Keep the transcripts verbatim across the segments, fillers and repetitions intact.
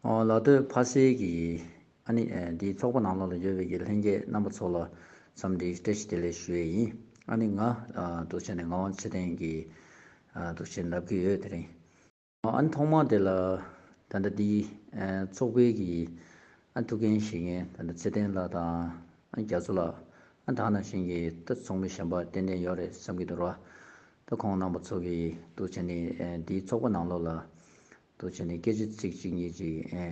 ཨོ་ལགས་སོ། ཕ་སེ་གི་ཨ་ནི་ཨེ་འདིའི་ཚོགས་པ་ནང་ལོགས་ལ་ཡོད་པའི་གི་ལྷན་རྒྱས་རྣམ་པ་ཚོ་ལ་འཚམས་འདྲི་བཀྲ་ཤིས་བདེ་ལེགས་ཞུ་ཡས་ཡིན། ཨ་ནི་ང་ཨ་འདུག་བྱས་ནས་ངག་དབང་ཚེ་བརྟན་གྱི་ཨ་འདུག་བྱས་ནས་ལབ་ཀྱི་ཡོད། དེ་རིང་ཨ་ནི་ཐོག་མ་དེ་ལ་ད་ལྟ་འདིའི་ཨེ་ཚོགས་པའི་གི་ཨ་ཐུགས་འགན་བཞེས་མཁན་ད་ལྟ་ཚེ་བརྟན་ལགས་དང་ཨ་རྒྱ་མཚོ་ལགས། ཨ་ད་ནང་བཞིན་གྱི་ད་ཚོགས་མི་གཞན་པ་ཏན་ཏན་ཡོད་རེད་བསམ་གྱི་འདུག་ར། ད་ཁོང་རྣམ་པ་ཚོ་གིས་འདུག་བྱས་ནས་ཨེ་འདིའི་ཚོགས་པ་ནང་ལོགས་ལ་འདུག་བྱས་ནས་སྐད་ཆ་ཚིག་གཅིག་གཉིས་ཅིག་ཨེ་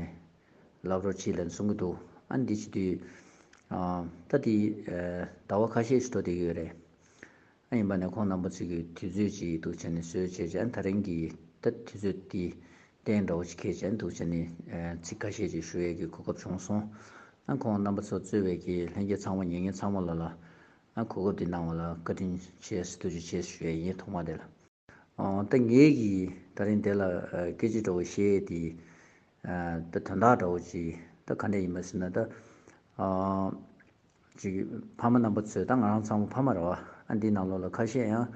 ལབ་རོགས་བྱེད་ལབ་གསུང་གི་འདུག་ཨ་འདི་བྱེད་དུས་ཨ་ད་དེ་ཨེ་ཟླ་བ་ཁ་ཤས་ཤིག་འགྲོ་བསྡད་ཀྱི་ཡོད་རེད། ཨ་ཡིན་པ་ནས་ཁོང་རྣམ་པ་ཚོ་གིས་དུས་ཚོད་ཅིག་འདུག་བྱས་ནས་བཟོས་བྱས་བྱས་ཨ་ད་རིང་གི་ད་དུས་ཚོད་དེ་གཏན་འདྲ་བོ་ཅིག་འཁེལ་བྱས་འདུག་བྱས་ནས་ཨེ་ཚིག་ཁ་ཤས་ཅིག་ཞུ་ཡས་ཀྱི་གོ་སྐབས་བྱུང་སོང་། ཨ་ཁོང་རྣམ་པ་ཚོ་གཙོས་པའི་གི་ལྷན་རྒྱས་ཚང་མ་ཉན་མཁན་ཚང་མ་ལ་ལ་ཨ་གོ་སྐབས་འདི་གནང་བ་ལ་བཀའ་དྲིན་ཆེ་ཐུགས་རྗེ་ཆེ་ཞུ་ཡས་ཡིན། ཐོག་མ་དེ་ལ་ཨོ་ད་ངེད་ཀྱིས་ད་རིང་དེ་ལ་ཨ་སྐད་ཆ་འདྲ་བོ་བཤད་ཡས་དེ་ཨ་ད་དོན་དག་འདྲ་བོ་ཅིག་ད་ག་འདྲ་ཡིན་པ་ཟེར་ན་ད་ཨ་ཅིག་ཕ་མ་རྣམ་པ་ཚོས་ད་ང་རང་ཚང་མ་ཕ་མ་རེད་བ། ཨ་འདི་ནང་ལོགས་ལ་ཁ་ཤས་ཡང་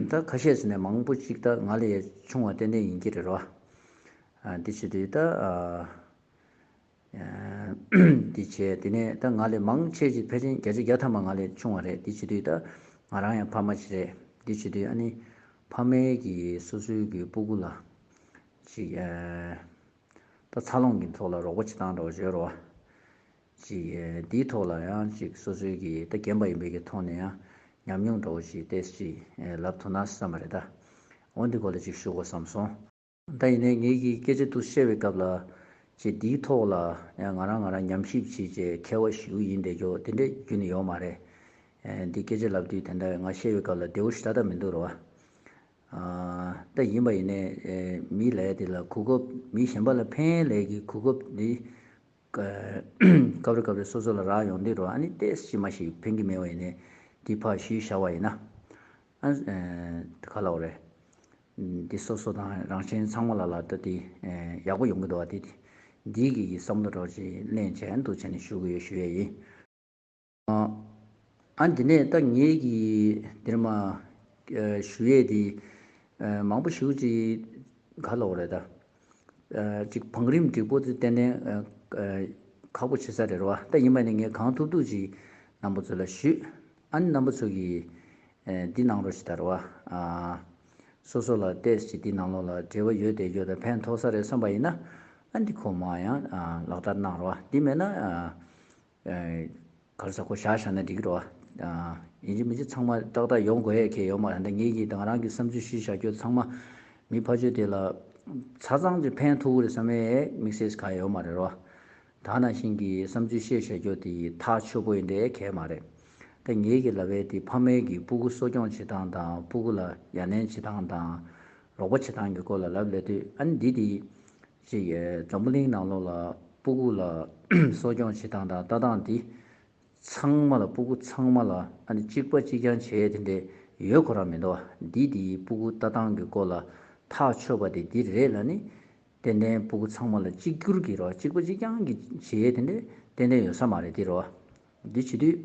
ད་ཁ་ཤས་ཟེར་ནས་མང་པོ་ཅིག་ད་ང་ལས་ཆུང་བ་ཏན་ཏན་ཡིན་གྱི་རེད་བ། ཨ་འདི་བྱེད་དུས་ད་ཨ་འདི་བྱས་དེ་ནས་ད་ང་ལས་མང་ཆེ་ཅིག་ཕལ་ཆེར་བརྒྱ་ཆ་བརྒྱ་ཐམ་པ་ང་ལས་ཆུང་བ་རེད། འདི་བྱེད་དུས་ད་ང་རང་ཡང་ཕ་མ་ཅིག་རེད། འདི་བྱེད་དུས་ཨ་ནི་ཕ་མའི་གི་སོ་སོའི་གི་སྤུ་གུ་ལ་ཅིག་ཨ་ད་འཚར་ལོངས་ཀྱི་ཐོག་ལ་རོགས་པ་བྱེད་སྟངས་འདྲ་བོ་བྱོས་རོགས། ཅིག་ཨེ་འདིའི་ཐོག་ལ་ཡང་ཅིག་སོ་སོའི་གི་ད་རྒན་པ་ཡིན་པའི་གི་ཐོག་ནས་ཡང་ཉམས་མྱོང་འདྲ་བོ་ཞིག་ཏོག་ཙམ་ཅིག་ཨེ་ལབ་ཐུབ་ན་བསམ་པ་རེད་ད། འོ་འདི་སྐོར་ལ་ཅིག་ཞུ་དགོས་བསམ་སོང་། ད་ཡིན་ནའི་ངེད་ཀྱིས་སྐད་ཆ་འདུག་བཤད་པའི་སྐབས་ལ་ཅིག་འདིའི་ཐོག་ལ་ཡང་ང་རང་ང་རང་ཉམས་ཞིབ་བྱས་རྗེས་མཁས་པ་ཞིག་ཡིན་བསྡད་རྒྱུ་དེ་འདྲའི་རྒྱུ་ནི་ཡོད་མ་རེད། ཨེ་འདི་སྐད་ཆ་ལབ་དུས་དེ་འདྲ་ང་བཤད་པའི་སྐབས་ལ་བདེ་བོ་ཞེ་དྲག་ད་མི་འདུག་རོ། ཨ་ད་ཡིན་པ་ཡིན་ནའི་ཨེ་མི་ལབ་ཡ་དེ་ལ་གོ་སྐབས་མི་གཞན་པ་ལ་ཕན་ལས་ཀྱི་གོ་སྐབས་འདི་སྐབས་རེ་སྐབས་རེ་སོ་སོ་ལ་རག་ཡོང་དུས་རོ། ཨ་ནི་ཏོག་ཙམ་མ་ཞིག་ཕན་གྱི་མེད་པ་ཡིན་ནའི་འདི་ཕར་ཞུས་བཞག་པ་ཡིན་ན་ཨ་ཨེ་ག་ལབ་དགོས་རེད། འདི་སོ་སོ་དང་རང་གཞན་ཚང་མ་ལ་ལ་ད་འདི་ཨེ་ཡག་པོ་ཡོང་གི་འདུག་བ། དེ་འདི་འདིའི་གི་གི་བསམ་བློ་འདྲ་བོ་ཅིག་གླེང་བྱས་འདུག་བྱས་ནས་ཞུ་གི་ཡོད་ཞུ་ཡས་ཡིན། ཨ་འདི་ནས་ད་ངེད་ཀྱིས་འདིར་མ་ཨ་ཞུ་ཡས་དེ་ཨ་མང་པོ་ཞེ་པོ་ཅིག་ག་ལབ་དགོས་རེད་ད། ཨ་ཅིག་བང་རིམ་འགྲིག་པོ་དེ་ཏན་ཏན་ཨ་ཨ་ཁག་པོ་ཆེ་ས་རེད་རོ། ད་ཡིན་པ་ནི་ངས་གང་ཐུབ་ཐུབ་ཅིག་རྣམ་པ་ཚོ་ལ་ཞུས། ཨ་ནི་རྣམ་པ་ཚོ་གིས་ཨ་འདི་གནང་རོགས་ཞེས་ད་རོ། ཨ་སོ་སོ་ལ་ཏོག་ཙམ་འདི་ནང་ལོགས་ལ་འབྲེལ་བ་ཡོད་བསྡད་རྒྱུ་དང་ཕན་ཐོགས་ས་རེད་བསམ་པ་ཡིན་ན་ཨ་འདི་ཁོ་མ་ཡང་ཨ་ལག་བསྟར་གནང་རོགས། འདི་མེད་ན་ཨ་ཨ་ག་རེ་ཟེར་ཁོ་བཞག་བཞག་ན་འགྲིག་གི་རེད་བ། ཨ་ཡིན་གཅིག་མིན་གཅིག་ཚང་མ་ཏག་ཏག་ཡོང་དགོས་ཡས་ཁེ་ཡོད་མ་རེད། ད་ངེད་ཀྱིས་ད་ང་རང་གི་བསམ་ཚུལ་ཞུས་བཞག་རྒྱུ་ཚང་མ་མི་ཕར་ཕྱོགས་དེ་ལ་ཆ་ཚང་གཅིག་ཕན་ཐོགས་ཀྱི་རེད་བསམ་ཡས་དམིགས་བསལ་གང་ཡོད་མ་རེད་རོ། ད་ནང་བཞིན་གྱི་བསམ་ཚུལ་བཤད་བཞག་རྒྱུ་དེ་ཐག་ཆོད་པོ་ཡིན་འདྲ་གང་ཡང་མ་རེད། ད་ངེད་ཀྱིས་ལབ་པའི་དེ་ཕ་མའི་གི་སྤུ་གུ་གསོ་སྐྱོང་བྱེད་སྟངས་དང་སྤུ་གུ་ལ་ཡ་ལན་བྱེད་སྟངས་དང་རོགས་པ་བྱེད་སྟངས་ཀྱི་སྐོར་ལ་ལབ་ལབ་དུས་ཨ་ནི་འདི་དེ་ཅིག་འཛམ་བུ་གླིང་ནང་ལོགས་ལ་སྤུ་གུ་ལ་གསོ་སྐྱོང་བྱེད་སྟངས་དང་ལྟ་སྟངས་འདི་ཚང་མ་ལ་སྤུ་གུ་ཚང་མ་ལ་ཨ་ནི་གཅིག་པ་གཅིག་རྐྱང་བྱེད་ཡས་དེ་འདྲས་ཡོད་ཁོ་རང་མི་འདུག་བ། འདི་དེ་སྤུ་གུ་ལྟ་སྟངས་ཀྱི་སྐོར་ལ་ཐག་ཆོད་པ་དེ་འདི་རེད་ལབ་ནི། ཏན་ཏན་སྤུ་གུ་ཚང་མ་ལ་གཅིག་གྱུར་གྱི་རོ་གཅིག་པ་གཅིག་རྐྱང་གི་བྱེད་ཡས་དེ་འདྲས་ཏན་ཏན་ཡོད་ས་མ་རེད་དེ་རོ། འདི་བྱེད་དུས་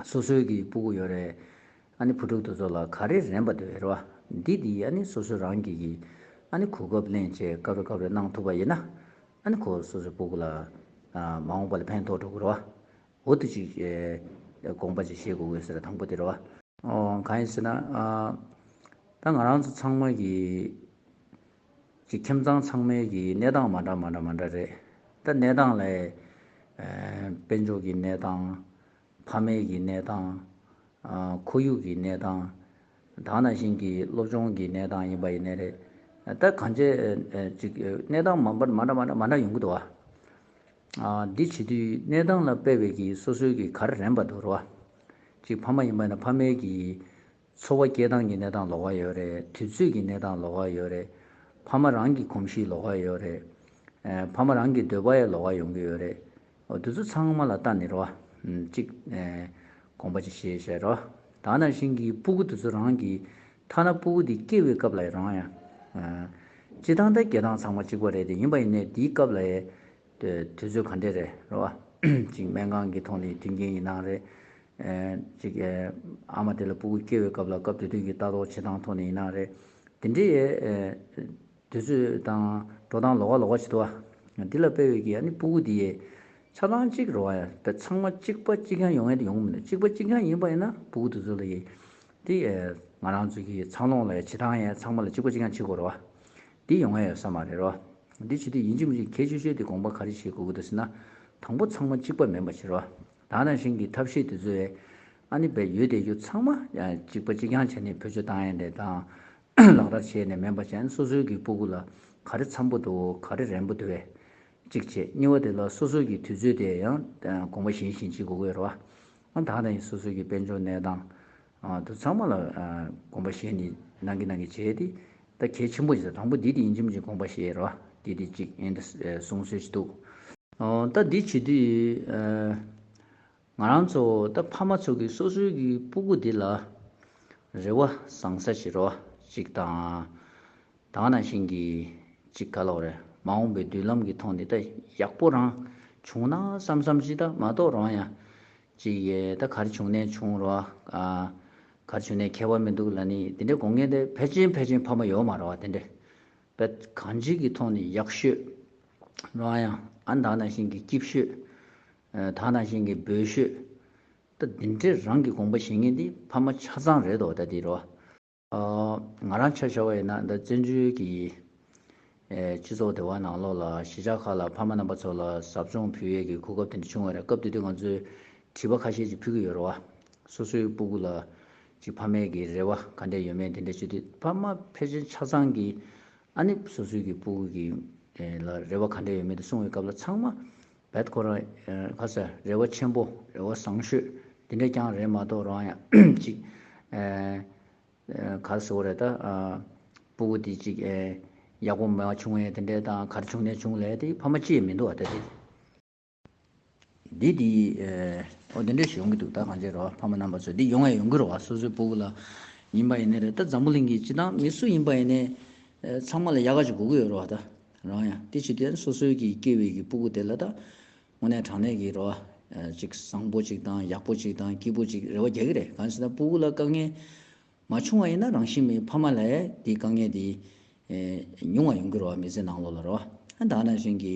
སོ་སོའི་གི་སྤུ་གུ་ཡོད་རེད། ཨ་ནི་བུ་ཕྲུག་དེ་ཚོ་ལ་ག་རེ་རན་པ་འདུག་རེད་བ། འདི་འདི་ཨ་ནི་སོ་སོ་རང་གི་གི་ཨ་ནི་གོ་སྐབས་ལེན་བྱས་སྐབས་རེ་སྐབས་རེ་གནང་ཐུབ་པ་ཡིན་ན་ཨ་ནི་ཁོ་སོ་སོའི་སྤུ་གུ་ལ་ཨ་མ་འོངས་པ་ལ་ཕན་ཐོགས་འགྲོ་གི་རེད་བ། འོ་དེ་ཅིག་ཨེ་དགོངས་པ་ཅིག་བཞེས་དགོས་དགོས་ཟེར་དང་པོ་དེ་རེད་བ། ཨོ་གང་ཡིན་ཟེར་ན་ཨ་ད་ང་རང་ཚོ་ཚང་མ་གི་ཅིག་ཁྱིམ་ཚང་ཚང་མའི་གི་གནས་སྟངས་མ་འདྲ་མ་འདྲ་མ་འདྲ་རེད། ད་གནས་སྟངས་ལ་ཨེ་དཔལ་འབྱོར་གྱི་གནས་སྟངས། ཕ་མའི་གི་གནས་སྟངས། ཨ་ཁོར་ཡུག་གི་གནས་སྟངས། ད་ནང་བཞིན་གྱི་སློབ་སྦྱོང་གི་གནས་སྟངས་ཡིན་པ་ཡིན་ནའི་རེད། ད་གང་ཅི་ཨ་ཅིག་གནས་སྟངས་མ་འདྲ་མ་འདྲ་མ་འདྲ་མ་འདྲ་ཡོང་གི་འདུག་བ། ཨ་འདི་བྱེད་དུས་གནས་སྟངས་ལ་དཔག་པའི་གི་སོ་སོའི་གི་ག་རེ་རན་པ་འདུག་རེད་བ། ཅིག་ཕ་མ་ཡིན་པ་ཡིན་ན་ཕ་མའི་གི་འཚོ་བ་སྐྱེལ་སྟངས་ཀྱི་གནས་སྟངས་ལོགས་ཀ་ཡོད་རེད། དུས་ཚོད་ཀྱི་གནས་སྟངས་ལོགས་ཀ་ཡོད་རེད། ཕ་མ་རང་གི་གོམས་གཤིས་ལོགས་ཀ་ཡོད་རེད། ཨེ་ཕ་མ་རང་གི་འདོད་པ་ཡང་ལོགས་ཀ་ཡོང་གི་ཡོད་རེད། འོ་དེ་ཚོ་ཚང་མ་ལ་ལྟ་ནས་རོ། ཨམ་གཅིག་ཨེ་དགོངས་པ་ཅིག་བཞེས་བཞག་རོ། ད་ནང་བཞིན་གྱི་སྤུ་གུ་དེ་ཚོ་རང་གི་ཐ་ན་སྤུ་གུ་དེ་སྐྱེ་བའི་སྐབས་ལ་ཡང་རང་ཡང་ཨ་སྤྱི་བཏང་ད་སྐྱེ་སྟངས་ཚང་མ་གཅིག་པ་རེད་དེ། ཡིན་པ་ཡིན་ནའི་དེའི་སྐབས་ལ་ཡང་དུས་ཚོད་ག་འདྲས་རེད་རོ། གཅིག་སྨན་ཁང་གི་ཐོག་ནས་མཐུན་རྐྱེན་ཡིན་ནའང་རེད། ཨེ་གཅིག་ཨེ་ཨ་མ་དེ་ལ་སྤུ་གུ་སྐྱེ་བའི་སྐབས་ལ་སྐབས་དེ་དུས་ཀྱི་ལྟ་རྟོག་བྱེད་སྟངས་ཐོག་ནས་ཡིན་ནའང་རེད། དེ་འདྲའི་ཨེ་དུས་ཚོད་དང་འགྲོ་སྟངས་ལོགས་ཀ་ལོགས་ཀ་བྱེད་དུས་ འདི་ལ་དཔེ་བའི་གི་ཨ་ནི་སྤུ་གུ་འདི་ཡས་ཆ་ཚང་གཅིག་རེད་བ། ཡ་ད་ཚང་མ་གཅིག་པ་གཅིག་རྐྱང་ཡོང་ཡ་དེ་ཡོང་གི་མི་འདུག་གཅིག་པ་གཅིག་རྐྱང་ཡིན་པ་ཡིན་ན་སྤུ་གུ་དེ་ཚོ་ལ་ཡས་དེ་ང་རང་ཚོ་གི་འཚར་ལོངས་ལ་ཡ་བྱེད་སྟངས་ཡ་ཚང་མ་ལ་གཅིག་པ་གཅིག་རྐྱང་བྱེད་དགོས་རེད་བ། འདི་ཡོང་ཡ་ཡོད་ས་མ་རེད་རོ། འདི་བྱེད་དུས་ཡིན་གཅིག་མིན་གཅིག་གལ་ཆེ་ཤོས་དེ་དགོངས་པ་ག་རེ་བཞེས་དགོས་ཀྱི་འདུག་ཟེར་ན། དང་པོ་ཚང་མ་གཅིག་པ་མིན་པ་བྱེད་རོགས། ད་ནང་བཞིན་གྱི་ཐབས་ཤེས་དེ་ཚོ་ཨེ་ཨ་ནི་བས་ཡོད་བསྡད་རྒྱུ་ཚང་མ་ཡང་གཅིག་པ་གཅིག་རྐྱང་བྱས་ནས་བེད་སྤྱོད་བཏང་ཡ་འདྲ་དང་། ལག་བསྟར་བྱས་ནས་མིན་པ་བྱས་ནས་སོ་སོའི་གི་སྤུ་གུ་ལ་ག་རེ་འཚམ་པོ་འདུག་ག་རེ་རན་པོ་འདུག་བས། གཅིག་བྱས། གཉིས་པ་དེ་ལ་སོ་སོའི་གི་དུས་ཚོད་དེ་ཡང་དགོངས་པ་བཞེས་བཞིན་བྱེད་དགོས་ཀྱི་ཡོད་རེད་བ། ཨ་ད་ནང་བཞིན་སོ་སོའི་གི་དཔལ་འབྱོར་གནས་སྟངས་དུ་ཚང་མ་ལ་དགོངས་པ་བཞེས་ནས་གནང་གི་གནང་གི་བྱས་ཏེ། ད་གལ་ཆེན་པོ་ཞིག་དང་པོ་འདི་དེ་ཡིན་གཅིག་མིན་གཅིག་དགོངས་པ་བཞེས་རོགས། འདི་དེ་གཅིག་ཡིན་ད་གསུང་སྲོལ་ཞིག་འདུག་ཨོ་ད་འདི་བྱེད་དུས་ཨ་ང་རང་ཚོ་ད་ཕ་མ་ཚོ་གིས་སོ་སོའི་གི་སྤུ་གུ་འདི་ལ་རེ་བ་བཟང་ས་ཞིག་རོགས་གཅིག་དང་། ད་ག་ནང་བཞིན་གྱི་གཅིག་ག་ལབ་རེད། མ་འོངས་པའི་མདུན་ལམ་གྱི་ཐོག་ནས་ད་ཡག་པོ་རང་བྱུང་ན་བསམ་བསམ་ཅིག་ད་མ་གཏོགས་རང་ཡང་གཅིག་ཡས་ད་ག་རེ་བྱུང་ནས་བྱུང་རོགས། ཨ་ག་རེ་བྱུང་ནས་ཁྱད་པར་མི་འདུག་ལབ་ནི་དེ་འདྲའི་དགོངས་མཁན་དེ་ཕལ་ཆེར་ཕལ་ཆེར་ཕ་མ་ཡོད་མ་རེད་བ། དེ་འདྲའི་བས་གང་ཅིའི་གི་ཐོག་ནས་ཡག་ཤོས་རང་ཡང་ཨ་ད་ག་ནང་བཞིན་གྱི་སྐྱིད་ཤོས། ཨ་ད་ག་ནང་བཞིན་གྱི་འབོལ་ཤོས། ད་འདི་འདྲའི་རང་གི་དགོངས་པ་བཞེས་མཁན་དེ་ཕ་མ་ཆ་ཚང་རེད་དོ། ད་དེ་རོ། ཨ་ང་རང་ཆ་བཞག་པ་ཡིན་ན་ད་བཙན་བྱོལ་གྱི་ཨེ་སྤྱི་ཚོགས་དེ་བ་ནང་ལོགས་ལ་གཞིས་ཆགས་ཁག་ལ་ཕ་མ་རྣམ་པ་ཚོ་ལ་ཟབ་སྦྱོང་ཕུལ་ཡས་ཀྱི་གོ་སྐབས་དེ་འདྲ་བྱུང་བ་རེད། སྐབས་དེ་དུས་ང་ཚོས་དྲི་བ་ཁ་ཤས་ཅིག་ཕུལ་གྱི་ཡོད་རེད་བ། སོ་སོའི་སྤུ་གུ་ལ་ཅིག་ཕ་མའི་གི་རེ་བ་ག་འདྲས་ཡོད་མེད་དེ་འདྲ་བྱེད་དུས་ཕ་མ་ཕལ་ཆེར་ཆ་ཚང་གིས་ཨ་ནི་སོ་སོའི་གི་སྤུ་གུ་གི་ཨེ་ལ་རེ་བ་ག་འདྲས་ཡོད་མེད་དེ་གསུང་བའི་སྐབས་ལ་ཚང་མ་བད་ཁོ་རང་ཨེ་ག་ཟེར་རེ་བ་ཆེན་པོ་རེ་བ་བཟང་ཤོས་དེ་འདྲས་ཀྱང་རེད་མ་གཏོགས་རང་ཡང་ཅིག་ཨེ། ག་རེ་ཟེར་དགོས་རེད་ད། སྤུ་གུ་དེ་གཅིག་ཡག་པོ་མ་བྱུང་ཡས་དེ་འདྲས་དང་ག་རེ་བྱུང་ནས་བྱུང་ལས་དེ་ཕ་མ་གཅིག་ཡང་མི་འདུག་བ། ད་དེ་འདི་དེ་ཨོ་དེ་འདྲས་ཞིག་ཡོང་གི་འདུག་ད་གང་བྱས་རོགས་ཕ་མ་རྣམ་པ་ཚོ་འདི་ཡོང་ཡ་ཡོང་གི་རེད་བ། སོ་སོའི་སྤུ་གུ་ལ་ཡིན་པ་ཡིན་ནའི་རེད། ད་འཛམ་བུ་གླིང་གི་སྤྱི་བཏང་མི་སུ་ཡིན་པ་ཡིན་ནའི་ཚང་མ་ལ་ཡག་ག་ཅིག་དགོས་ཀྱི་ཡོད་རེད་བ། ད་རང་ཡང་དེ་བྱེད་དུས་སོ་སོའི་གི་སྐྱེ་བའི་གི་སྤུ་གུ་དེ་ལ་ད་དངོས་གནས་དྲང་གནས་ཀྱི་རེད་བ། ཅིག་བཟང་པོ་ཅིག་དང་ཡག་པོ་ཅིག་དང་སྐྱིད་པོ་ཅིག་རེ་བ་རྒྱག་གི་རེད། གང་ཟེར་ན་སྤུ་གུ་ལ་དཀའ་ངལ་མ་བྱུང་བ་ཡིན་ན་རང་བཞིན་མེད་ཕ་མ་ལ་དེའི་དཀའ་ངལ་དེ་ཨེ་ཉུང་བ་ཡོང་གི་རེད་བ། མི་ཚེ་ནང་ལོགས་ལ་རེད་བ། ཨ་ད་ག་ནང་བཞིན་གྱི་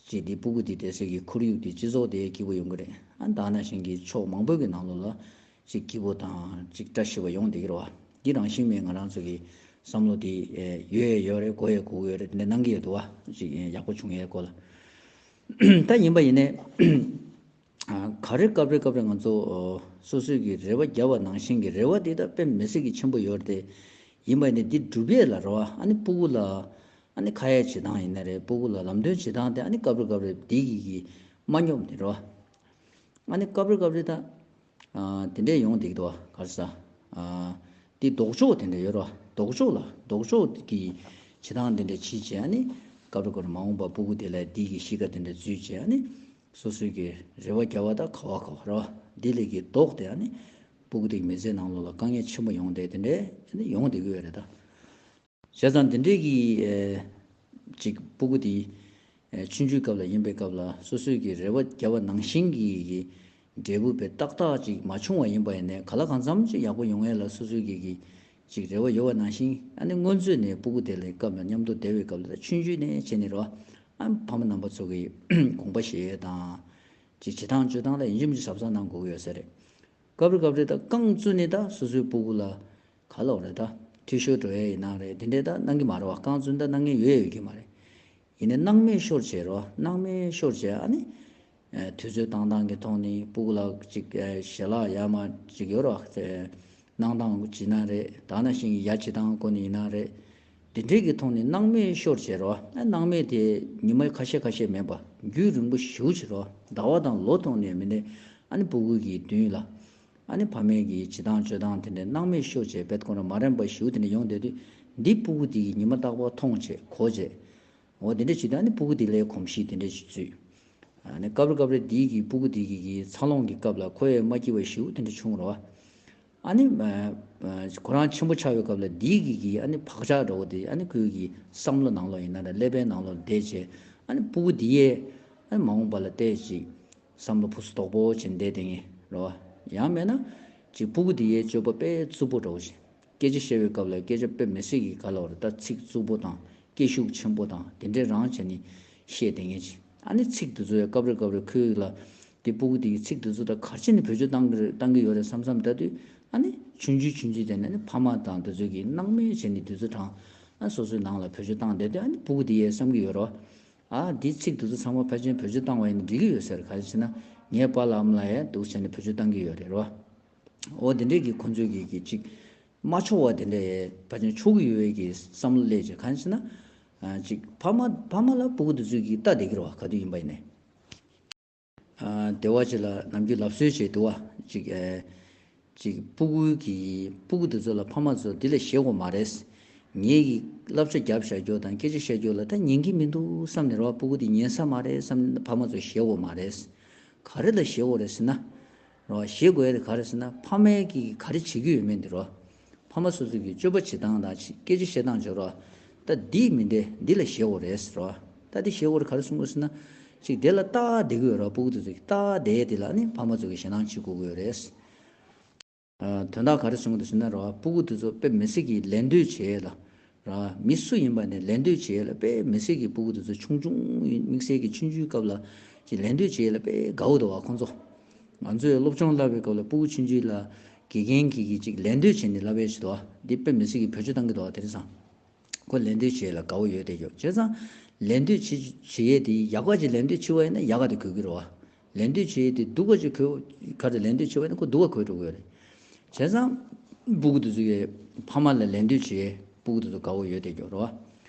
ཅིག་དེ་སྤུ་གུ་དེ་བསྡད་སའི་གི་ཁོར་ཡུག་དེ་སྤྱི་ཚོགས་དེ་སྐྱིད་པོ་ཡོང་གི་རེད། ཨ་ད་ག་ནང་བཞིན་གྱི་ཕྱོགས་མང་པོའི་གི་ནང་ལོགས་ལ་ཅིག་སྐྱིད་པོ་དང་ཅིག་བཀྲ་ཤིས་པ་ཡོང་བསྡད་ཀྱི་རེད་བ། འདི་རང་བཞིན་མེད་ང་རང་ཚོ་གི་བསམ་བློ་དེ་ཨེ་ཡོད་ཡ་ཡོད་རེད། དགོས་ཡ་དགོས་ཀྱི་ཡོད་རེད། དེ་འདྲ་གནང་གི་ཡོད་འདུག་བ། ཅིག་ཡག་པོ་བྱུང་ཡའི་སྐོར་ལ། ད་ཡིན་པ་ཡིན་ནའི། ཨ་ག་རེ་སྐབས་རེ་སྐབས་རེ་ང་ཚོ་ཨོ་སོ་སོའི་གི་རེ་བ་བརྒྱབ་པ་ནང་བཞིན་གྱི་རེ་བ་དེ་ད་དཔེ་མི་སྲིད་ཀྱི་ཆེན་པོ་ཡོད་རེད་དེ། ཡིན་པ་ཡིན་ནའི་འདི་སྒྲུབ་ཡས་ལ་རེད་བ། ཨ་ནི་སྤུ་གུ་ལ་ཨ་ནི་ཁ་ཡ་བྱེད་སྟངས་ཡིན་ན་རེད། སྤུ་གུ་ལ་ལམ་སྟོན་བྱེད་སྟངས་དེ་ཨ་ནི་སྐབས་རེ་སྐབས་རེ་འདི་གི་གི་མ་སྙོམས་དེ་རེད་བ། ཨ་ནི་སྐབས་རེ་སྐབས་རེ་ད་ཨ་དེ་འདྲས་ཡོང་བསྡད་ཀྱི་འདུག་བ། ག་རེ་ཟ། ཨ་དེ་ལྡོག་ཕྱོགས་དེ་འདྲས་ཡོད་རེད་བ། ལྡོག་ཕྱོགས་ལ་ལྡོག་ཕྱོགས་ཀྱི་བྱེད་སྟངས་དེ་འདྲས་བྱེད་བྱས། ཨ་ནི་སྐབས་རེ་སྐབས་རེ་མ་འོངས་པ་སྤུ་གུ་དེ་ལ་འདི་གི་གཤིས་ཀ་དེ་འདྲས་འཛུལ་བྱས། ཨ་ནི་སོ་སོའི་གི་རེ་བ་བརྒྱབ་པ་ད་ག་བ་ག་བ་རེད་བ། འདི་ལས་གི་ལྡོག་སྟེ་ཨ་ནི་སྤུ་གུ་དེ་གི་མི་ཚེ་ནང་ལོགས་ལ་དཀའ་ངལ་ཆེན་པོ་ཡོང་སྟེ་དེ་འདྲས་ཨ་ནི་ཡོང་བསྡད་ཀྱི་ཡོད་རེད་ད། བྱས་ཙང་འདི་འདྲས་ཀྱི་ཨེ་ཅིག་སྤུ་གུ་དེ་ཨེ་ཆུང་ཆུང་སྐབས་ལ་ཡིན་པའི་སྐབས་ལ་སོ་སོའི་གི་རེ་བ་བརྒྱབ་པ་ནང་བཞིན་གྱི་གི་འབྲས་བུ་དཔེ་ཏག་ཏག་ཅིག་མ་བྱུང་བ་ཡིན་པ་ཡིན་ནའི་ག་ལ་གང་འཚམ་ཅིག་ཡག་པོ་ཡོང་ཡས་ལ་སོ་སོའི་གི་གི་ཅིག་རེ་བ་ཡོད་པ་ནང་བཞིན། ཨ་ནི་སྔོན་ཚོད་ནས་སྤུ་གུ་དེ་ལ་སྐབས་ལ་མཉམ་དུ་བསྡད་པའི་སྐབས་ལ་ད་ཆུང་ཆུང་ནས་བྱས་ནས་རོ། ཨ་ཕ་མ་རྣམ་པ་ཚོ་གི་དགོངས་པ་བཞེས་ཡས་དང་། ཅིག་བྱེད་སྟངས་སྤྱོད་སྟངས་ལ་ཡིན་གཅིག་མིན་གཅིག་གཟབ་གཟབ་གནང་དགོས་ཀྱི་ཡོད་ས་རེད། སྐབས་རེ་སྐབས་རེ་ད་རྐང་བཙུགས་ནས་ད་སོ་སོའི་སྤུ་གུ་ལ་ག་ལབ་རེད་ད། འཐུས་ཤོར་འགྲོ་ཡས་ཡིན་ན་རེད། དེ་འདྲས་ད་གནང་གི་མ་རེད་བ། རྐང་བཙུགས་ད་གནང་མཁན་ཡོད་ཡོད་ཀྱི་མ་རེད། ཡིན་ནའི་སྣང་མེད་ཤོར་བྱས་རོ། སྣང་མེད་ཤོར་བྱས་ཨ་ནི། ཨེ་དུས་ཚོད་བཏང་སྟངས་ཀྱི་ཐོག་ནས་སྤུ་གུ་ལ་ཅིག་ཨེ་ཞལ་ལག་ཡར་མར་ཅིག་ཡོད་རོ། ཨེ་གནང་སྟངས་བྱེད་ན་རེད། ད་ནང་བཞིན་གྱི་ཡ་བྱེད་སྟངས་སྐོར་ནས་ཡིན་ན་རེད། དེ་འདྲས་ཀྱི་ཐོག་ནས་སྣང་མེད་ཤོར་བྱས་རོ། ཨ་སྣང་མེད་དེ་ཉི་མ་ཁ་ཤས་ཁ་ཤས་མིན་པ་རྒྱུན་རིང་པོ་ཞེ་པོ་ཅིག་རོ། ཟླ་བ་དང་ལོ་ཐོག་ནས་མིན་ནའི་ཨ་ནི་སྤུ་གུ་གི་མདུན་ལ་ཨ་ནི་ཕ་མའི་གི་བྱེད་སྟངས་སྤྱོད་སྟངས་དེ་འདྲས་སྣང་མེད་ཤོར་བྱས་བེད་ཁོ་ན་མ་རན་པ་ཞེ་པོ་དེ་འདྲས་ཡོང་བསྡད་དུས། འདི་སྤུ་གུ་དེ་གི་ཉི་མ་རྟག་པར་མཐོང་བྱས་གོ་བྱས། འོ་དེ་འདྲས་བྱེད་དུས་ཨ་ནི་སྤུ་གུ་དེ་ལ་གོམས་གཤིས་དེ་འདྲས་ཞིག་འཛུལ། ཨ་ནི་སྐབས་རེ་སྐབས་རེ་འདི་གི་སྤུ་གུ་དེ་གི་གི་འཚར་ལོངས་ཀྱི་སྐབས་ལ་ཁོ་ཡང་མ་སྐྱིད་པ་ཞེ་པོ་དེ་འདྲས་བྱུང་རོ། ཨ་ནི། ཨ་ཁོ་རང་ཆེན་པོ་ཆགས་པའི་སྐབས་ལ་འདི་གི་གི་ཨ་ནི་བག་ཆགས་འདྲ་བོ་དེ་ཨ་ནི་ཁོའི་གི་བསམ་བློ་ནང་ལོགས་ཡིན་ན་ར་ཀླད་པའི་ནང་ལོགས་བསྡད་བྱས། ཨ་ནི་སྤུ་གུ་འདི་ཡས་ཨ་ནི་མ་འོངས་པ་ལ་བལྟས་ཅིག་བསམ་བློ་ཕུགས་སུ་དོག་པོ་བྱས་བསྡད་དེ་ངེས་རོ། ཡང་མེད་ན་ཅིག་སྤུ་གུ་འདི་ཡས་སྤྱོད་པ་དཔེ་རྩུབ་པོ་འདྲ་བོ་ཞིག་སྐད་ཆ་བཤད་པའི་སྐབས་ལ་སྐད་ཆ་དཔེ་མི་སྲིད་ཀྱི་ག་ལབ་རེད་ད། ཚིག་རྩུབ་པོ་དང་སྐད་ཤུགས་ཆེན་པོ་དང་དེ་འདྲས་རང་བྱས་ནས་ བཤད་བསྡད་མཁན་ཅིག་ཨ་ནི་ཚིག་དེ་ཚོ་ཡང་སྐབས་རེ་སྐབས་རེ་ཁོས་ལ་དེ་སྤུ་གུ་དེ་གི་ཚིག་དེ་ཚོ་ད་ག་རེ་བྱས་ནས་བེད་སྤྱོད་བཏང་གི་རེད་བཏང་གི་ཡོད་རེད་བསམ་བསམ་ད་དུས་ཨ་ནི་ཆུང་ཆུང་ཆུང་ཆུང་དེ་ནས་ནི་ཕ་མ་དང་དེ་ཚོ་གི་སྣང་མེད་བྱས་ནས་དུས་ཚོད་གྲངས་ཨ་སོ་སོའི་ནང་ལ་བེད་སྤྱོད་བཏང་བསྡད་དུས་ཨ་ནི་སྤུ་གུ་དེ་ཡས་བསམ་གི་ཡོད་རེད་བ། ཨ་འདིའི་ཚིག་དེ་ཚོ་ཚང་མ་ཕལ་ཆེར་བེད་སྤྱོད་བཏང་བ་ཡིན་ན་འགྲིག་གི་ཡོད་ཟེར་ག་རེ་བྱས་ན་ངའི་པཱ་ལགས་ཨ་མ་ལགས་ཡས་འདུག་བྱས་ནས་བེད་སྤྱོད་བཏང་གི་ཡོད་རེད་རེད་བ། འོ་དེ་འདྲས་ཀྱི་ཁོང་ཚོས་ཀྱི་ཀྱི་ཅིག་མ་ཆོག་པ་དེ་འདྲ་ཡས་ཕལ་ཆེར་ཆོག་གི་ཡོད་པའི་གི་བསམ་བློ་སླེབས་བྱས་གང་ཞེ་ན། ཨ་ཅིག་ཕ་མ་ཕ་མ་ལ་སྤུ་གུ་དེ་ཚོས་ཀྱི་ལྟ་བསྡད་ཀྱི་རེད་བ་ག་དུས་ཡིན་པ་ཡིན་ནའི། ཨ་སྡེ་བ་ཅིག་ལ་ནམ་རྒྱུན་ལབ་སྲོལ་བྱས་འདུག་བ་ཅིག་ཨ་ཅིག་སྤུ་གུ་གི་སྤུ་གུ་དེ་ཚོ་ལ་ཕ་མ་ཚོ་འདི་ལ་ཞེད་དགོས་མ་རེད། ངེད་ཀྱི་བསླབ་བྱ་རྒྱབ་བཞག་རྒྱུ་དང་སྐད་ཆ་བཤད་རྒྱུ་ལ་ད་ཉན་གྱི་མི་འདུག་བསམ་ནས་རེད་བ་སྤུ་གུ་དེ་ཉན་ས་མ་རེད་བསམ་ནས་ཕ་མ་ཚོ་ཞེད་དགོས་མ་རེད། ག་རེ་ལ་ཞེད་དགོས་རེད་ཟེར་ན། རོ། ཞེད་དགོས་ཡ་དེ་ག་རེ་ཟེར་ན་ཕ་མས་ཀྱིས་ག་རེ་བྱེད་ཀྱི་ཡོད་མེད་འདི་རོ། ཕ་མ་སོ་སོ་གི་སྤྱོད་པ་བྱེད་སྟངས་དང་ཅི་སྐད་ཆ་བཤད་སྟངས་བྱེད་རོ། ད་འདི་མི་འདྲ་འདི་ལ་ཞེད་དགོས་རེད་ཟེར་རོ། ད་འདི་ཞེད་དགོས་རེད་ག་རེ་གསུང་དགོས་ཟེར་ན། ཅིག་དེ་ལ་ལྟ་བསྡད་ཀྱི་ཡོད་རོ་སྤུ་གུ་དེ་ཚོ་གི་ལྟ་བསྡད་ཡ་དེ་ལ་ནི་ཕ་མ་ཚོ་གི་ཞེད་སྣང་བྱེད་དགོས་ཀྱི་ཡོད་རེད། ཨ་དོན་དག་ག་རེ་གསུང་གི་འདུག་ཟེར་ན་རོ་སྤུ་གུ་དེ་ཚོ་དཔེ་མི་སྲིད་ཀྱི་ལད་ཟློས་བྱེད་ཡས་ལ། ར། མི་སུ་ཡིན་པ་ནས་ལད་ཟློས་བྱེད་ཡས་ལ་དཔེ་མི་སྲིད་ཀྱི་སྤུ་གུ་དེ་ཚོ་ཆུང་ཆུང་ཡིན་དམིགས་བསལ་གྱི་ཆུང་ཆུང་སྐབས་ལ་ཅིག་ལད་ཟློས་བྱེད་ཡས་ལ་དཔེ་དགའ་བོ་འདུག་བ་ཁོང་ཚོ། ང་ཚོས་སློབ་སྦྱོང་བསླབ་པའི་སྐབས་ལ་སྤུ་གུ་ཆུང་ཆུང་ལ་དགེ་རྒན་གྱིས་ཀྱིས་ཅིག་ལད་ཟློས་བྱས་ནས་བསླབ་ཡས་ཅིག་འདུག་བ་འདི་དཔེ་མི་སྲིད་ཀྱི་བེད་སྤྱོད་བཏང་གི་འདུག་བ་དེ་རིང་སང་། ཁོ་ལད་ཟློས་བྱེད་ཡས་ལ་དགའ་བོ་ཡོད་དེ་ཡོད་བྱས་ཙང་། ལད་ཟློས་བྱེད་བྱེད་ཡས་དེ་ཡག་ག་ཅིག་ལད་ཟློས་བྱེད་པ་ཡིན་ན་ཡག་ག་དེ་གོ་གི་རེད་བ། ལད་ཟློས་བྱེད་ཡས་དེ་སྡུག་ག་ཅིག་གོ་ག་རེ་ལད་ཟློས་བྱེད་པ་ཡིན་ན་ཁོ་སྡུག་ག་གོ་འགྲོ་གི་ཡོད་རེད། བྱས་ཙང་། སྤུ་གུ་དེ་ཚོ་ཡས་ཕ་མ་ལ་ལད་ཟློས་བྱེད་ཡས་སྤུ་གུ་དེ་ཚོ་དགའ་བོ་ཡོད་དེ་ཡོད་རེད་བ།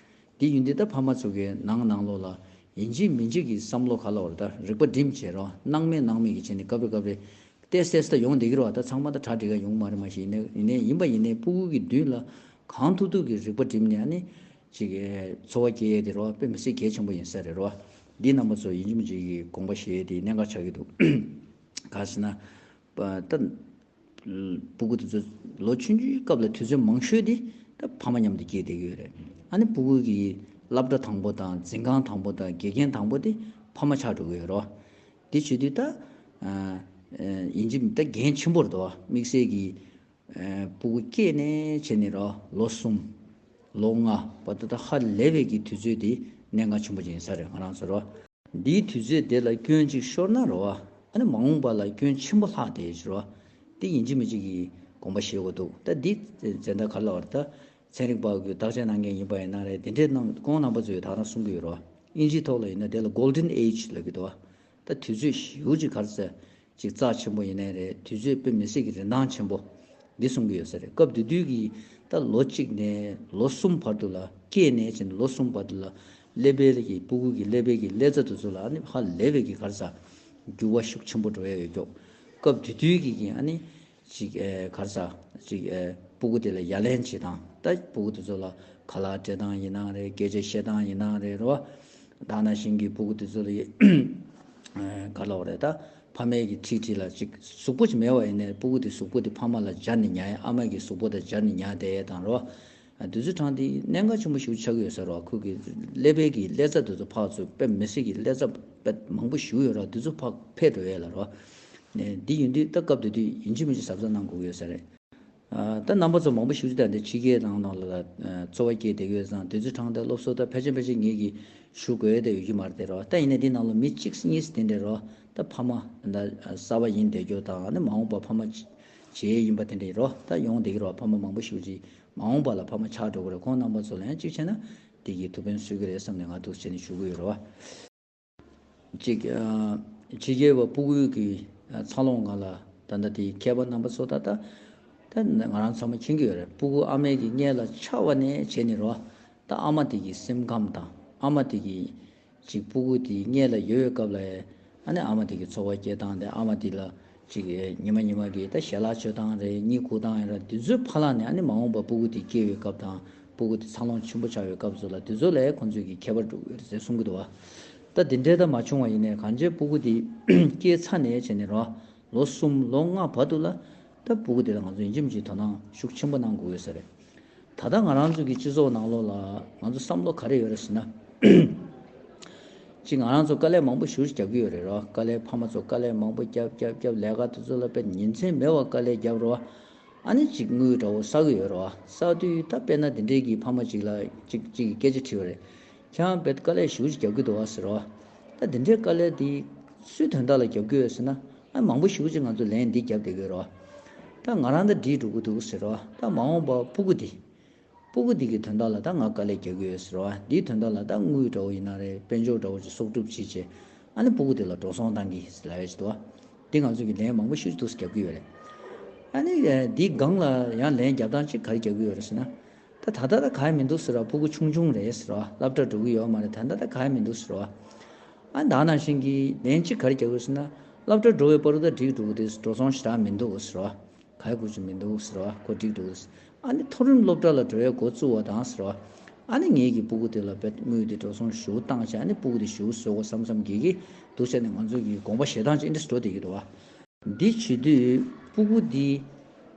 དེ་ཡིན་དུས་ད་ཕ་མ་ཚོ་གི་ནང་ནང་ལོགས་ལ་ཡིན་གཅིག་མིན་གཅིག་གི་བསམ་བློ་ག་ལ་བར་ད་རིག་པ་སྒྲིམ་བྱས་རོགས་སྣང་མེད་སྣང་མེད་ཀྱི་བྱས་ནས་སྐབས་རེ་སྐབས་རེ་ཏེ་སེ་སྟ་ཡོང་བསྡད་ཀྱི་རེད་བ། ད་ཚང་མ་ད་གྲ་སྒྲིག་ག་ཡོང་མ་རེད་མ་གཞི་ཡིན་ནའི་ཡིན་ནའི་ཡིན་པ་ཡིན་ནའི་སྤུ་གུ་གི་མདུན་ལ་གང་ཐུབ་ཐུབ་ཀྱི་རིག་པ་སྒྲིམ་ནས་ཨ་ནི་ཅིག་འཚོ་བ་སྐྱེལ་ཡས་དེ་རེད་བ་དཔེ་མི་སྲིད་གལ་ཆེན་པོ་ཡིན་ས་རེད་རེད་བ། འདི་རྣམ་པ་ཚོ་ཡིན་གཅིག་མིན་གཅིག་གི་དགོངས་པ་བཞེས་ཡས་དེ་གནད་འགག་ཆགས་ཀྱི་འདུག་ག་ཟེར་ན། པ་ད། སྤུ་གུ་དེ་ཚོ་ལོ་ཆུང་ཆུང་སྐབས་ལ་དུས་ཚོད་མང་ཤོས་དེ་ད་ཕ་མ་མཉམ་དུ་སྐྱེལ་བསྡད་ཀྱི་ཡོད་རེད། ཨ་ནི་སྤུ་གུ་གི་སློབ་གྲྭ་དང་པོ་དང་འཛིན་ཁང་དང་པོ་དང་དགེ་རྒན་དང་པོ་དེ་ཕ་མ་ཆགས་འགྲོ་གི་ཡོད་རེད། དེ་བྱེད་དུས་ད་ཡིན་གཅིག་ད་འགན་ཆེན་པོ་རེད་དོ། དམིགས་བསལ་གྱི་སྤུ་གུ་སྐྱེས་ནས་བྱས་ནས་རོ་ལོ་གསུམ། ལོ་ལྔ་བར་དུ་ད་ཧ་ལས་པའི་གི་དུས་ཚོད་དེ་གནད་འགག་ཆེན་པོ་ཅིག་ཡིན་ས་རེད་ང་རང་ཚོ་རོ། འདིའི་དུས་ཚོད་དེ་ལ་སྐྱོན་གཅིག་ཤོར་ན་རོ། ཨ་ནི་མ་འོངས་པ་ལ་སྐྱོན་ཆེན་པོ་ལྷག་བསྡད་ཀྱི་རོ། དེ་ཡིན་གཅིག་མིན་གཅིག་གི་དགོངས་པ་བཞེས་དགོས་འདུག་ད་འདི་ཛན་ད་ག་ལ་བར་ད་ཚན་རིག་པ་གི་བརྟག་དཔྱད་གནང་མཁན་ཡིན་པ་ཡིན་ན་རེད་དེ་འདྲའི་རྣམས་ཁོང་རྣམ་པ་ཚོས་ད་ག་རང་གསུང་གི་ཡོད་རོ། ཨིན་ཇིའི་ཐོག་ལ་ཡིན་ན་དེ་ལ་Golden Age་ལབ་ཀྱི་འདུག་ད་དུས་ཚོད་ཞེ་པོ་ཅིག་ག་རེ་ཟེར། ཅིག་རྩ་ཆེན་པོ་ཡིན་ནའི་རེད་དུས་ཚོད་དཔེ་མི་སྲིད་ཀྱི་རིན་ཐང་ཆེན་པོ་འདི་གསུང་གི་ཡོད་ས་རེད། སྐབས་དེ་དུས་ཀྱི་ད་ལོ་གཅིག་ནས་ལོ་གསུམ་བར་དུ་ལ་སྐྱེས་ནས་ཕྱིན་ལོ་གསུམ་བར་དུ་ལ་ཀླད་པའི་ལ་གི་སྤུ་གུ་གི་ཀླད་པའི་གི་ཀླད་རྩ་དེ་ཚོ་ལ་ཨ་ནི་ཧ་ལས་པའི་གི་ག་རེ་ཟ་འགྱུར་བ་ཤུགས་ཆེན་པོ་འགྲོ་ཡ་ཡོད་ཀྱོག་སྐབས་དེ་དུས་ཀྱི་གི་ཨ་ནི་ཅིག་ཨེ་ག་རེ་ཟ་ཅིག་ཨེ་སྤུ་གུ་དེ་ལ་ཡ་ལན་བྱེད་སྟངས་ད་སྤུ་གུ་དེ་ཚོ་ལ་ཁ་ལག་སྤྲད་སྟངས་ཡིན་ན་རེད་སྐད་ཆ་བཤད་སྟངས་ཡིན་ན་རེད་རོ། ད་ནང་བཞིན་གྱི་སྤུ་གུ་དེ་ཚོ་ལ་ཡི་ག་ལབ་རེད་ད། ཕ་མའི་གི་ཁྲིད་ཁྲིད་ལ་ཅིག་གཟུགས་པོ་ཅིག་མེད་པ་ཡིན་ནའི་སྤུ་གུ་དེ་གཟུགས་པོ་དེ་ཕ་མ་ལ་སྦྱར་ནས་ཉར་ཡ་ཨ་མ་གི་གཟུགས་པོ་དང་སྦྱར་ནས་ཉར་བསྡད་ཡ་དང་རོ། དུས་ཚོད་གྲངས་དེ་གནད་འགག་ཆེན་པོ་ཞིག་ཆགས་ཀྱི་ཡོད་ས་རེད་བ། ཁོ་གི་ཀླད་པའི་གི་ཀླད་རྩ་དེ་ཚོ་ཕར་ཚུར་དཔེ་མི་སྲིད་ཀྱི་ཀླད་རྩ་དཔེ་མང་པོ་ཞིག་ཡོད་རེད་བ། དེ་ཚོ་ཕར་འཕེལ་འགྲོ་ཡས་ལ་རེད་བ། ནས་འདི་ཡིན་དུས་ད་སྐབས་དེ་དུས་ཡིན་གཅིག་མིན་གཅིག་གཟབ་གཟབ་གནང་དགོས་ཀྱི་ཡོད་ས་རེད། ད་རྣམ་པ་ཚོ་མང་པོ་ཞིག་ཅིག་ད་འདི་ཕྱི་རྒྱལ་ནང་ནང་ལ་འཚོ་བ་སྐྱེལ་བསྡད་ཀྱི་ཡོད་ཙང་དུས་ཚོད་གྲངས་ད་སློབ་གསོ་ད་ཕལ་ཆེར་ཕལ་ཆེར་ངེད་ཀྱིས་ཞུ་དགོས་ཡས་ད་ཡོད་ཀྱི་མ་རེད་དེ་རེད་བ། ད་ཡིན་ནའི་འདི་ནང་ལ་མི་གཅིག་གཉིས་དེ་འདྲས་རེད་བ། ད་ཕ་མ་ད་གསར་པ་ཡིན་བསྡད་རྒྱུ་དང་ནི་མ་འོངས་པ་ཕ་མ་བྱེད་ཡས་ཡིན་པ་དེ་འདྲས་རེད་བ། ད་ཡོང་བསྡད་ཀྱི་རེད་བ། ཕ་མ་མང་པོ་ཞིག་ཅིག་མ་འོངས་པ་ལ་ཕ་མ་ཆགས་འགྲོ་གི་རེད། ཁོང་རྣམ་པ་ཚོ་ལ་ཡང་གཅིག་བྱས་ན་དེ་གི་ཐུགས་ཕན་གསོས་ཀྱི་རེད་བསམ་ནས་ང་འདུག་བྱས་ནས་ཞུ་གི་ཡོད་རེད་བ། ཅིག་ཕྱི་རྒྱལ་བ་སྤུ་གུའི་གི་འཚར་ལོངས་སྒང་ལ་ད་ལྟ་དེའི་མཁས་པ་རྣམ་པ་ཚོ་ད་ལྟ་ད་ང་རང་ཚང་མ་མཁྱེན་གྱི་ཡོད་རེད། སྤུ་གུ་ཨ་མའི་གི་མངལ་ལ་ཆགས་པ་ནས་བྱས་ནས་རོ། ད་ཨ་མ་དེ་གི་སེམས་ཁམས་དང་ཨ་མ་དེ་གི་ཅིག་སྤུ་གུ་དེའི་མངལ་ལ་ཡོད་པའི་སྐབས་ལ་ཨ་ནི་ཨ་མ་དེ་གི་འཚོ་བ་སྐྱེལ་སྟངས་དེ་ཨ་མ་དེ་ལ་ཅིག་ཉི་མ་ཉི་མ་གི་ད་ཞལ་ལག་མཆོད་སྟངས་རེད། གཉིད་ཁུག་སྟངས་ཡིན་ར་དེ་ཚོའི་ཕ་ལག་ནས་ཨ་ནི་མ་འོངས་པ་སྤུ་གུ་དེ་སྐྱེ་བའི་སྐབས་དང་སྤུ་གུ་དེ་འཚར་ལོངས་ཆེན་པོ་ཆགས་པའི་སྐབས་ཚོ་ལ་དེ་ཚོ་ལ་ཁོང་ཚོས་ཀྱི་ཁྱད་པར་འགྲོ་གི་ཡོད་རེད་ཟེར་གསུང་གི་འདུག་བ། ད་དེ་འདྲའི་ད་མ་བྱུང་བ་ཡིན་ནའི་གང་ཅི་སྤུ་གུ་དེ་སྐྱེས་ཚར་ནས་བྱས་ནས་རོ། ལོ་གསུམ་ལོ་ལྔ་བར་དུ་ལ་ད་སྤུ་གུ་དེ་ལ་ང་ཚོ་ཡིན་གཅིག་མིན་གཅིག་དོ་སྣང་ཤུགས་ཆེན་པོ་གནང་དགོས་ཡོད་ས་རེད། ད་ལྟ་ང་རང་ཚོ་གི་སྤྱི་ཚོགས་ནང་ལོགས་ལ་ང་ཚོ་བསམ་བློ་ག་རེ་ཡོད་རེད་ཟེར་ན། གཅིག་ང་རང་ཚོ་དཀའ་ལས་མང་པོ་ཞེ་པོ་ཅིག་རྒྱབ་ཀྱི་ཡོད་རེད་རོ། དཀའ་ལས་ཕ་མ་ཚོ་དཀའ་ལས་མང་པོ་རྒྱབ་རྒྱབ་རྒྱབ་ལས་ཀ་དེ་ཚོ་ལ་དཔེ་ཉིན་མཚན་མེད་པར་དཀའ་ལས་རྒྱབ་རོ། ཨ་ནི་གཅིག་དངུལ་འདྲ་བོ་བསགས་ཀྱི་ཡོད་རོ། བསགས་དུས་ད་དཔེར་ན་དེ་འདྲས་ཀྱི་ཕ་མ་ཅིག་ལ་གཅིག་གཅིག་གིས་སྐད་ཆ་དྲིས་པ་རེད། ཁྱེད་རང་དཔེ་དཀའ་ལས་ཞེ་པོ་ཅིག་རྒྱབ་ཀྱི་འདུག་བ་ཟེར་བ། ད་འདི་འདྲའི་དཀའ་ལས་འདི་སུའི་དོན་དག་ལ་རྒྱབ་ཀྱི་ཡོད་ཟེར་ན། ཨ་མང་པོ་ཞེ་པོ་ཅིག་ང་ཚོ་ལན་འདི་རྒྱབ་བསྡད་ཀྱི་ཡོད་རེད་བ། ད་ང་རང་ད་འགྲིག་འགྲོ་གི་འདུག་ཟེར་བ། ད་མ་འོངས་པ་སྤུ་གུ་འདི། སྤུ་གུ་འདི་གི་དོན་དག་ལ་ད་ང་དཀའ་ལས་རྒྱག་གི་ཡོད་ཟེར་བ། འདིའི་དོན་དག་ལ་ད་དངུལ་འདྲ་བོ་ཡིན་ན་རེད། དཔལ་འབྱོར་འདྲ་བོ་ཅིག་གསོག་སྒྲུབ་བྱེད་བྱས། ཨ་ནི་སྤུ་གུ་འདི་ལ་འགྲོ་སོང་བཏང་གི་ཟེར་ལབ་ཡ་ཅིག་འདུག་བ། འདི་ང་ཚོ་གི་ལན་མང་པོ་ཞིག་འདུག་རྒྱབ་ཀྱི་ཡོད་རེད། ཨ་ནི་འདིའི་སྒང་ལ་ཡང་ལན་རྒྱབ་སྟངས་ཅིག་ག་རེ་རྒྱབ་ཀྱི་ཡོད་རེད་ཟེར་ན། ད་ད་ལྟ་ད་ག་ཡ་མི་འདུག་ཟེར་བ། སྤུ་གུ་ཆུང་ཆུང་རེད་ཟེར་བ། སློབ་གྲྭ་འགྲོ་གི་ཡོད་མ་རེད། ད་ལྟ་ད་ག་ཡ་མི་འདུག་ཟེར་བ། ཨ་ནི་ད་ནང་བཞིན་གྱི་ལན་ཅིག་ག་རེ་རྒྱབ་ཀྱི་ཡོད་ཟེར་ན། སློབ་གྲྭ་འགྲོ་བའི་བར་དུ་ད་འགྲིག་འགྲོ་གི་འདུག་འགྲོ་སོང་ཞེ་དྲག་མི་འདུག་ཟེར་བ། ག་ཡ་དགོས་ཀྱི་མི་འདུག་ཟེར་བ། ཁོ་འགྲིག་འདུག་ཨ་ནི་མཐོ་རིམ་སློབ་གྲྭ་ལ་འགྲོ་ཡའི་འགོ་བཙུགས་པ་དང་ཟེར་བ། ཨ་ནི་ངེད་ཀྱི་སྤུ་གུ་དེ་ལ་དཔེ་དངུལ་དེ་འགྲོ་སོང་ཞེ་པོ་བཏང་བྱས། ཨ་ནི་སྤུ་གུ་དེ་ཞེ་པོ་བཟོ་དགོས་བསམ་བསམ་གྱིས་ཀྱིས་འདུག་བྱས་ནས། ང་ཚོ་གི་དགོངས་པ་བཞེས་སྟངས་ཅིག་འདི་འདྲ་འགྲོ་བསྡད་ཀྱི་འདུག་བ། འདི་བྱེད་དུས་སྤུ་གུ་འདི་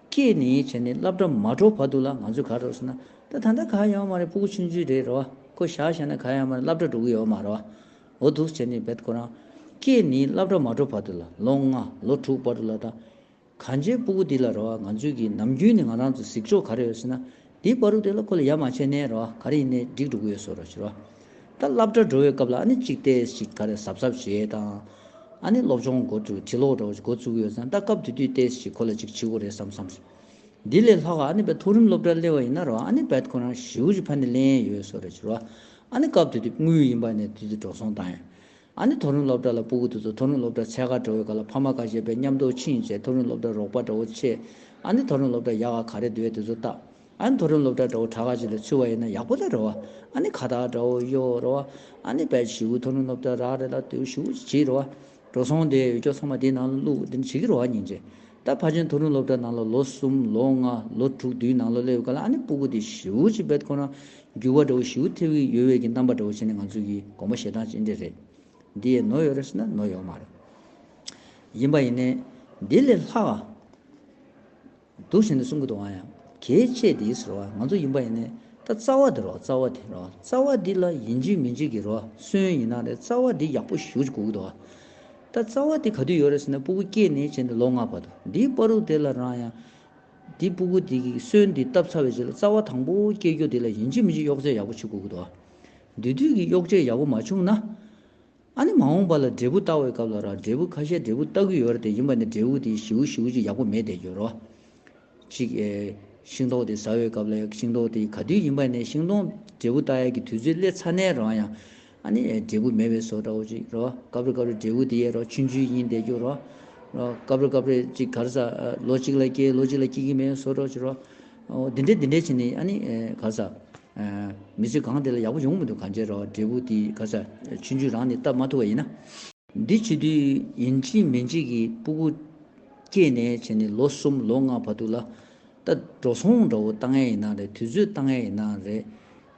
སྐྱེས་ནས་བྱས་ནས་སློབ་གྲྭ་མ་འགྲོ་བར་དུ་ལ་ང་ཚོས་ག་རེ་ཟེར་ན། ད་ད་ལྟ་ག་ཡོད་མ་རེད། སྤུ་གུ་ཆུང་ཆུང་རེད་རེད་བ། ཁོ་བཞག་བཞག་ན་ག་ཡོད་མ་རེད། སློབ་གྲྭ་འགྲོ་གི་ཡོད་མ་རེད་བ། འོ་འདུག་བྱས་ནས་དཔེ་ཁོ་རང་སྐྱེས་ནས་སློབ་གྲྭ་མ་འགྲོ་བར་དུ་ལ། ལོ་ལྔ་ལོ་དྲུག་བར་དུ་ལ་ད། གང་ཅིའི་སྤུ་གུ་འདི་ལ་རེད་བ། ང་ཚོས་ཀྱི་ནམ་རྒྱུན་ནས་ང་རང་ཚོ་གཟིགས་ཕྱོགས་ག་རེ་ཡོད་ཟེར་ན། འདིའི་བར་དུ་དེ་ལ་ཁོ་ལ་ཡ་མ་བྱས་ནས་རེད་བ། ག་རེ་ཡིན་ནའི་འགྲིག་འགྲོ་གི་ཡོད་བཟོ་འདྲ་ཅིག་རེད་བ། ད་སློབ་གྲྭ་འགྲོ་བའི་སྐབས་ལ་ཨ་ནི་གཅིག་ཏོག་ཙམ་ཅིག་ག་རེ་གཟབ་གཟབ་བྱེད་དང་། ཨ་ནི་སློབ་སྦྱོང་འགོ་བཙུགས། འབྲི་ཀློག་འདྲ་བོ་ཅིག་འགོ་བཙུགས་ཡོད་ཙང་། ད་སྐབས་དེ་དུས་ཏོག་ཙམ་ཅིག་ཁོ་ལ་ཅིག་བྱེད་དགོས་རེད་བསམ་བསམ། འདི་ལས་ལྷག་ག་ཨ་ནི་དཔེ་མཐོ་རིམ་སློབ་གྲྭར་སླེབས་པ་ཡིན་ན་རེད་བ། ཨ་ནི་དཔེ་ཁོ་རང་ཞེ་པོ་ཅིག་ཕན་ནས་ལེན་ཡོད་བཟོ་འདྲ་ཅིག་རེད་བ། ཨ་ནི་སྐབས་དེ་དུས་དངུལ་ཡིན་པ་ནས་དེ་དུས་འགྲོ་སོང་བཏང་ཡ། ཨ་ནི་མཐོ་རིམ་སློབ་གྲྭ་ལ་སྤུ་གུ་དེ་ཚོ་མཐོ་རིམ་སློབ་གྲྭ་འཚོལ་ག་འགྲོ་བའི་སྐབས་ལ་ཕ་མ་ཁ་ཤས་དཔེ་མཉམ་དུ་ཕྱིན་བྱས། མཐོ་རིམ་སློབ་གྲྭ་རོགས་པ་འདྲ་བོ་བྱས། ཨ་ནི་མཐོ་རིམ་སློབ་གྲྭ་ཡག་ག་ག་རེ་འདུག་དེ་ཚོ་བལྟ། ཨ་ནི་མཐོ་རིམ་སློབ་གྲྭ་འདྲ་བོ་དྲག་ག་ཅིག་ལ་ཚུད་པ་ཡིན་ན་ཡག་པོ་ད་རེད་བ། ཨ་ནི་ཁ་བཏགས་འདྲ་བོ་གཡོག་རེད་བ། ཨ་ནི་དཔེ་ཞེ་པོ་མཐོ་རིམ་སློབ་གྲྭ་རག་རེད་ལ་དེ་ཞེ་པོ་ཅིག་རེད་བ། འགྲོ་སོང་དེ་ཡོད་ཅོག་ཚང་མ་དེའི་ནང་ལ་བླུགས། དེ་འདྲ་བྱེད་ཀྱི་རེད་བ་སྙིང་རྗེ། ད་ཕལ་ཆེར་མཐོ་རིམ་སློབ་གྲྭ་ནང་ལ་ལོ་གསུམ་ལོ་ལྔ་ལོ་དྲུག་དེའི་ནང་ལ་སླེབས་སྐབས་ལ། ཨ་ནི་སྤུ་གུ་དེ་ཞེ་པོ་ཅིག་དཔེ་ཁོ་རང་འགྱུར་བ་འདྲ་བོ་ཞེ་པོ་ཐེབས་ཀྱི་ཡོད་པའི་གི་རྣམ་པ་འདྲ་བོ་བྱས་ནས་ང་ཚོ་གི་དགོངས་པ་བཞེས་སྟངས་ཅིག་འདི་རེད། འདི་ཡས་ནོར་ཡོད་རེད་ཟེར་ན་ནོར་ཡོད་མ་རེད། ཡིན་པ་ཡིན་ནའི་འདི་ལས་ལྷག་འདུག་བྱས་ནས་གསུང་གི་འདུག་ཨ། ཡང་གལ་ཆེ་འདི་ཟེར་བ། ང་ཚོ་ཡིན་པ་ཡིན་ནའི་ད་རྩ་བ་འདི་རོ། རྩ་བ་འདི་རོ། རྩ་བ་འདི་ལ་ཡིན་གཅིག་མིན་གཅིག་གི་རོ། སོན་ཡིན་ན་རེད། རྩ་བ་འདི་ཡག་པོ་ཞེ་པོ་ཅིག་དགོས་ཀྱི་འདུག་ཨ། ད་རྩ་བ་འདི་ག་དུས་ཡོད་རེད་ཟེར་ན། སྤུ་གུ་སྐྱེས་ནས་བྱས་ནས་ལོ་ལྔ་བར་དུ། འདིའི་བར་དུ་དེ་ལ་རང་ཡང་འདི་སྤུ་གུ་འདི་གི་སོན་འདི་བཏབ་ཚར་བའི་རྗེས་ལ་རྩ་བ་དང་པོ་སྐྱེ་རྒྱུ་དེ་ལ་ཡིན་གཅིག་མིན་གཅིག་གཡོག་བྱེད་ཡག་པོ་བྱེད་དགོས་ཀྱི་འདུག་ཨ། འདི་དུས་ཀྱི་གཡོག་བྱེད་ཡག་པོ་མ་བྱུང་ན། ཨ་ནི་མ་འོངས་པ་ལ་འབྲས་བུ་བཏགས་པའི་སྐབས་ལ་ར། འབྲས་བུ་ཁ་ཤས་འབྲས་བུ་བཏགས་ཀྱི་ཡོད་རེད་དེ། ཡིན་པ་ནི་འབྲས་བུ་དེ་ཞེ་པོ་ཞེ་པོ་ཅིག་ཡག་པོ་མེད་བསྡད་ཀྱི་ཡོད་རེད་བ། ཅིག་ཨེ། ཤིང་ཏོག་དེ་ཟ་བའི་སྐབས་ལ་ཤིང་ཏོག་དེ་ག་དུས་ཡིན་པ་ནས་ཤིང་སྡོང་འབྲས་བུ་བཏགས་ཡག་གི་དུས་ཚོད་སླེབས་ཚར་ནའི་རང་ཡང་། ཨ་ནི་ཨེ། འབྲས་བུ་མེད་པའི་བཟོ་འདྲ་བོ་ཅིག་རེད་བ། སྐབས་རེ་སྐབས་རེ་འབྲས་བུ་དེ་ཡས་རོ་ཆུང་ཆུང་ཡིན་བསྡད་ཀྱི་ཡོད་རེད་བ། སྐབས་རེ་སྐབས་རེ་ཅིག་ག་རེ་ཟ། ལོ་གཅིག་ལ་སྐྱེ་ལོ་གཅིག་ལ་སྐྱེ་གི་མེད་བཟོ་འདྲ་བོ་ཅིག་རེད་བ། འོ་འདི་འདྲས་འདི་འདྲས་བྱས་ནས་ཨ་ནི་ཨེ། ག་རེ་ཟ། ཨ། མི་ཚེ་གང་དེ་ལ་ཡག་པོ་ཡོང་མི་འདུག་གང་བྱས་རེད་བ། འབྲས་བུ་དེ་ག་རེ་ཟ། ཆུང་ཆུང་རང་ནས་བཏབ་མ་ཐུབ་པ་ཡིན་ན། འདི་བྱེད་དུས་ཡིན་གཅིག་མིན་གཅིག་གི་སྤུ་གུ་སྐྱེས་ནས་བྱས་ནས་ལོ་གསུམ་ལོ་ལྔ་བར་དུ་ལ། ད་འགྲོ་སོང་འདྲ་བོ་བཏང་ཡས་ཡིན་ན་རེད། དུས་ཚོད་བཏང་ཡས་ཡིན་ན་རེད།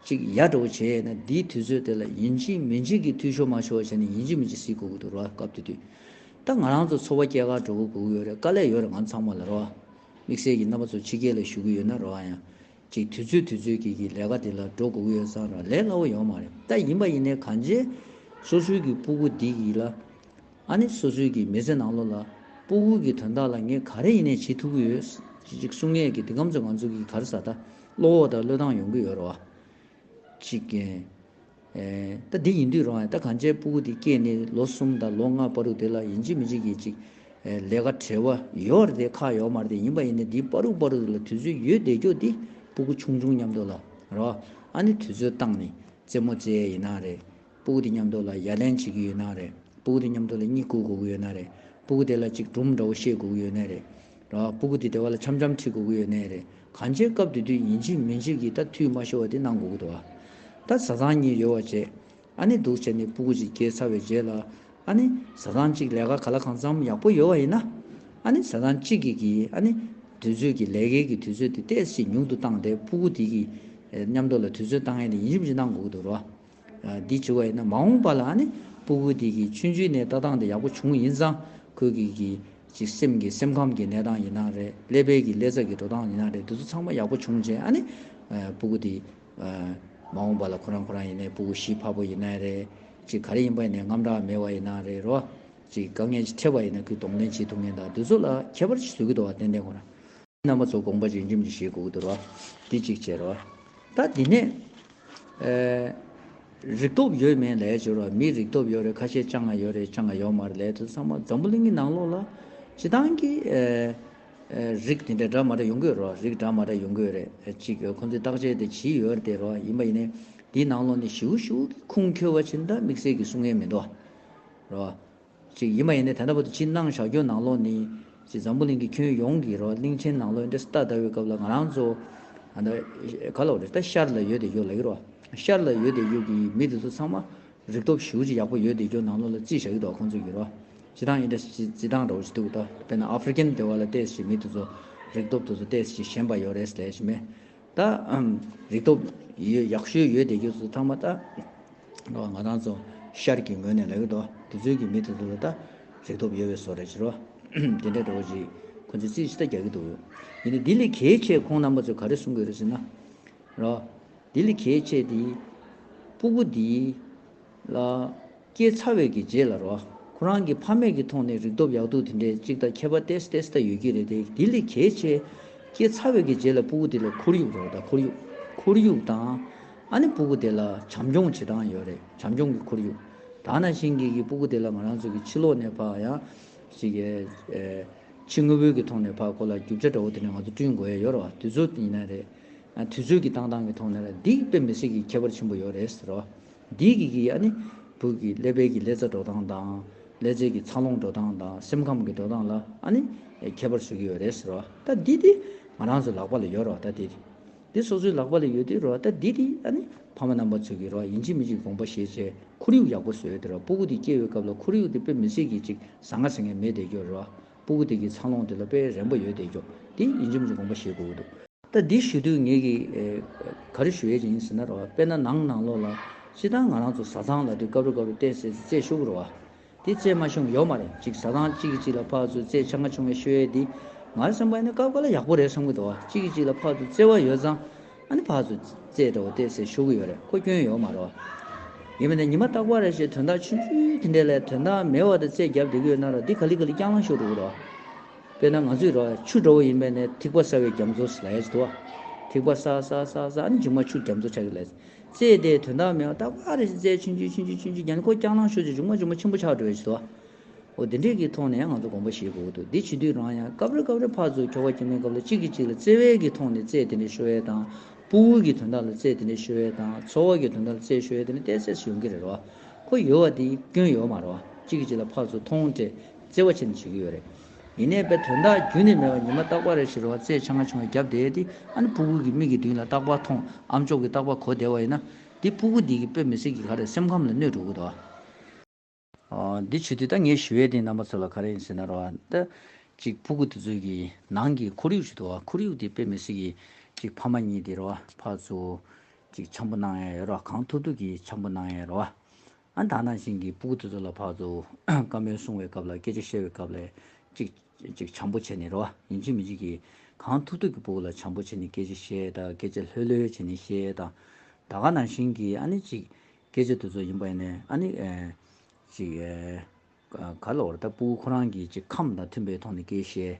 ཅིག་ཡ་འདྲ་བོ་བྱས་ཡས་ན། འདིའི་དུས་ཚོད་དེ་ལ་ཡིན་གཅིག་མིན་གཅིག་གི་འཐུས་ཤོར་མ་ཤོར་བ་བྱས་ནས་ཡིན་གཅིག་མིན་གཅིག་གཟིགས་དགོས་ཀྱི་འདུག་རེད་བ། སྐབས་དེ་དུས། ད་ང་རང་ཚོ་འཚོ་བ་སྐྱེལ་གར་འགྲོ་དགོས་ཀྱི་ཡོད་རེད། དཀའ་ལས་ཡོད་རེད་ང་ཚང་མ་ལ་རེད་བ། དམིགས་བསལ་གྱི་རྣམ་པ་ཚོ་ཕྱི་རྒྱལ་ལ་བཞུགས་ཀྱི་ཡོད་ན་རེད་བ། ཡང་ཅིག་དུས་ཚོད་དུས་ཚོད་ཀྱི་གི་ལས་ཀ་དེ་ལ་འགྲོ་དགོས་ཀྱི་ཡོད་ཙང་ར། ལས་སླ་བོ་ཡོད་མ་རེད། ད་ཡིན་པ་ཡིན་ནའི་གང་བྱས་སོ་སོའི་གི་སྤུ་གུ་འདི་གི་ལ། ཨ་ནི་སོ་སོའི་གི་མི་ཚེ་ནང་ལོགས་ལ་སྤུ་གུ་གི་དོན་དག་ལ་ངས་ག་རེ་ཡིན་ནའི་བྱེད་ཐུབ་ཀྱི་ཡོད་ཅིག་གསུང་ཡས་ཀྱི་དེ་གམ་ཚོ་ང་ཚོ་གི་ག་རེ་ཟ། ད་བློ་བོ་དང་བློས་བཏང་ཡོང་གི་ཡོད་རེད་བ། ཅིག་ཨེ། ད་འདི་ཡིན་དུས་རང་ཨེ། ད་གང་བྱས་སྤུ་གུ་འདི་སྐྱེས་ནས་ལོ་གསུམ་དང་ལོ་ལྔ་བར་དུ་དེ་ལ་ཡིན་གཅིག་མིན་གཅིག་གིས་ཅིག་ཨེ། ལས་ཀ་བྲེལ་བ་ཡོད་རེད་དེ་ཁག་ཡོད་མ་རེད་དེ། ཡིན་པ་ཡིན་ནའི་འདི་བར་དུ་བར་དུ་དེ་ལ་དུས་ཚོད་ཡོད་བསྡད་རྒྱུ་འདི་སྤུ་གུ་ཆུང་ཆུང་མཉམ་དུ་ལ་རེད་བ། ཨ་ནི་དུས་ཚོད་བཏང་ནས་རྩེད་མོ་རྩེ་ཡས་ཡིན་ན་རེད། སྤུ་གུ་དེ་མཉམ་དུ་ལ་ཡ་ལན་བྱེད་ཀྱི་ཡོད་ན་རེད། སྤུ་གུ་དེ་མཉམ་དུ་ལ་གཉིད་ཁུག་དགོས་ཀྱི་ཡོད་ན་རེད། སྤུ་གུ་དེ་ལ་ཅིག་སྒྲུང་འདྲ་བོ་བཤད་དགོས་ཀྱི་ཡོད་ན་རེད། ར། སྤུ་གུ་དེ་དེ་བ་ལ་འཆམ་འཆམ་ཁྲིད་དགོས་ཀྱི་ཡོད་ན་རེད། གང་བྱས་སྐབས་དེ་དུས་ཡིན་གཅིག་མིན་གཅིག་གིས་ད་འཐུས་མ་ཤོར་བ་དེ་གནང་དགོས་ཀྱི་འདུག་བ། ད་བཟའ་ཚང་གཉིས་ཡོད་པ་བྱས། ཨ་ནི་འདུག་བྱས་ནས་སྤུ་གུ་ཅིག་སྐྱེས་ཚར་བའི་རྗེས་ལ། ཨ་ནི་བཟའ་ཚང་གཅིག་ལས་ཀ་ག་ལ་གང་འཚམ་ཡག་པོ་ཡོད་པ་ཡིན་ན། ཨ་ནི་བཟའ་ཚང་གཅིག་གིས་ཀྱིས་ཨ་ནི་དུས་ཚོད་ཀྱི་ལས་ཀའི་གི་དུས་ཚོད་དེ་ཏོག་ཙམ་ཉུང་དུ་བཏང་སྟེ། སྤུ་གུ་དེ་གི་མཉམ་དུ་ལ་དུས་ཚོད་བཏང་ཡས་དེ་ཡིན་གཅིག་མིན་གཅིག་གནང་དགོས་ཀྱི་འདུག་ར། འདི་བྱུང་བ་ཡིན་ན་མ་འོངས་པ་ལ་ཨ་ནི་སྤུ་གུ་དེ་གི་ཆུང་ཆུང་ནས་ལྟ་སྟངས་དེ་ཡག་པོ་བྱུང་ཡིན་ཙང་། ཁོའི་གི་གི་ཅིག་སེམས་ཀྱི་སེམས་ཁམས་ཀྱི་གནས་སྟངས་ཡིན་ན་རེད། ཀླད་པའི་གི་ཀླད་རྩ་གི་འགྲོ་སྟངས་ཡིན་ན་རེད། དེ་ཚོ་ཚང་མ་ཡག་པོ་བྱུང་རྗེས་ཨ་ནི་སྤུ་གུ་དེ་མ་འོངས་པ་ལ་ཁོ་རང་ཁོ་རང་ཡིན་ནའི་སྤུ་གུ་གཞི་ཕར་པོ་ཡིན་ན་རེད། ཅིག་ག་རེ་ཡིན་པ་ཡིན་ནའི་དངངས་སྐྲག་མེད་པ་ཡིན་ན་རེད་རོ། ཅིག་དཀའ་ངལ་ཅིག་འཕྲད་པ་ཡིན་ན་ཁོས་གདོང་ལེན་བྱེད་ཐུབ་མཁན་དང་དེ་ཚོ་ལ་ཁྱད་པར་ཅིག་བཟོ་གི་འདུག་བ། ཏན་ཏན་ཁོ་རང་རྣམ་པ་ཚོ་དགོངས་པ་ཇི་འཇམ་ཅིག་བཞེས་དགོས་ཀྱི་འདུག་ར། འདི་གཅིག་བྱས་རོ། ད་འདི་ནས་ཨེ། རིག་སྟོབས་ཡོད་མེད་ལས་བྱེད་རོགས། མིའི་རིག་སྟོབས་ཡོད་རེད། ཁ་ཤས་སྤྱང་ང་ཡོད་རེད། སྤྱང་ང་ཡོད་མ་རེད་ལས་དེ་ཚང་མ་འཛམ་བུ་གླིང་གི་ནང་ལོགས་ལ་སྤྱི་བཏང་གི་ཨེ་ཨེ་རིགས་དེ་འདྲ་འདྲ་མ་འདྲ་ཡོང་གི་ཡོད་རོགས། རིགས་འདྲ་མ་འདྲ་ཡོང་གི་ཡོད་རེད། ཨེ་གཅིག་ཁོང་ཚོས་བརྟག་དཔྱད་དེ་བྱས་ཡོད་རེད་དེ་རོགས། ཡིན་པ་ཡིན་ནའི་དེའི་ནང་ལོགས་ནས་ཞེ་པོ་ཞེ་པོ་གི་ཁུངས་འཁྱོལ་བ་ཕྱིན་ད་དམིགས་བསལ་གྱི་གསུང་ཡས་མི་འདུག་རོགས། ཅིག་ཡིན་པ་ཡིན་ནའི་ད་ལྟ་བར་དུ་ཅིག་གནང་བཞག་རྒྱུ་ནང་ལོགས་ནས་ཅིག་འཛམ་བུ་གླིང་གི་ཁྱོན་ཡོངས་ཀྱི་རོགས་གླིང་ཆེན་ནང་ལོགས་འདྲ་ལྟ་ལྟ་བའི་སྐབས་ལ་ང་རང་ཚོ་ཨ་ད་ག་ལ་འོ་རེད། ད་ཤར་ལ་ཡོད་བསྡད་རྒྱུ་ལ་ཡོད་རོགས། ཤར་ལ་ཡོད་བསྡད་རྒྱུ་གི་མི་དེ་ཚོ་ཚང་མ་རིག་སྟོབས་ཞེ་པོ་ཅིག་ཡག་པོ་ཡོད་བསྡད་རྒྱུ་ནང་ལོགས་ལ་བརྩིས་བཞག་གི་འདུག་ཁོང་ཚོ་གི་རོགས། སྤྱི་བཏང་ཡིན་འདྲ་ཅིག་བརྩི་སྟངས་འདྲ་བོ་ཞིག་འདུག་ད་དཔེར་ན་ཨ་ཧྥེ་རི་ཀན་དེ་བ་ལ་ཏོག་ཙམ་མི་དེ་ཚོ་རིག་སྟོབས་དེ་ཚོ་ཏོག་ཙམ་ཞན་པ་ཡོད་རེད་ལས་ཞིག་མེད། ད་ཨམ་རིག་སྟོབས་ཡོད་ཡག་ཤོས་ཡོད་བསྡད་རྒྱུ་ཚོ་ཚང་མ་ད་ང་རང་ཚོ་ཤར་གྱི་ངོས་ནས་ལབ་ཀྱི་འདུག་དེ་ཚོའི་གི་མི་དེ་ཚོ་ལ་ད་རིག་སྟོབས་ཡོད་པའི་བཟོ་འདྲ་ཅིག་རོ། དེ་འདྲ་འདྲ་བོ་ཅིག་ཁོ་ཚོས་རྩིས་ཅིག་ད་རྒྱག་གི་འདུག་ཡིན་ནའི་འདི་ལས་གལ་ཆེ་ཁོང་རྣམ་པ་ཚོས་ག་རེ་གསུང་གི་ཡོད་རེད་ཟེར་ན། རོ། འདི་ལས་གལ་ཆེ་དེ། སྤུ་གུ་འདི་ལ་སྐྱེས་ཚར་བའི་གི་རྗེས་ལ་རོ། ཁོ་རང་གི་ཕ་མེས་ཀྱི་ཐོག་ནས་རིག་སྟོབས་ཡག་སྡུག་དེ་འདྲའི་གཅིག་དང་ཁྱད་པར་ཏོག་ཙམ་ཏོག་ཙམ་ད་ཡོད་ཀྱི་རེད་དེ། འདི་ལས་གལ་ཆེ། སྐྱེས་ཚར་བའི་གི་རྗེས་ལ་སྤུ་གུ་དེ་ལ་ཁོར་ཡུག་རོ། ད་ཁོར་ཡུག་ཁོར་ཡུག་དང་། ཨ་ནི་སྤུ་གུ་དེ་ལ་བྱམས་སྐྱོང་བྱེད་སྟངས་ཡོད་རེད། བྱམས་སྐྱོང་གི་ཁོར་ཡུག་ད་ནང་བཞིན་གྱི་གི་སྤུ་གུ་དེ་ལ་ང་རང་ཚོ་གི་ཕྱི་ལོགས་ནས་ཕར་ཡང་ཅིག་གི་ཨེ་ཕྱི་དངོས་པོའི་གི་ཐོག་ནས་ཕར་ཁོ་ལ་རྒྱུ་ཆ་འདྲ་བོ་དེ་འདྲ་ང་ཚོ་བསྐྲུན་དགོས་ཡ་ཡོད་རེད་བ། དུས་ཚོད་ཡིན་ན་རེད། ཨ་དུས་ཚོད་ཀྱི་བཏང་སྟངས་ཀྱི་ཐོག་ནས་རེད། འདི་དཔེ་མི་སྲིད་ཀྱི་ཁྱད་པར་ཆེན་པོ་ཡོད་རེད་ཟེར་རོ། འདི་གི་གི་ཨ་ནི་བུ་གི་ཀླད་པའི་གི་ཀླད་རྩ་འགྲོ་སྟངས་དང་། ཀླད་རྩའི་གི་འཚར་ལོངས་འགྲོ་སྟངས་དང་། སེམས་ཁམས་ཀྱི་འགྲོ་སྟངས་ལ་ཨ་ནི་ཁྱད་པར་བཟོ་གི་ཡོད་རེད་ཟེར་རོ། ད་འདི་དེ་ང་རང་ཚོ་ལག་པ་ལ་ཡོད་རོ། ད་འདི་དེ། འདི་སོ་སོའི་ལག་པ་ལ་ཡོད་དུས་རོ། ད་འདི་དེ་ཨ་ནི་ཕ་མ་རྣམ་པ་ཚོས་ཀྱི་རོ། ཡིན་གཅིག་མིན་གཅིག་དགོངས་པ་བཞེས་བྱས་ཁོར་ཡུག་ཡག་པོ་བཟོས་ཏེ་རོ། སྤུ་གུ་དེ་སྐྱེ་བའི་སྐབས་ལ་ཁོར་ཡུག་དེ་དཔེ་མི་སྲིད་ཀྱི་ཅིག་ཟང་ངེ་ཟིང་ངེ་མེད་བསྡད་རྒྱུ་རོ། སྤུ་གུ་དེ་གི་འཚར་ལོངས་དེ་ལ་དཔེ་རན་པོ་ཡོད་བསྡད་རྒྱུ་དེ་ཡིན་གཅིག་མིན་གཅིག་དགོངས་པ་བཞེས་དགོས་ཀྱི་འདུག་ད་འདི་ཞུ་དུས་ངས་ཀྱི་ཨེ་ག་རེ་ཞུ་ཡས་ཀྱི་ཡིན་ཟེར་ན་རོ། དཔེར་ན་ནང་ནང་ལོགས་ལ་སྤྱིར་བཏང་ང་རང་ཚོ་བཟའ་ཚང་ལ་དུས་སྐབས་རེ་སྐབས་རེ་བལྟས་ཚེ་རྩེད་ཤོར་གི་རེད་བ། དེ་རྩེད་མ་ཤོང་ཡོད་མ་རེད། ཅིག་བཟའ་ཚང་གཅིག་གིས་གཅིག་ལ་ཕར་ཚུར་རྩེད་ཆང་ཁ་ཆུང་བའི་ཤོད་ཡས་འདི། ང་བསམ་པ་ཡིན་ན་སྐབས་འགའ་ལ་ཡག་པོ་རེད་བསམ་གི་འདུག་བ། གཅིག་གིས་གཅིག་ལ་ཕར་ཚུར་རྩེད་པ་ཡོད་ཙང་། ཨ་ནི་ཕར་ཚུར་རྩེད་འདྲ་བོ་བལྟས་ཚེ་ཤོར་གི་ཡོད་རེད། ཁོ་སྐྱོན་ཡོད་མ་རེད་བ། ཡིན་པ་ནས་ཉི་མ་རྟག་པར་རེ་བཞིན་དོན་དག་ཆུང་ཆུང་དེ་འདྲས་ལས་དོན་དག་མེད་པ་དང་རྩེད་རྒྱབ་བསྡད་ཀྱི་ཡོད་ན་ར་འདི་ག་ལེ་ག་ལེ་རྐྱང་ལངས་ཤོར་འགྲོ་གི་རེད་བ། དཔེར་ན་ང་ཚོས་རོ་ཆུ་འདྲ་བོ་ཡིན་པས་ནས་ཐིགས་པ་ཟ་བའི་རྒྱ་མཚོ་ལབ་ཡས་ཅིག་འདུག་བ། ཐིགས་པ་ཟ་ཟ་ཟ་ཟ་ཨ་ནི་མཇུག་མ་ཆུ་རྒྱ་མཚོ་ཆགས་ཀྱི་ལས། རྩེད་དེ་དོན་དག་མེད་པ་རྟག་པར་རེ་བཞིན་རྩེད་ཆུང་ཆུང་ཆུང་ཆུང་ཆུང་ཆུང་རྒྱབ་ནས་ཁོ་རྐྱང་ལངས་ཤོར་ཅིག་མཇུག་མ་མཇུག་མ་ཆེན་པོ་ཆགས་འགྲོ་ཡས་ཅིག་འདུག་བ། འོ་དེ་འདྲས་ཀྱི་ཐོག་ནས་ཡང་ང་ཚོ་དགོངས་པ་བཞེས་དགོས་ཀྱི་འདུག་འདི་བྱེད་དུས་རང་ཡང་སྐབས་རེ་སྐབས་རེ་ཕར་ཚུར་ཁྱོ་ག་སྐྱེ་དམན་སྐབས་ལ་གཅིག་གིས་གཅིག་ལ་བརྩེ་བའི་གི་ཐོག་ནས་རྩེད་དེ་འདྲས་ཤོར་ཡས་དང་། སྤུ་གུ་གི་དོན་དག་ལ་རྩེད་དེ་འདྲས་ཤོར་ཡས་དང་། འཚོ་བ་གི་དོན་དག་ལ་རྩེད་ཤོར་ཡས་དེ་འདྲས་ཏོག་ཙམ་ཡོང་གི་རེད་རོ། ཁོ་ཡོད་པ་དེ་སྐྱོན་ཡོད་མ་རེད་བ། གཅིག་གིས་གཅིག་ལ་ཕར་ཚུར་མཐོང་སྤྲད་བརྩེ་བ་བྱས་ནས་བྱེད་ཀྱི་ཡོད་རེད། ཡིན་ནའི་དཔེ་དོན་དག་རྒྱུན་ནས་མེད་པ་ཉི་མ་རྟག་པར་རེ་བཞིན་རོ་རྩེད་ཆང་ཁ་ཆུང་བ་བརྒྱབ་བསྡད་དེ་ཨ་ནི་སྤུ་གུ་གི་མིག་གི་མདུན་ལ་རྟག་པར་མཐོང་། ཨ་མཆོག་གིས་རྟག་པར་གོ་བསྡད་པ་ཡིན་ན། དེ་སྤུ་གུ་འདི་གི་དཔེ་མི་སྲིད་ཀྱི་ག་རེ་སེམས་ཁམས་ལ་གནོད་འགྲོ་གི་འདུག་ཨ། འདི་བྱེད་དུས་ད་ངས་ཞུ་ཡས་དེ་རྣམ་པ་ཚོ་ལ་ག་རེ་ཡིན་ཟེར་ན་རོ། ད་ཅིག་སྤུ་གུ་དེ་ཚོའི་གི་ནང་གི་ཁོར་ཡུག་ཞིག་འདུག་ཨ། ཁོར་ཡུག་དེ་དཔེ་མི་སྲིད་ཀྱི་ཅིག་ཕ་མ་གཉིས་དེ་རོ་ཕར་ཚུར་ཅིག་འཆམ་པོ་གནང་ཡས་ཡོད་རོ། གང་ཐུབ་ཐུབ་ཀྱིས་འཆམ་པོ་གནང་ཡས་རོ། ཨ་ད་ནང་བཞིན་གྱི་སྤུ་གུ་དེ་ཚོ་ལ་ཕར་ཚུར་བཀའ་མོལ་གསུང་བའི་སྐབས་ལ་སྐད་ཆ་བཤད་པའི་སྐབས་ལ་ཅིག་ཅིག་འཆམ་པོ་བྱས་ནས་རོ། ཡིན་གཅིག་མིན་གཅིག་གིས་གང་ཐུབ་ཐུབ་ཀྱིས་སྤུ་གུ་ལ་འཆམ་པོ་བྱས་ནས་སྐད་ཆ་བཤད་དང་། སྐད་ཆ་ལྷོད་ལྷོད་བྱས་ནས་བཤད་དང་། ད་ག་ནང་བཞིན་གྱི་ཨ་ནི་ཅིག་སྐད་ཆ་དེ་ཚོ་ཡིན་པ་ཡིན་ནའི་ཨ་ནི་ཨེ་ཅིག་ཨེ་ག་ལ་བར་ད་སྤུ་གུ་ཁོ་རང་གི་ཅིག་ཁམས་དང་མཐུན་པའི་ཐོག་ནས་སྐད་བཤད།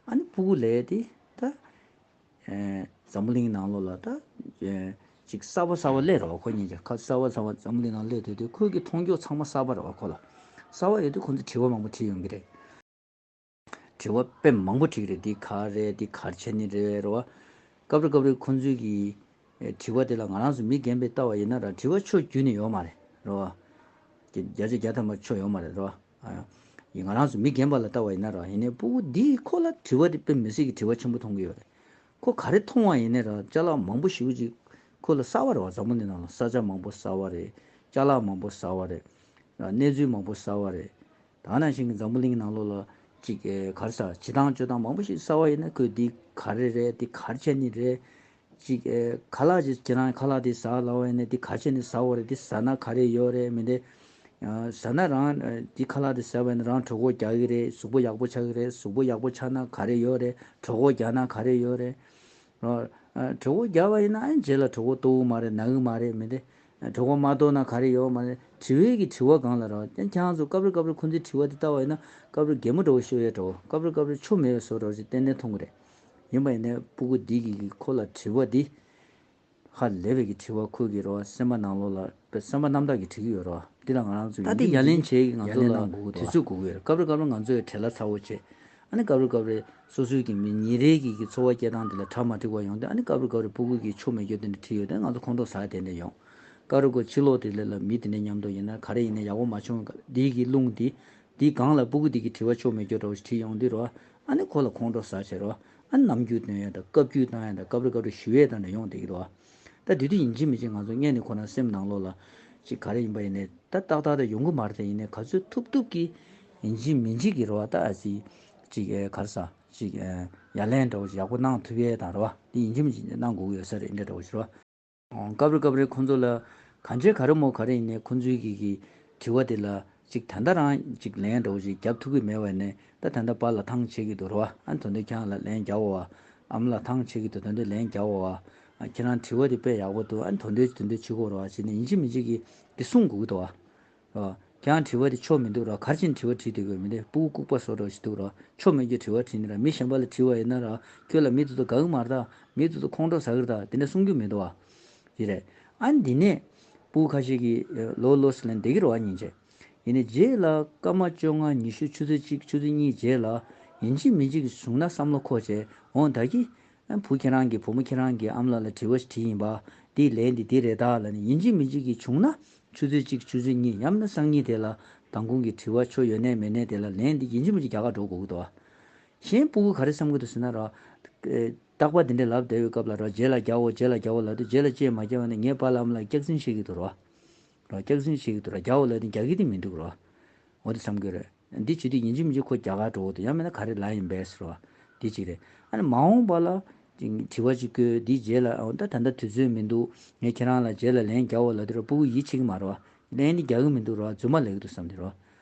ཨ་ནི་སྤུ་གུ་ལས་དེ་ད། ཨེ་འཛམ་བུ་གླིང་ནང་ལོགས་ལ་ད་ཨེ་ཅིག་གསར་པ་གསར་པ་སླེབས་རེད་བ། ཁོ་གཉིས་ཀྱི་ཁ་གསར་པ་གསར་པ་འཛམ་བུ་གླིང་ནང་སླེབས་དུས་དུས་ཁོ་གི་མཐོང་ཕྱོགས་ཚང་མ་གསར་པ་རེད་བ། ཁོ་ལ་གསར་པ་ཡོད་དུས་ཁོ་ཚོས་དྲི་བ་མང་པོ་དྲིས་ཡོང་གི་རེད། དྲི་བ་དཔེ་མང་པོ་དྲིས་ཀྱི་རེད། འདི་ག་རེད། འདི་ག་རེ་བྱས་ནི་རེད། རེད་བ། སྐབས་རེ་སྐབས་རེ་ཁོ་ཚོས་ཀྱི་ཨེ་དྲི་བ་དེ་ལ་ང་རང་ཚོ་མི་རྒན་པས་ལྟ་བ་ཡིན་ན་ར་དྲི་བ་ཕྱོགས་བརྒྱུད་ནས་ཡོད་མ་རེད། རེད་བ། བརྒྱ་ཆ་བརྒྱ་ཐམ་པ་ཕྱོགས་ཡོད་མ་རེད། རེད་བ། ཨ་ཡང་ང་རང་ཚོ་མི་རྒན་པ་ལ་ལྟ་བ་ཡིན་ན་ར་ཡིན་ནའི་སྤུ་གུ་འདིས་ཁོ་ལ་དྲི་བ་དེ་དཔེ་མི་སྲིད་ཀྱི་དྲི་བ་ཆེན་པོ་མཐོང་གི་ཡོད་རེད། ཁོ་ག་རེ་མཐོང་བ་ཡིན་ནའི་ར་ཅ་ལག་མང་པོ་ཞེ་པོ་ཅིག་ཁོ་ལ་གསར་བ་རེད་བ། འཛམ་བུ་གླིང་ནང་ལ་ས་ཆ་མང་པོ་གསར་བ་རེད། ཅ་ལག་མང་པོ་གསར་བ་རེད། གནས་ཚུལ་མང་པོ་གསར་བ་རེད། ད་ནང་བཞིན་གྱི་འཛམ་བུ་གླིང་ནང་ལོགས་ལ་ཅིག་ཨེ་ག་རེ་ཟ་བྱེད་སྟངས་སྤྱོད་སྟངས་མང་པོ་ཞིག་གསར་བ་ཡིན་ན་ཁོས་འདི་ག་རེ་རེད། འདི་ག་རེ་བྱས་ནི་རེད། ཅིག་ཨེ་ཁ་ལག་ཅིག་ཁྱེད་རང་ཁ་ལག་དེ་ཟ་ལབ་པ་ཡིན་ན་འདི་ག་རེ་བྱས་ནི་ཟ་བ་རེད། འདི་ཟ་ན་ག་རེ་ཡོད་རེད། མི་འདི་ཟ་ན་རང་འདི་ཁ་ལག་དེ་ཟ་བ་ཡིན་ན་རང་གྲོད་ཁོག་རྒྱག་གི་རེད། གཟུགས་པོ་ཡག་པོ་ཆགས་ཀྱི་རེད། གཟུགས་པོ་ཡག་པོ་ཆགས་ན་ག་རེ་ཡོད་རེད། གྲོད་ཁོག་རྒྱག་ན་ག་རེ་ཡོད་རེད། རོ། ཨ་གྲོད་ཁོག་རྒྱག་པ་ཡིན་ན་ཨ་རྗེས་ལ་གྲོད་ཁོག་ལྟོགས་ཀྱི་མ་རེད། ན་གི་མ་རེད། མི་འདི། ཨ་གྲོད་ཁོག་མ་ལྟོགས་ན་ག་རེ་ཡོད་མ་རེད། དྲི་བའི་གི་དྲི་བ་སྒང་ལ་རོ། ཁྱེད་རང་ཚོ་སྐབས་རེ་སྐབས་རེ་ཁོ་ཚོའི་དྲི་བ་འདི་ལྟ་བ་ཡིན་ན་སྐབས་རེ་གད་མོ་འདྲ་བོ་ཤོར་ཡས་འདྲ་བོ། སྐབས་རེ་སྐབས་རེ་ཆོ་མེད་པའི་བཟོ་འདྲ་བོ་ཞིག་ཏན་ཏན་མཐོང་གི་རེད། ཡིན་པ་ཡིན་ནའི་སྤུ་གུ་འདི་གི་གི་ཁོ་ལ་དྲི་བ་འདི། ཧ་ལས་པའི་གི་དྲི་བ་ཁོ་གི་རོ་སེམས་པ་ནང་ལོགས་ལ་སེམས་པ་རྣམ་དག་གི་དྲི་གི་ཡོད་རོ། འདི་ལ་ང་རང་ཚོ་ད་ཡིན་དེ་གྱི་ཡ་ལན་བྱེད་ཀྱི་ང་ཚོ་ལ་དུས་ཚོད་དགོས་ཀྱི་ཡོད་རེད། སྐབས་རེ་སྐབས་རེ་ང་ཚོས་བྲེལ་བ་ཚ་བོ་བྱེད། ཨ་ནི་སྐབས་རེ་སྐབས་རེ་སོ་སོའི་གི་མི་ཉིན་རེའི་གི་གི་འཚོ་བ་སྐྱེལ་སྟངས་དེ་ལ་གྲ་མ་འགྲིག་པ་ཡོང་དུས། ཨ་ནི་སྐབས་རེ་སྐབས་རེ་སྤུ་གུ་གི་ཆོ་མེད་རྒྱུ་དེ་འདྲ་བྲིས་ཡོད་དུས་ང་ཚོ་ཁོང་ཁྲོ་ཟ་དེ་འདྲ་ཡོང་། སྐབས་རེ་ཁོ་ཕྱི་ལོགས་དེ་ལ་ལ་མི་དེ་འདྲ་མཉམ་དུ་ཡིན་ན་ག་རེ་ཡིན་ན་ཡག་པོ་མ་བྱུང་ག་འདི་གི་རླུང་འདི། འདིའི་སྒང་ལ་སྤུ་གུ་འདི་གི་དྲི་བ་ཆོ་མེད་རྒྱུ་འདྲ་བོ་ཞིག་བྲིས་ཡོང་དུས་རོ། ཨ་ནི་ཁོ་ལ་ཁོང་ཁྲོ་ཟ་བྱེད་རོ། ཨ་ནི་ནམ་རྒྱུན་སྟོན་ཡ་དང་བཀའ་བཀྱོན་བཏང་ཡ་དང་སྐབས་རེ་སྐབས་རེ་ཞུ་ཡས་དང་འདྲ་ཡོང་བསྡད་ཀྱི་འདུག་ད་དེ་དུས་ཡིན་གཅིག་མིན་གཅིག་ང་ཚོ་སྔོན་ནས་ཁོ་རང་སེམས་ནང་ལོགས་ལ་ཅིག་ག་རེ་ཡིན་པ་ཡིན་ནའི་ད་ཏག་ཏག་ད་ཡོང་གི་མ་རེད། ད་ཡིན་ནའི་ག་ཚོད་ཐུབ་ཐུབ་ཀྱིས་ཡིན་གཅིག་མིན་གཅིག་གི་རོ། ད་ཨ་ཙི་ཅིག་ཨེ་ག་རེ་ཟ་ཅིག་ཨེ་ཡ་ལན་འདྲ་བོ་ཅིག་ཡག་པོ་གནང་ཐུབ་ཡས་དང་རོ། དེ་ཡིན་གཅིག་མིན་གཅིག་གནང་དགོས་ཀྱི་ཡོད་ས་རེད། འདྲ་འདྲ་བོ་ཞིག་རོ། སྐབས་རེ་སྐབས་རེ་ཁོང་ཚོ་ལ་གང་བྱས་ག་རེ་མོ་ག་རེ་ཡིན་ནའི་ཁོང་ཚོའི་གི་གི་དྲི་བ་དེ་ལ་ཅིག་ད་ལྟ་རང་ཅིག་ལན་འདྲ་བོ་ཅིག་རྒྱབ་ཐུབ་ཀྱི་མེད་པ་ནས། ད་ད་ལྟ་པཱ་ལགས་ཐང་ཆད་ཀྱི་འདུག་རོ། ཨ་ནི་དོན་དུ་ཁྱེད་རང་ལ་ལན་རྒྱབ་འོ། ཨ་མ་ལགས་ཐང་ཆད་ཀྱི་འདུག་དོན་དུ་ལན་རྒྱབ་འོ། ཨ་ཁྱེད་རང་དྲི་བ་དེ་དཔེ་ཡག་པོ་འདུག་ཨ་ནི་དོན་དུ་དོན་དུ་བྱེད་དགོས་རོ་ཟེར་ནས་ཡིན་གཅིག་མིན་གཅིག་གི་དེ་གསུང་དགོས་ཀྱི་འདུག་ཨ། ཨ། ཁྱེད་རང་དྲི་བ་དེ་ཆོ་མི་འདུག་ར། ག་རེ་བྱས་ནས་དྲི་བ་དྲིས་བསྡད་དགོས་མི་འདུག་སྤུ་གུ་ལྐུགས་པ་བཟོ་འདྲ་ཞིག་འདུག་ར། ཆོ་མེད་རྒྱུ་དྲི་བ་དྲིས་ནི་ར། མི་གཞན་པ་ལ་དྲིས་པ་ཡིན་ན་ར། ཁྱོད་ལ་མི་དེ་ཚོ་དགའ་གི་མ་རེད་ད། མི་དེ་ཚོ་ཁོང་ཁྲོ་ཟ་གི་རེད་ད། དེ་འདྲ་གསུང་རྒྱུ་མི་འདུག་བ། དེ་རེད། ཨ་ནི་འདི་ནས་སྤུ་གུ་ཁ་ཤས་ཀྱིས་ལོ་ལོ་ཟེར་ལན་འདེབས་ཀྱི་རེད་བ། སྙིང་རྗེ། ཡིན་ནའི་རྗེས་ལ་སྐར་མ་བཅོ་ལྔ་ཉི་ཤུ་ཆུ་ཚོད་གཅིག་ཆུ་ཚོད་གཉིས་རྗེས་ལ་ཡིན་གཅིག་མིན་གཅིག་གི་བྱུང་ན་བསམ་བློ་འཁོར་བྱས་འོང་ད་གི་ཨ་བུ་ཁྱེད་རང་གི་བུ་མོ་ཁྱེད་རང་གི་ཨ་མ་ལགས་ལ་དྲི་བ་ཞིག་དྲིས་ཡིན་པ། དེའི་ལན་འདི་འདི་རེད་ད་ལབ་ནས་ཡིན་གཅིག་མིན་གཅིག་གིས་བྱུང་ན་ཆུ་ཚོད་གཅིག་ཆུ་ཚོད་གཉིས་ཡང་ན་སང་ཉིན་དེ་ལ་མདང་དགོང་གི་དྲི་བ་ཆོ་ཡོད་ནའི་མེད་ནའི་དེ་ལ་ལན་འདི་ཡིན་གཅིག་མིན་གཅིག་རྒྱག་ག་འགྲོ་དགོས་ཀྱི་འདུག་བ། གཞན་སྤུ་གུ་ག་རེ་བསམ་གྱི་འདུག་ཟེར་ན་ར། རྟག་པར་འདི་འདྲ་ལབ་བསྡད་པའི་སྐབས་ལ་ར་རྗེས་ལ་རྒྱག་འོ་རྗེས་ལ་རྒྱག་འོ་ལབ་དུས་རྗེས་ལ་ཅིག་མ་རྒྱག་པ་ནི་ངའི་པཱ་ལགས་ཨ་མ་ལགས་སྐྱག་རྫུན་བཤད་ཀྱི་འདུག་ར། ར་སྐྱག་རྫུན་བཤད་ཀྱི་འདུག་ར། རྒྱག་འོ་ལབ་དུས་རྒྱག་གི་དེ་མི་འདུག་ར། འོ་དེ་བསམ་གྱི་རེད། འདི་བྱེད་དུས་ཡིན་གཅིག་མིན་གཅིག་ཁོ་རྒྱག་ག་འགྲོ་འོ་དེ་ཡང་མིན་ན་ག་རེ་ལབ་ཡིན་པས་ཟེར་བ། འདི་གཅིག་རེད། ཨ་ནི་མ་འོངས་པ་ལ་དྲི་བ་གཅིག་བཀོད་འདི་རྗེས་ལ་ཨ་ད་ད་ལྟ་དུས་ཚོད་མི་འདུག་ངས་ཁྱེད་རང་ལ་རྗེས་ལ་ལན་རྒྱག་འོ་ལབ་དུས་ར་སྤུ་གུ་ཡིད་ཆེས་ཀྱི་མ་རེད་བ། ལན་འདི་རྒྱག་གི་མི་འདུག་ར། རྫུན་མ་ལབ་ཀྱི་འདུག་བསམ་དེ་ར།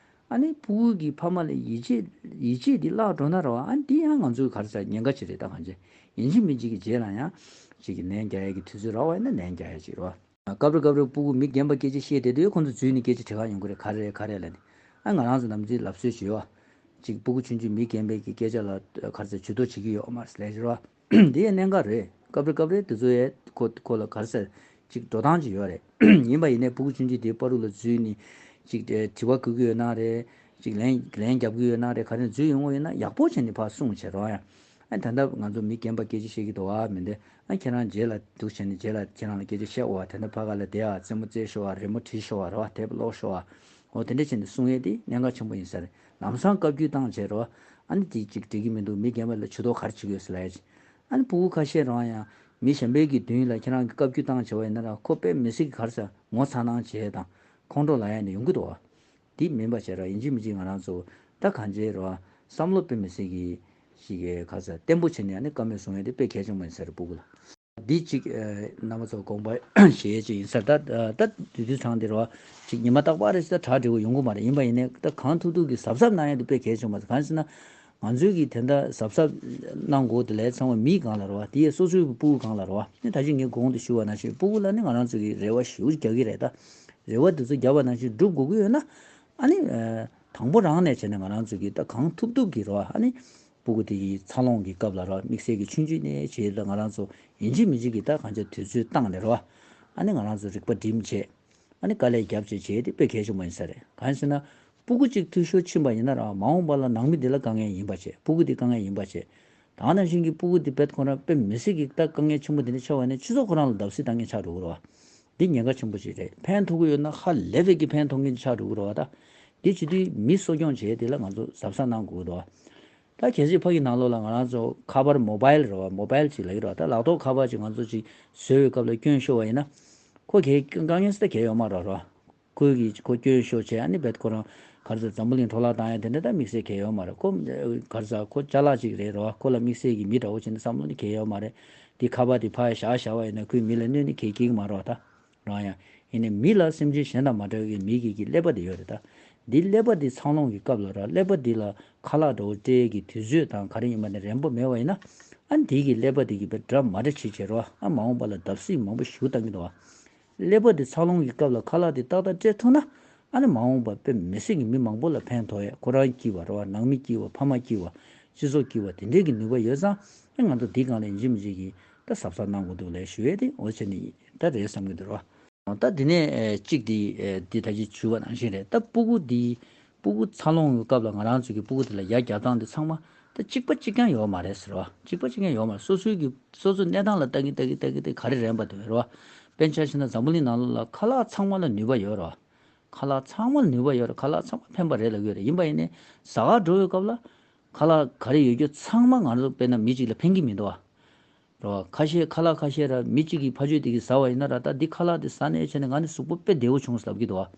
ཨ་ནི་སྤུ་གུ་གི་ཕ་མ་ལ་ཡིད་ཆེས་ཡིད་ཆེས་འདི་བརླག་འགྲོ་ན་ར་བ། ཨ་ནི་འདི་ཡང་ང་ཚོའི་ག་རེ་ཟ་ཉེན་ཁ་ཅིག་རེད། ད་གང་བྱེད་ཡིན་གཅིག་མིན་གཅིག་གི་རྗེས་ལ་ཡང་གཅིག་གི་ལན་རྒྱག་ཡ་གི་དུས་ཚོད་རག་པ་ཡིན་ན་ལན་རྒྱག་ཡ་ཅིག་ར་བ། སྐབས་རེ་སྐབས་རེ་སྤུ་གུ་མི་རྒན་པ་སྐད་ཆ་བཤད་བསྡད་དུས་ཁོང་ཚོ་འཛུལ་ནས་སྐད་ཆ་དྲི་ག་ཡོང་གི་རེད། ག་རེ་རེད་ག་རེ་རེད་ལབ་ནས། ཨ་ང་རང་ཚོ་ནམ་རྒྱུན་ལབ་སྲོལ་ཞིག་ཡོད་ཨ། ཅིག་སྤུ་གུ་ཆུང་ཆུང་མི་རྒན་པའི་གི་སྐད་ཆ་ལ་ག་རེ་ཟེར་ཇུས་གཏོགས་བྱེད་ཀྱི་ཡོད་མ་རེད་ལབ་ཞིག་རེད་བ། འདི་ཡང་གནད་འགག་རེད། སྐབས་རེ་སྐབས་རེ་དེ་ཚོ་ཡས་ཁོ་ཁོ་ལ་ག་རེ་ཟེར་ཅིག་འགྲོ་སྟངས་ཅིག་ཡོད་རེད། ཡིན་པ་ཡིན་ནའི་སྤུ་གུ་ཆུང་ཆུང་དེའི་བར་དུ་ལ་འཛུལ་ནས་ཅིག་དྲི་བ་བཀོད་ཀྱི་ཡོད་ན་རེད། ཅིག་ལན་ལན་རྒྱབ་ཀྱི་ཡོད་ན་རེད། ག་རེ་འཛུལ་ཡོང་གི་ཡོད་ན་ཡག་པོ་བྱས་ནས་ཕར་གསུངས་བྱས་རོགས་ཡ། ཨ་ད་ལྟ་ང་ཚོ་མི་རྒན་པ་སྐད་ཆ་བཤད་ཀྱི་འདུག་ཨ་མི་འདི། ཨ་ཁྱེད་རང་རྗེས་ལ་འདུག་བྱས་ནས་རྗེས་ལ་ཁྱེད་རང་ལ་སྐད་ཆ་བཤད་འོ་དེ་འདྲ་ཕ་ག་ལ་བསྡད་ཨ་རྩེད་མོ་རྩེ་ཤོག་ཨ་རི་མོ་བྲིས་ཤོག་ཨ་རེད་བ་དེབ་ཀློག་ཤོག་ཨ། འོ་དེ་འདྲ་བྱས་ནས་གསུང་ཡས་དེ་གནད་འགག་ཆེན་པོ་ཡིན་ས་རེད། ལམ་སང་བཀའ་བཀྱོན་བཏང་བྱས་རོགས། ཨ་ནི་དེ་ཅིག་འགྲིག་གི་མི་འདུག་མི་རྒན་པ་ལ་ཇུས་གཏོགས་ག་རེ་བྱེད་ཀྱི་ཡོད་ཟེར་ལབ་ཡ་ཅིག་ཨ་ནི་སྤུ་གུ་ཁ་ཤས་རང་ཡང་མི་གཞན་པའི་གི་མདུན་ལ་ཁྱེད་རང་གི་བཀའ་བཀྱོན་བཏང་བྱས་པ་ཡིན་ན་ར་ཁོ་དཔེ་མི་སྲིད་གི་ག་རེ་ཟེར་ངོ་ཚ་སྣང་བྱས་དང་ཁོང་ཁྲོ་ལངས་ཡ་ནི་ཡོང་གི་འདུག་བ། འདི་མིན་པ་བྱས་ར་ཡིན་གཅིག་མིན་གཅིག་ང་རང་ཚོ་ད་གང་བྱས་ར་བསམ་བློ་དཔེ་མི་སྲིད་ཀྱི་ཞིག་གི་ག་ས་བརྟན་པོ་བྱས་ནས་ཨ་ནི་བཀའ་མོལ་གསུང་ཡ་དེ་དཔེ་གལ་ཆེན་པོ་ཡིན་ས་རེད་སྤུ་གུ་ལ། འདི་གཅིག་རྣམ་པ་ཚོ་དགོངས་པ་བཞེས་ཡས་ཅིག་ཡིན་ས་རེད། ད་ད་དུས་དུས་ཚང་དེ་ར་ཅིག་ཉི་མ་རྟག་པར་རེ་ཞིག་ད་གྲ་སྒྲིག་པ་ཡོང་གི་མ་རེད། ཡིན་པ་ཡིན་ནའི་ད་གང་ཐུབ་ཐུབ་ཀྱི་གཟབ་གཟབ་གནང་ཡ་དེ་དཔེ་གལ་ཆེན་པོ་རེད། གང་ཟེར་ན་ང་ཚོའི་གི་དེ་འདྲ་གཟབ་གཟབ་གནང་དགོས་དེ་ལས་ཚང་མ་མིའི་སྒང་ལ་ར་བ། དེ་ཡས་སོ་སོའི་སྤུ་གུ་སྒང་ལ་ར་བ། ནི་ད་ཅི་ངས་གོང་དུ་ཞུ་བ་ནང་བཞིན་སྤུ་གུ་ལ་ནི་ང་རང་ཚོ་གི་རེ་བ་ཞེ་པོ་རྒྱག་གི་རེད་ད། རེ་བ་དེ་ཚོ་བརྒྱབ་པ་ནང་བཞིན་སྒྲུབ་དགོས་ཀྱི་ཡོད་ན། ཨ་ནི། དང་པོ་རང་ནས་བྱས་ནས་ང་རང་ཚོ་གིས་ད་གང་ཐུབ་ཐུབ་ཀྱིས་རོ། ཨ་ནི། སྤུ་གུ་དེ་གི་འཚར་ལོངས་ཀྱི་སྐབས་ལ་རོ། དམིགས་བསལ་གྱི་ཆུང་ཆུང་ནས་བྱས་ལ་ང་རང་ཚོ་ཡིན་གཅིག་མིན་གཅིག་གིས་ད་གང་ཆ་དུས་ཚོད་བཏང་ནས་རོ། ཨ་ནི་ང་རང་ཚོ་རིག་པ་སྒྲིམ་བྱས། ཨ་ནི་དཀའ་ལས་བརྒྱབ་བྱས་བྱས་དེ་དཔེ་གལ་ཆེན་པོ་ཡིན་ས་རེད། གང་ཡིན་ཟེར་ན། སྤུ་གུ་གཅིག་འཐུས་ཤོར་ཕྱིན་པ་ཡིན་ན་ར་མ་འོངས་པ་ལ་ནང་མི་དེ་ལ་དཀའ་ངལ་ཡིན་པ་བྱས། སྤུ་གུ་དེ་དཀའ་ངལ་ཡིན་པ་བྱས། ད་ག་ནང་བཞིན་གྱི་སྤུ་གུ་དེ་བེད་ཁོ་རང་དཔེ་མི་སྲིད་ཀྱི་ད་དཀའ་ངལ་ཆེན་པོ་དེ་འདྲ་ཆགས་པ་ནི་སྤྱི་ཚོགས་ཁོ་རང་ལ་བརྡབ་གསིག་བཏང་མཁན་ཆགས་འགྲོ་གི་རེད་བ། འདི་ཉེན་ཁ་ཆེན་པོ་ཞིག་རེད། ཕན་ཐོགས་ཀྱི་ཡོད་ན་ཧ་ལས་པའི་གི་ཕན་ཐོགས་མཁན་ཆགས་འགྲོ་གི་རེད་བ་ད། འདི་བྱེད་དུས་མི་གསོ་སྐྱོང་བྱས་དེ་ལ་ང་ཚོ་གཟབ་གཟབ་གནང་དགོས་ཀྱི་འདུག་བ། ད་གལ་སྲིད་ཕ་གི་ནང་ལོགས་ལ་ང་རང་ཚོ་ཁ་པར་མོ་བཱའིལ་རེད་བ། མོ་བཱའིལ་ཅིག་ལབ་ཀྱི་རེད་བ། ད་ལག་ཐོགས་ཁ་པར་ཅིག་ང་ཚོ་ཅིག་བཟོས་པའི་སྐབས་ལ་སྐྱོན་ཤོར་བ་ཡིན་ན། ཁོ་གས་དཀའ་ངལ་སེ་ད་གས་ཡོད་མ་རེད་རོ། ཁོས་ཀྱིས་ཁོ་སྐྱོན་ཤོར་བྱས་ཨ་ནི་བེད་ཁོ་རང་ག་རེ་ཟེར་འཛམ་བུ་གླིང་འཕྲོ་བརླག་བཏང་ཡ་དེ་འདྲ་ད་དམིགས་བསལ་གལ་ཡོད་མ་རེད། ཁོ་ག་རེ་ཟེར་ཁོ་ཅ་ལག་ཅིག་རེད་རོ། ཁོ་ལ་དམིགས་བསལ་གྱི་མི་འདྲ་བོ་བྱས་ན་བསམ་བློ་ནི་གལ་ཡོད་མ་རེད། དེ་ཁ་པར་དེ་ཕར་བཞག་བཞག་པ་ཡིན་ན་ཁོས་མི་ལ་གནོད་ནི་གལ་གྱི་མ་རེད་ད། རང་ཡང་ཡིན་ནའི་མི་ལ་སེམས་ཅན་གཞན་དང་མ་འདྲ་བའི་མི་གི་གི་ཀླད་པ་དེ་ཡོད་རེད་ད། འདི་ཀླད་པ་དེ་འཚར་ལོངས་ཀྱི་སྐབས་ལ་ར་ཀླད་པ་འདི་ལ་ཁ་ལག་འདྲ་བོ་སྤྲད་ཀྱི་དུས་ཚོད་དང་ག་རེ་ཡིན་པ་ནི་རན་པོ་མེད་པ་ཡིན་ན། ཨ་ནི་དེ་གི་ཀླད་པ་དེ་གི་དཔེ་འདྲ་མ་འདྲ་བྱེད་བྱེད་རོ། ཨ་མ་འོངས་པ་ལ་བརྡབ་གསིག་མང་པོ་ཞིག་བཏང་གི་འདུག་བ། ཀླད་པ་དེ་འཚར་ལོངས་ཀྱི་སྐབས་ལ་ཁ་ལག་དེ་ཏག་ཏག་སྤྲད་ཐུབ་ན། ཨ་ནི་མ་འོངས་པ་དཔེ་མི་སྲིད་ཀྱི་མི་མང་པོ་ལ་ཕན་ཐོགས་ཡས། ཁོ་རང་སྐྱིད་པ་རེད་བ། ནང་མི་སྐྱིད་པ། ཕ་མ་སྐྱིད་པ། སྤྱི་ཚོགས་སྐྱིད་པ་དེ་འདྲས་ཀྱི་ནུས་པ་ཡོད་ཙང་། ཨ་ང་ཚོ་འདི་སྒང་ལ་ཡིན་གཅིག་མིན་གཅིག་གིས་ ད་གཟབ་གཟབ་གནང་དགོས་འདུག་ལབ་ཞུ་ཡས་དེ་འོ་བྱས་ནས་ད་རེད་བསམ་གྱི་འདུག་རོ། ད་དེ་ནས་ཨེ་གཅིག་དེ་ཨེ་འདི་ད་ཅི་ཞུས་པ་ནང་བཞིན་རེད། ད་སྤུ་གུ་འདི་སྤུ་གུ་འཚར་ལོངས་ཀྱི་སྐབས་ལ་ང་རང་ཚོ་གི་སྤུ་གུ་དེ་ལ་ཡ་རྒྱབ་སྟངས་དེ་ཚང་མ་ད་གཅིག་པ་གཅིག་རྐྱང་ཡོད་མ་རེད་ཟེར་བ། གཅིག་པ་གཅིག་རྐྱང་ཡོད་མ་རེད། སོ་སོའི་གི་སོ་སོའི་གནས་སྟངས་ལ་ལྟ་གི་ལྟ་གི་ལྟ་གི་ལྟ་གི་ག་རེ་རན་པ་འདུག་རེད་བ། དཔེར་ན་ཆ་བཞག་ན་འཛམ་བུ་གླིང་ནང་ལོགས་ལ་ཁ་ལག་ཚང་མ་ལ་ནུས་པ་ཡོད་རེད་བ། ཁ་ལག་ཚང་མ་ལ་ནུས་པ་ཡོད་རེད། ཁ་ལག་ཚང་མ་ཕན་པ་རེད་ལབ་ཀྱི་ཡོད་རེད། ཡིན་པ་ཡིན་ནའི་ཟ་ག་འགྲོ་བའི་སྐབས་ལ་ཁ་ལག་ག་རེ་ཡོད་རྒྱུ་ཚང་མ་ང་ཚོ་དཔེར་ན་མི་གཅིག་ལ་ཕན་གྱི་མི་འདུག་བ། རེད་བ། ཁ་ཤས་ཁ་ལག་ཁ་ཤས་ར་མི་གཅིག་གིས་ཕ་ཆོས་དེ་གིས་ཟ་བ་ཡིན་ན་ར་ད་འདི་ཁ་ལག་དེ་ཟ་ནས་བྱས་ནས་ང་ནི་གཟུགས་པོ་དཔེ་བདེ་བོ་བྱུང་ཟེར་ལབ་ཀྱི་འདུག་བ།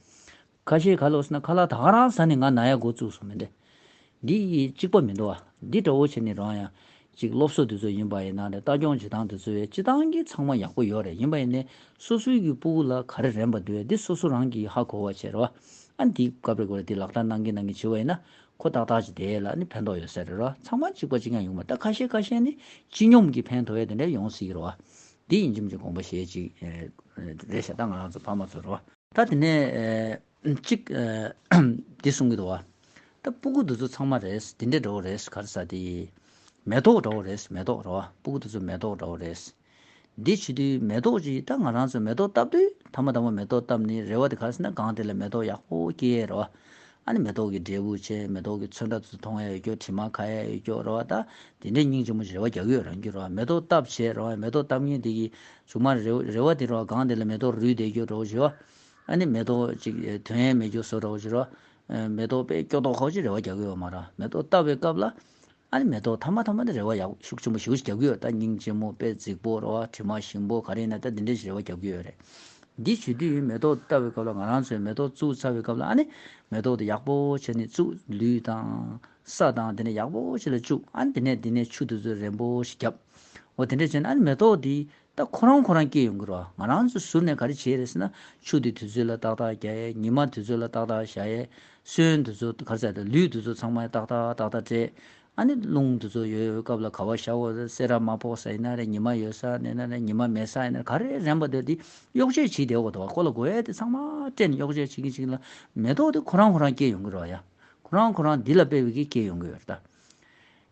ཁ་ཤས་ག་ལབ་ཟེར་ན་ཁ་ལག་ད་ག་རང་ཟ་ནས་ང་ན་ཡ་འགོ་བཙུགས་སོང་མི་འདྲ། འདི་ཡི་གཅིག་པ་མི་འདུག་བ། འདི་འདྲ་བོ་བྱས་ནས་རང་ཡང་ཅིག་སློབ་གསོ་དེ་ཚོ་ཡིན་པ་ཡིན་ན་རེད། ལྟ་སྐྱོང་བྱེད་སྟངས་དེ་ཚོ་ཡང་སྤྱི་བཏང་གི་ཚང་མ་ཡག་པོ་ཡོད་རེད། ཡིན་པ་ཡིན་ནའི་སོ་སོའི་གི་སྤུ་གུ་ལ་ག་རེ་རན་པ་འདུག་ཡ་འདི་སོ་སོ་རང་གིས་ཧ་གོ་བ་བྱས་རེད་བ། ཨ་འདི་སྐབས་རེ་འགོར་འདི་ལག་བསྟར་གནང་གིན་གནང་གིན་བྱེད་པ་ཡིན་ན་ཁོ་ཏག་ཏག་ཅིག་དེ་ལ་ནི་ཕན་ཐོགས་ཡོད་ས་རེད་ར། ཚང་མ་གཅིག་པ་གཅིག་རྐྱང་ཡོང་མ་རེད། ད་ཁ་ཤས་ཁ་ཤས་ནི་སྤྱི་སྙོམས་ཀྱི་ཕན་ཐོགས་ཡས་དེ་འདྲ་ཡོང་སྲིད་ཀྱི་རེད་བ། འདི་ཡིན་གཅིག་མིན་གཅིག་དགོངས་པ་བཞེས་ཅིག་ཨེ་རེད་ཤག་ད་ང་རང་ཚོ་ཕ་མ་ཚོ་རེད་བ། ད་དེ་ནས་ཨེ་གཅིག་ཨེ་འདི་གསུང་གི་འདུག་བ། ད་སྤུ་གུ་འདི་ཚོ་ཚང་མ་རེད། འདི་འདྲ་འདྲ་བོ་རེད། ག་རེ་ཟ་དེ་མེ་ཏོག་འདྲ་བོ་རེད། མེ་ཏོག་རེད་བ། སྤུ་གུ་འདི་ཚོ་མེ་ཏོག་འདྲ་བོ་རེད། འདི་བྱེད་དུས་མེ་ཏོག་ཅིག་ད་ང་རང་ཚོ་མེ་ཏོག་བཏབ་དུས་ཐ་མ་ཐ་མ་མེ་ཏོག་བཏབ་ནི་རེ་བ་དེ་ག་རེ་ཟེར་ན་སྒང་དེ་ལ་མེ་ཏོག་ཡག་པོ་སྐྱེ་ཡས་རེད་བ། ཨ་ནི་མེ་ཏོག་གི་འབྲས་བུ་བྱས། མེ་ཏོག་གི་ཚོན་ཁྲ་ཚོ་མཐོང་ཡས་ཡོད་རྒྱུ། དྲི་མ་ཁ་ཡས་ཡོད་རྒྱུ་རེད་བ། ད་དེ་འདྲའི་སྙིང་རྗེ་མོ་རེ་བ་རྒྱག་གི་ཡོད་རང་རྒྱུ་རེད་བ། མེ་ཏོག་བཏབ་བྱས་རེད་བ། མེ་ཏོག་བཏབ་མཁན་དེ་གི་གཞུག་མ་རེ་རེ་བ་དེ་རེད་བ། སྒང་དེ་ལ་མེ་ཏོག་རུལ་བསྡད་རྒྱུ་འདྲ་བོ་ཞིག་རེད་བ། ཨ་ནི་མེ་ཏོག་ཅིག་ཐོན་ཡས་མེད་རྒྱུ་བཟོ་འདྲ་བོ་ཞིག་རེད་བ། མེ་ཏོག་དཔེ་སྐྱོ་མདོག་ཁ་པོ་ཅིག་རེ་བ་རྒྱག་གི་ཡོད་མ་རེད། མེ་ཏོག་བཏབ་པའི་སྐབས་ལ་ཨ་ནི་མེ་ཏོག་ཐ་མ་ཐ་མ་དེ་རེ་བ་ཡག་ཤུགས་ཆེན་པོ་ཞེ་པོ་ཅིག་རྒྱག་གི་ཡོད། ད་སྙིང་རྗེ་མོ་དཔེ་རྫིག་པོ་རེད་བ། དྲི་མ་ཞིམ་པོ་ག་རེ་ཡིན་ན་ད་འདི་འདྲ་ཞིག་རེ་བ་རྒྱག་གི་ཡོད་རེད། འདི་བྱེད་དུས་མེ་ཏོག་བཏབ་པའི་སྐབས་ལ་ང་རང་ཚོས་མེ་ཏོག་བཙུགས་ཚར་བའི་སྐབས་ལ་ཨ་ནི་མེ་ཏོག་དེ་ཡག་པོ་བྱས་ནས་བཙུགས། ལུད་དང་ས་དང་དེ་ནས་ཡག་པོ་བྱས་ལ་བཅུག་ཨ་ནི་དེ་ནས་དེ་ནས་ཆུ་དེ་ཚོ་རན་པོ་ཞིག་བརྒྱབ། འོ་དེ་འདྲ་བྱས་ན་ཨ་ནི་མེ་ཏོག་དེ་ད་ཁོ་རང་ཁོ་རང་སྐྱེ་ཡོང་གི་རེད་བ། ང་རང་ཚོ་ཟུར་ནས་ག་རེ་བྱས་རེད་ཟེར་ན་ཆུ་དེ་དུས་ཚོད་ལ་ཏག་ཏག་རྒྱག་ཡས། ཉི་མ་དུས་ཚོད་ལ་ཏག་ཏག་བཞག་ཡས། སོན་དེ་ཚོ་ག་རེ་ཟེར་དང་ལུད་དེ་ཚོ་ཚང་མ་ཏག་ཏག་ཏག་ཏག་སྤྲད། ཨ་ནི་རླུང་དེ་ཚོ་ཡོད་ཡོད་སྐབས་ལ་ག་པར་བཞག་དགོས། སེ་ར་མ་ཕོག་ས་ཡིན་ན་རེད། ཉི་མ་ཡོད་ས་ཡིན་ན་རེད། ཉི་མ་མེད་ས་ཡིན་ན་རེད། ག་རེ་རན་པ་དེ་དེ་གཡོག་བྱེད་བྱེད་བསྡད་དགོས་འདུག་བ། ཁོ་ལ་དགོས་ཡས་དེ་ཚང་མ་སྤྲད་ནས་གཡོག་བྱེད་བྱེད་ཀྱིན་བྱེད་ཀྱིན་ལ་མེ་ཏོག་དེ་ཁོ་རང་ཁོ་རང་སྐྱེ་ཡོང་གི་རེད་བ་ཡ། ཁོ་རང་ཁོ་རང་འདི་ལ་དཔེ་བའི་གི་སྐྱེ་ཡོང་གི་ཡོད་རེད་ད།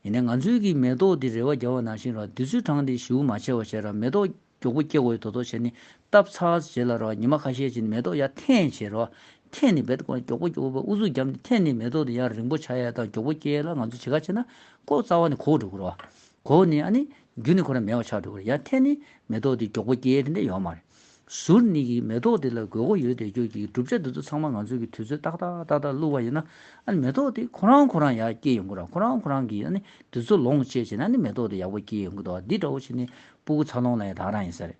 ཡིན་ནའི་ང་ཚོའི་གི་མེ་ཏོག་འདི་རེ་བ་རྒྱག་པ་ནང་བཞིན་རོ། དུས་ཚོད་གྲངས་འདི་ཞེ་པོ་མ་ཆེ་བ་བྱས་ར། མེ་ཏོག་མགྱོགས་པོ་སྐྱེ་དགོས་ཡོད་དོ་དོ་བྱས་ནས་བཏབ་ཚར་རྗེས་ལ་རོ། ཉི་མ་ཁ་ཤས་ཅིག་ནས་མེ་ཏོག་ཡར་འཐེན་བྱས་རོ། འཐེན་ནས་རྦད་དེ་མགྱོགས་པོ་མགྱོགས་པོ་ཨུ་ཚུགས་བརྒྱབ་ནས་འཐེན་ནས་མེ་ཏོག་འདི་ཡར་རིང་པོ་ཆགས་ཡ་དང་མགྱོགས་པོ་སྐྱེ་ཡ་ལ་ང་ཚོ་བྱེད་ག་བྱས་ན་ཀོ་རྩ་བ་ནས་གོག་འགྲོ་གི་རོ། གོག་ནས་ཨ་ནི་རྒྱུན་ནས་ཁོ་རང་མེད་པ་ཆགས་འགྲོ་གི་རེད། ཡར་འཐེན་ནས་མེ་ཏོག་འདི་མགྱོགས་པོ་སྐྱེ་ཡ་དེ་འདྲ་ཡོད་མ་རེད། ཟུར་ནས་ཀྱི་མེ་ཏོག་དེ་ལ་དགོས་མཁོ་ཡོད་བསྡད་རྒྱུ་གི་གྲུབ་ཆ་འདི་ཚོ་ཚང་མ་ང་ཚོས་ཀྱི་དུས་ཚོད་ཏག་ཏག་ཏག་ཏག་བླུགས་པ་ཡིན་ན། ཨ་ནི་མེ་ཏོག་དེ་ཁོ་རང་ཁོ་རང་ཡར་སྐྱེ་ཡོང་གི་རེད། ཁོ་རང་ཁོ་རང་གིས་ཨ་ནི་དུས་ཚོད་ལོངས་སྤྱད་བྱས་ན་ཨ་ནི་མེ་ཏོག་དེ་ཡག་པོ་སྐྱེ་ཡོང་གི་འདུག་འདི་འདྲ་བོ་བྱས་ནས་སྤུ་གུ་འཚར་ལོངས་ལ་ཡང་ད་ག་རང་ཡིན་ས་རེད།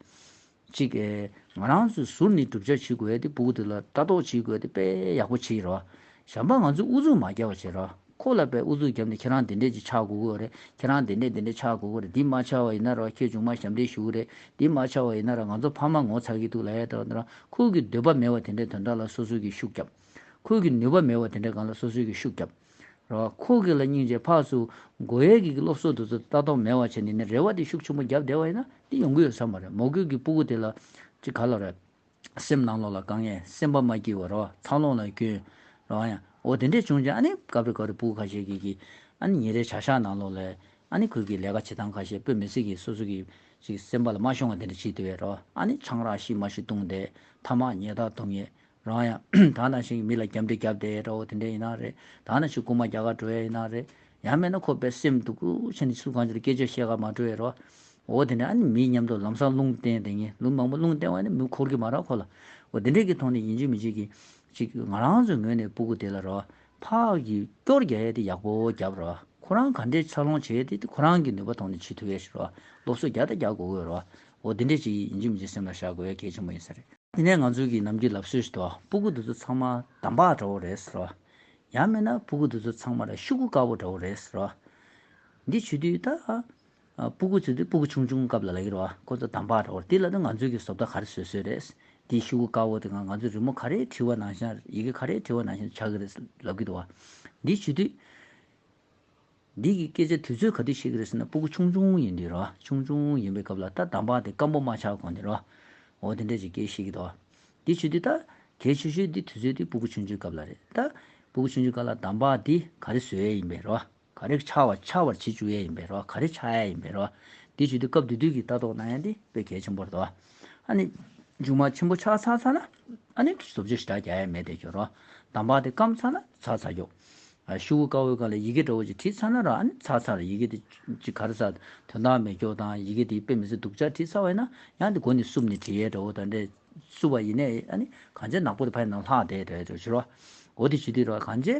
གཅིག་ཨེ། ང་རང་ཚོས་ཟུར་ནས་གྲུབ་ཆ་བྱེད་དགོས་ཡ་དེ་སྤུ་གུ་དེ་ལ་ལྟ་རྟོག་བྱེད་དགོས་ཡ་དེ་དཔེ་ཡག་པོ་བྱེད་ཀྱི་རེད་བ། གཞན་པ་ང་ཚོས་ཨུ་ཚུགས་མ་རྒྱབ་པ་བྱེད་རོགས། ཁོ་ལ་དཔེ་ཨུ་ཚུགས་བརྒྱབ་ནས་ཁྱེད་རང་དེ་འདྲས་ཅིག་ཆགས་དགོས་ཀྱི་ཡོད་རེད། ཁྱེད་རང་དེ་འདྲས་དེ་འདྲས་ཆགས་དགོས་ཀྱི་རེད། འདི་མ་ཆགས་པ་ཡིན་ན་རོགས་ཁྱེད་ཆུང་མ་ཞབས་འདྲེན་ཞུ་གི་རེད། འདི་མ་ཆགས་པ་ཡིན་ན་རོགས་ང་ཚོ་ཕ་མ་ངོ་ཚ་གི་འདུག་ལབ་ཡ་དང་དེ་རང་ཁོ་གི་འདོད་པ་མེད་པ་དེ་འདྲས་དོན་དག་ལ་སོ་སོ་གིས་ཤུགས་རྒྱབ། ཁོ་གི་ནུས་པ་མེད་པ་དེ་འདྲས་སྒང་ལ་སོ་སོ་གིས་ཤུགས་རྒྱབ། རོགས་ཁོ་གི་ལ་སྙིང་རྗེ་ཕར་ཚུར་དགོས་ཡས་ཀྱི་སློབ་གསོ་དེ་ཚོ་ལྟ་རྟོག་མེད་པ་བྱས་ནས་ནི་རེ་བ་དེ་ཤུགས་ཆེན་པོ་རྒྱབ་བསྡད་པ་ཡིན་ན་དེ་ཡོང་གི་ཡོད་ས་མ་རེད། མོ་རྒོད་ཀྱི་སྤུ་གུ་དེ་ལ་ཅིག་ག་ལ་རེད། སེམས་ནང་ལོགས་ལ་དཀའ་ངལ། སེམས་པ་མ་སྐྱིད་པ་རོ། འཚར་ལོངས་ལ་སྐྱོན་རོ། ཡང་འོ་དེ་འདྲས་བྱུང་རྗེས་ཨ་ནི་སྐབས་རེ་སྐབས་རེ་སྤུ་གུ་ཁ་ཤས་ཀྱིས་ཀྱིས་ཨ་ནི་ཉིན་རེའི་བྱ་གཞག་ནང་ལོགས་ལ་ཨ་ནི་ཁོས་ཀྱི་ལས་ཀ་བྱེད་སྟངས་ཁ་ཤས་དཔེ་མི་སྲིད་ཀྱི་སོ་སོ་གི་ཅིག་སེམས་པ་ལ་མ་ཤོང་བ་དེ་འདྲ་བྱེད་དེ་བས་རོ། ཨ་ནི་ཆང་རག་ཤི་མ་ཤི་བཏུང་བསྡད། ཐ་མག་ཉལ་ཐ་བཏུང་ཡས་རོ། ཡང་ད་ནང་བཞིན་མི་ལ་རྒྱབ་འདྲེ་རྒྱབ་བསྡད་རོ། དེ་འདྲས་ཡིན་ན་རེད། ད་ནང་བཞིན་རྐུན་མ་རྒྱག་ག་འགྲོ་ཡས་ཡིན་ན་རེད། ཡང་མིན་ན་ཁོ་དཔེ་སེམས་སྡུག་གུ་བྱས་ནས་སུ་གང་ཅིར་སྐད་ཆ་བཤད་ག་མ་འགྲོ་ཡས་རོ། འོ་དེ་ནས་ཨ་ནི་མི་མཉམ་དུ་ལམ་སང་རླུང་བསྟན་དེ་ངས་ལུང་མང་པོ་རླུང་བསྟན་བ་ནི་མི་འཁོར་གི་མ་རེད་ཁོ་ལ། འོ་དེ་འདྲས་ཀྱི་ཐོག་ནས་ཡིན་གཅིག་མིན་གཅིག་གི་ཅིག་ང་རང་ཚོའི་ངོས་ནས་སྤུ་གུ་དེ་ལ་རོ། ཕར་གྱི་སྐྱོར་རྒྱག་ཡས་དེ་ཡག་པོ་རྒྱབ་རོ། ཁོ་རང་ག་འདྲས་འཚར་ལོངས་བྱས་ཏེ་ཁོ་རང་གི་ནུས་པ་ཐོག་ནས་བྱེད་ཐུབ་ཡས་ཤིག་རོ། སློབ་གསོ་རྒྱག་ད་རྒྱག་དགོས་ཀྱི་རོ། འོ་དེ་འདྲས་ཅིག་ཡིན་གཅིག་མིན་གཅིག་སེམས་ལ་བཞག་དགོས་ཡས་གལ་ཆེན་པོ་ཡིན་ས་རེད། དེ་ནས་ང་ཚོའི་གི་ནམ་རྒྱུན་ལབ་སྲོལ་ཞིག་འདུག་སྤུ་གུ་འདི་ཚོ་ཚང་མ་འདམ་བག་འདྲ་བོ་རེད་ཟེར་རོ། ཡང་མིན་ན་སྤུ་གུ་འདི་ཚོ་ཚང་མ་ལ་ཤུ་གུ་དཀར་པོ་འདྲ་བོ་རེད་ཟེར་རོ། འདི་བྱེད་དུས་ད། སྤུ་གུ་ཚོ་དེ་སྤུ་གུ་ཆུང་ཆུང་སྐབས་ལ་ལབ་ཀྱི་རེད་བ། ཁོ་ཚོ་འདམ་བག་འདྲ་བོ་རེད། དེ་ལ་ད་ང་ཚོའི་གི་བཟོ་ལྟ་ག་རེ་བཟོས་བཟོས་རེད། འདི་ཤུ་གུ་དཀར་པོ་དེ་ང་ང་ཚོའི་རི་མོ་ག་རེ་བྲིས་པ་ནང་བཞིན་ཡི་གེ་ག་རེ་བྲིས་པ་ནང་བཞིན་ཆགས་ཀྱི་རེད་ལབ་ཀྱི་འདུག་བ། འདི་བྱེད་དུས། འདི་གི་སྐད་ཆ་དུས་ཚོད་ག་དུས་བཤད་ཀྱི་རེད་ཟེར་ན་སྤུ་གུ་ཆུང་ཆུང་ཡིན་དུས་རོ། ཆུང་ཆུང་ཡིན་པའི་སྐབས་ལ་ད་འདམ་བག་དེ་སྐམ་པོ་མ་ཆགས་གོང་དེ་རོ། འོ་དེ་འདྲ་ཅིག་སྐད་བཤད་ཀྱི་འདུག་འདི་བྱེད་དུས་ད་གལ་ཆེ་ཤོས་འདི་དུས་ཚོད་འདི་སྤུ་གུ་ཆུང་ཆུང་སྐབས་ལ་རེད། ད་སྤུ་གུ་ཆུང་ཆུང་སྐབས་ལ་འདམ་བག་འདི་ག་རེ་བཟོ་ཡས་ཡིན་པས་རོ། ག་རེ་ཆགས་པ་ཆགས་པར་བྱེད་བཅུག་ཡས་ཡིན་པས་རོ། ག་རེ་ཆགས་ཡས་ཡིན་པས་རོ། དེ་བྱེད་དུས་སྐབས་དེ་དུས་ཀྱི་ལྟ་རྟོག་གནང་ཡ་དེ་དཔེ་གལ་ཆེན་པོ་རེད་དོ། ཨ་ནི་མཇུག་མ་ཆེན་པོ་ཆགས་ཚར་ཚར་ན་ཨ་ནི་བཟོ་བཅོས་ཞེ་དྲག་རྒྱག་ཡ་མེད་དེ་ཁྱོད་རོ། འདམ་བག་དེ་སྐམ་ཚར་ན་ཚར་ཚར་རྒྱོ། ཤོག་གུ་དཀར་པོའི་སྒང་ལ་ཡི་གེ་འདྲ་བོ་ཅིག་བྲིས་ཚར་ན་ར་ཨ་ནི་ཚར་ཚར་ཡི་གེ་དེ་ཅིག་ག་རེ་ཟ་དོན་དག་མེད་སྐྱོ་དང་ཡི་གེ་དེ་དཔེ་མི་སྲིད་སྡུག་ཅག་བྲིས་ཚར་བ་ཡིན་ན་ཡང་དེ་མགོ་ནས་བསུབ་ནས་བྲིས་ཡས་འདྲ་བོ་དང་འདྲ་བསུབ་པ་ཡིན་ནའི་ཨ་ནི་གང་ཅི་ནག་པོ་དེ་ཕ་ཡི་ནང་ལྷག་བསྡད་འདྲ་བོ་ཅིག་རོ། འོ་དེ་བྱེད་དུས་ར་གང་ཅི་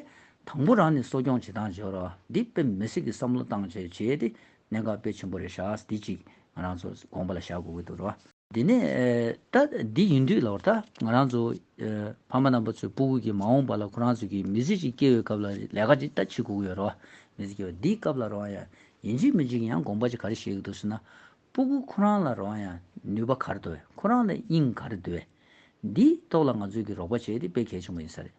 དང་པོ་རང་ནས་གསོ་སྐྱོང་བྱེད་སྟངས་བྱོས་རོ། འདི་དཔེ་མི་སྲིད་ཀྱི་བསམ་བློ་བཏང་བྱས་བྱས་ཏེ་གནད་འགག་དཔེ་ཆེན་པོ་རེད་ཤག་འདི་ཅིག་ང་རང་ཚོ་དགོངས་པ་ལ་བཞག་དགོས་ཀྱི་འདུག་རོ། དེ་ནས་ཨེ་ད་འདི་ཡིན་དུས་ལོར་ད་ང་རང་ཚོ་ཨེ་ཕ་མ་རྣམ་པ་ཚོས་སྤུ་གུ་གི་མ་འོངས་པ་ལ་ཁོ་རང་ཚོ་གི་མི་ཚེ་ཅིག་སྐྱེལ་བའི་སྐབས་ལ་ལས་ཀ་ཅིག་ད་བྱེད་དགོས་ཀྱི་ཡོད་རེད་བ། མི་ཚེ་སྐྱེལ་བ་འདིའི་སྐབས་ལ་རེད་བ་ཡ་ཡིན་གཅིག་མིན་གཅིག་ཡང་དགོངས་པ་ཅིག་ག་རེ་བཞེས་ཀྱི་འདུག་ཟེར་ན། སྤུ་གུ་ཁོ་རང་ལ་རེད་བ་ཡ་ནུས་པ་ག་རེ་འདུག་བས། ཁོ་རང་ལ་དབྱིངས་ག་རེ་འདུག་བས། འདིའི་ཐོག་ལ་ང་ཚོས་ཀྱི་རོགས་པ་བྱེད་དེ་དཔེ་གལ་ཆེན་པོ་ཡིན་ས་རེད།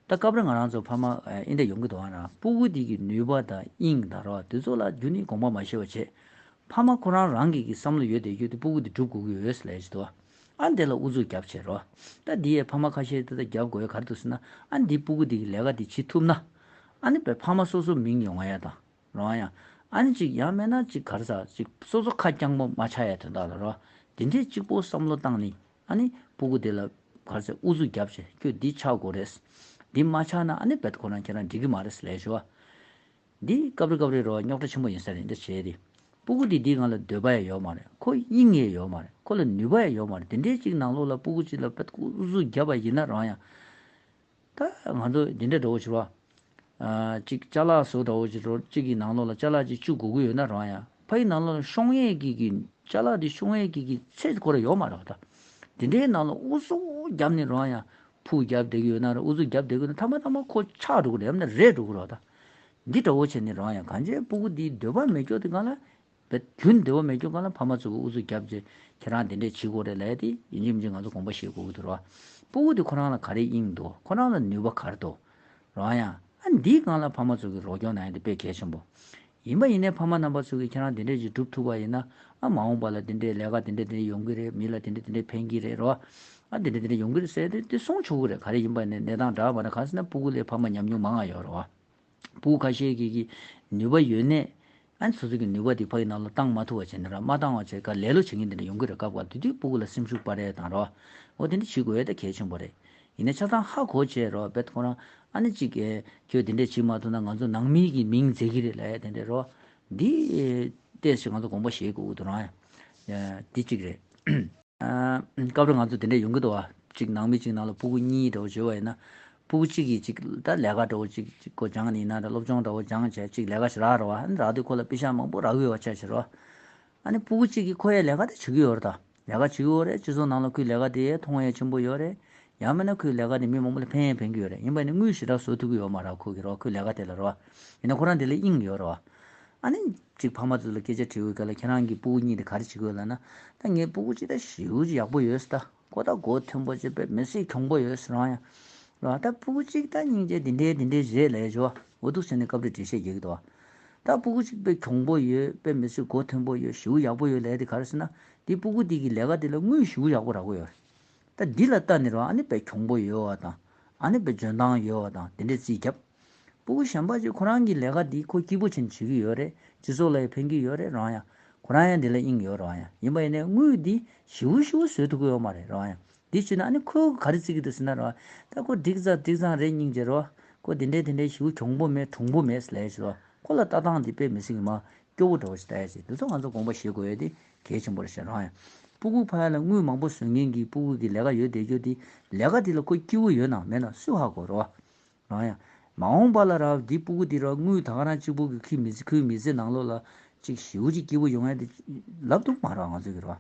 ད་སྐབས་རེ་ང་རང་ཚོ་ཕ་མ་ཨེ་འདྲ་ཡོང་གི་འདུག་ཨ་ན། སྤུ་གུ་དེ་གི་ནུས་པ་དང་དབྱིངས་དང་རོ་དེ་ཚོ་ལ་རྒྱུན་ནས་དགོངས་པ་མ་བཞེས་པ་བྱས། ཕ་མ་ཁོ་རང་རང་གི་གི་བསམ་བློ་ཡོད་དེ་ཡོད་དེ་སྤུ་གུ་དེ་སྒྲུབ་དགོས་ཀྱི་ཡོད་ཟེར་ལས་ཞིག་འདུག་ཨ། ཨ་འདི་ལ་ཨུ་ཚུགས་རྒྱབ་བྱས་རོ། ད་འདི་ཡས་ཕ་མ་ཁ་ཤས་དེ་ད་རྒྱབ་དགོས་ཡ་ག་རེ་འདུག་ཟེར་ན། ཨ་འདི་སྤུ་གུ་དེ་གི་ལས་ཀ་དེ་བྱེད་ཐུབ་ན། ཨ་ནི་བས་ཕ་མ་སོ་སོ་མིང་ཡོང་ཡ་དང་རོ་ཡ། ཨ་ནི་ཅིག་ཡང་མེད་ན་ཅིག་ག་རེ་ཟ་ཅིག་སོ་སོ་ཁ་རྐྱང་པོ་མ་ཆགས་ཡ་དོན་དག་ལ་རོ། དེ་འདྲས་གཅིག་པོ་བསམ་བློ་བཏང་ནི། ཨ་ནི་སྤུ་གུ་དེ་ལ་ག་རེ་ཟེར་ཨུ་ཚུགས་རྒྱབ་བྱས་ཁྱོད་འདི་ཆགས་དགོས་རེད། འདི་མ་ཆགས་ན་ཨ་ནི་བེད་ཁོ་རང་ཁྱེད་རང་འགྲིག་གི་མ་རེད་ཟེར་ལས་ཞུ་བ། འདི་སྐབས་རེ་སྐབས་རེ་རོ་རྙོག་དྲ་ཆེན་པོ་ཡིན་ས་རེད་འདི་བྱས་ཏེ། སྤུ་གུ་དེ་འདིའི་སྒང་ལ་འདོད་པ་ཡང་ཡོད་མ་རེད། ཁོ་དབྱིངས་ཡང་ཡོད་མ་རེད། ཁོ་ལ་ནུས་པ་ཡང་ཡོད་མ་རེད། དེ་འདྲའི་གཅིག་ནང་ལོགས་ལ་སྤུ་གུ་གཅིག་ལ་བེད་ཁོ་ཨུ་ཚུགས་རྒྱབ་པ་ཡིན་ན་རང་ཡང་། ད་ང་ཚོ་འདི་འདྲ་འགྲོ་བ་ཞུ་བ། ཨ་གཅིག་ཅ་ལག་བཟོ་འདྲ་བོ་ཅིག་འགྲོ་གཅིག་གི་ནང་ལོགས་ལ་ཅ་ལག་ཅིག་བཅུག་དགོས་ཀྱི་ཡོད་ན་རང་ཡང་ཕ་ཡི་ནང་ལོགས་ལ་ཤོང་ཡས་ཀྱི་གི་ཅ་ལག་དེ་ཤོང་ཡས་ཀྱི་གི་ཚད་ཁོ་ར་ཡོད་མ་རེད་བ། ད་དེ་འདྲའི་ནང་ལ་ཨུ་ཚུགས་བརྒྱབ་ནས་རང་ཡང་ཕུག་བརྒྱབ་བསྡད་ཀྱི་ཡོད་ན་ར་ཨུ་ཚུགས་བརྒྱབ་བསྡད་ཀྱི་ཡོད་ན་ཐ་མ་ཐ་མ་ཁོ་ཆག་འགྲོ་གི་རེད་ཡང་ན་རེད་འགྲོ་གི་རེད་བ། ད་འདི་འདྲ་བོ་བྱས་ནས་རང་ཡང་གང་ཅི་སྤུ་གུ་འདི་འདོད་པ་མེད་སྐྱོ་དེ་གང་ལ། བས་རྒྱུན་བདེ་བོ་མེད་རྒྱུ་གང་ལ་ཕ་མ་ཚོ་གི་ཨུ་ཚུགས་རྒྱབ་རྗེས་ཁྱེད་རང་དེ་འདྲས་བྱེད་དགོས་རེད་ལབ་ཡ་དེ་ཡིན་གཅིག་མིན་གཅིག་ང་ཚོ་དགོངས་པ་བཞེས་དགོས་ཀྱི་འདུག་རོ། སྤུ་གུ་དེ་ཁོ་རང་ལ་ག་རེ་དབྱིངས་འདུག་ཁོ་རང་ལ་ནུས་པ་ག་རེ་འདུག་རོ་ཡང་ཨ་འདིའི་སྒང་ལ་ཕ་མ་ཚོ་གི་རོགས་སྐྱོར་གནང་ཡ་དེ་དཔེ་གལ་ཆེན་པོ། ཡིན་པ་ཡིན་ནའི་ཕ་མ་རྣམ་པ་ཚོ་གི་ཁྱེད་རང་དེ་འདྲས་ཅིག་སྒྲུབ་ཐུབ་པ་ཡིན་ན་ཨ་མ་འོངས་པ་ལ་དེ་འདྲས་ལས་ཀ་དེ་འདྲས་དེ་འདྲས་ཡོང་གི་རེད། མི་ལ་དེ་འདྲས་དེ་འདྲས་ཕན་གྱི་རེད་རོ། ཨ་དེ་འདྲས་དེ་འདྲས་ཡོང་གི་རེད་ཟེར་ཏེ་དེ་གསུང་ཆོག་གི་རེད། ག་རེ་ཡིན་པ་ནས་གནས་སྟངས་འདྲ་མ་འདྲ་གང་ཟེར་ན་སྤུ་གུ་ལས་ཕ་མ་ཉམས་མྱོང་མང་ང་ཡོད་རོ། སྤུ་གུ་ཁ་ཤས་ཀྱི་གི་ནུས་པ་ཡོད་ནས། ཨ་ནི་སོ་སོ་གི་ནུས་པ་དེ་ཕ་གི་ནང་ལ་བཏང་མ་ཐུབ་པ་བྱས་ནས་ར་མ་བཏང་བ་བྱས་ཀ་ལེ་ལོ་བྱེད་མཁན་དེ་འདྲ་ཡོང་གི་རེད། སྐབས་འགའ་དེ་དུས་སྤུ་གུ་ལ་སེམས་ཤུགས་སྤར་ཡས་དང་རོ། འོ་དེ་འདྲ་བྱེད་དགོས་ཡས་ད་གལ་ཆེན་པོ་རེད། ཡིན་ནའི་ཆ་ཚང་ཧ་གོ་བྱས་རོ་བེད་ཁོ་རང་ཨ་ནི་གཅིག་གིས་ཁྱོད་དེ་འདྲས་བྱེད་མ་ཐུབ་ན་ང་ཚོ་ནང་མི་གི་མིང་འཛེག་གི་རེད་ལབ་ཡས་དེ་འདྲས་རོ། འདི་ཏོག་ཙམ་ང་ཚོ་དགོངས་པ་བཞེས་དགོས་ཀྱི་འདུག་རང་ཡ། འདི་གཅིག་རེད། སྐབས་རེ་ང་ཚོ་དེ་འདྲས་ཡོང་གི་འདུག་བ། གཅིག་ནང་མི་གཅིག་ནང་ལ་སྤུ་གུ་གཉིས་འདྲ་བོ་བྱོས་པ་ཡིན་ན། སྤུ་གུ་གཅིག་གིས་གཅིག་ད་ལས་ཀ་འདྲ་བོ་གཅིག་གཅིག་ཁོ་སྦྱངས་ནས་ཡིན་ན་ར་སློབ་སྦྱོང་འདྲ་བོ་སྦྱངས་བྱས་གཅིག་ལས་ཀ་ཞིག་རག་རོ་བ། ཨ་ནི་རག་དུས་ཁོ་ལ་པེ་ཤག་མང་པོ་རག་གི་ཡོད་པ་ཆ་བཞག་རོ། ཨ་ནི་སྤུ་གུ་གཅིག་གིས་ཁོ་ཡ་ལས་ཀ་དེ་བྱེད་ཀྱི་ཡོད་རེད་ད། ལས་ཀ་བྱེད་ཀྱི་ཡོད་རེད། སྤྱི་ཚོགས་ནང་ལ་ཁོའི་ལས་ཀ་དེ་མཐོང་ཡ་ཆེན་པོ་ཡོད་རེད། ཡང་མིན་ན་ཁོའི་ལས་ཀ་དེ་མི་མང་པོ་ལ་ཕན་ཡ་ཕན་གྱི་ཡོད་རེད། ཡིན་པ་ནི་དངུལ་ཞེ་དྲག་བཟོ་ཐུབ་ཀྱི་ཡོད་མ་རེད་ཁོ་གི་རོ། ཁོའི་ལས་ཀ་དེ་ལ་རོ། ཡིན་ན་ཁོ་རང་དེ་ལ་དབྱིངས་ཡོད་རེད་བ། ཨ་ནི། གཅིག་ཕ་མ་ཚོ་ལ་སྐད་ཆ་དྲི་བའི་སྐབས་ལ་ཁྱེད་རང་གི་སྤུ་གུ་གཉིས་དེ་ག་རེ་བྱེད་དགོས་ལབ་ན། ད་ངའི་སྤུ་གུ་གཅིག་ད་ཞེ་པོ་ཅིག་ཡག་པོ་ཡོད་ས་ད། ཁོ་ད་མགོ་མཐོན་པོ་ཅིག་དཔེ་མི་སྲིད་གྱོང་པོ་ཡོད་ས་རང་ཡ། ར་ད་སྤུ་གུ་གཅིག་ད་སྙིང་རྗེ་འདི་འདྲའི་འདི་འདྲའི་རེད་ལབ་ཡ་ཅོ། འོ་འདུག་ཟེར་ནས་སྐབས་རེ་འགྲེལ་བཤད་རྒྱག་གི་འདུག་བ། ད་སྤུ་གུ་གཅིག་དཔེ་གྱོང་པོ་ཡོད་དཔེ་མི་སྲིད་མགོ་མཐོན་པོ་ཡོད་ཞེ་པོ་ཡག་པོ་ཡོད་ལབ་ཡ་དེ་ག་རེ་ཟེར་ན། དེ་སྤུ་གུ་དེ་གི་ལས་ཀ་དེ་ལ་དངུལ་ཞེ་པོ་ཡག་པོ་རག་གི་ཡོད་རེད། ད་འདི་ལ་ལྟ་ནས་རོ་ཨ་ནི་དཔེ་གྱོང་པོ་ཡོད་བ་དང་ཨ་ནི་དཔེ་འཇོན་ཐང་ཡོད་བ་དང་དེ་འདྲའི་རྩིས་བརྒྱབ། སྤུ་གུ་གཞན་པ་ཅིག་ཁོ་རང་གི་ལས་ཀ་འདི་ཁོ་སྐྱིད་པོ་བྱས་ནས་བྱེད་ཀྱི་ཡོད་རེད། སྤྱི་ཚོགས་ལ་ཡང་ཕན་གྱི་ཡོད་རེད་རང་ཡང་། ཁོ་རང་ཡང་འདི་ལ་དབྱིངས་ཡོད་རང་ཡང་། ཡིན་པ་ཡིན་ནའི་དངུལ་འདི་ཞེ་པོ་ཞེ་པོ་བཟོས་ཐུབ་ཀྱི་ཡོད་མ་རེད་རང་ཡང་། འདི་བྱས་ན་ཨ་ནི་ཁོས་ག་རེ་བརྩི་གི་འདུག་ཟེར་ན་ར། ད་ཁོ་འགྲིག་ཙང་འགྲིག་ཙང་རེད་སྙིང་རྗེ་རོ། ཁོ་འདི་འདྲའི་དེ་འདྲའི་ཞེ་པོ་གྱོང་པོ་མེད་གྲུང་པོ་མེད་ལབ་ཡ་ཞིག་རོ། ཁོ་ལ་ལྟ་སྟངས་འདི་དཔེ་མི་སྲིད་ཀྱི་མ་སྐྱོ་བོ་འདྲ་བོ་ཞིག་ལྟ་ཡ་ཞིག་འདི་ཚོ་ང་ཚོ་དགོངས་པ་བཞེས་དགོས་ཡ་དེ་གལ་ཆེན་པོ་རེད་ཤག་རང་ཡང་། སྤུ་གུ་ཕ་ཡ་ལ་དངུལ་མང་པོ་བཟོ་མཁན་གྱི་སྤུ་གུ་གི་ལས་ཀ་ཡོད་བསྡད་རྒྱུ་དེ་ལས་ཀ་དེ་ལ་ཁོ་སྐྱིད་པོ་ཡོད་ན་མེད་ན་སུས་ཧ་གོ་རོ། རང་ཡང་། མ་འོངས་པ་ལ་ར་འདི་སྤུ་གུ་འདི་ར་དངུལ་ད་ག་རང་གཅིག་པུ་གི་ཁོའི་མི་ཚེ་ཁོའི་མི་ཚེ་ནང་ལོགས་ལ་གཅིག་ཞེ་པོ་ཅིག་སྐྱིད་པོ་ཡོང་ཡ་དེ་ལབ་ཐུབ་མ་རེད་ང་ཚོ་གི་ར།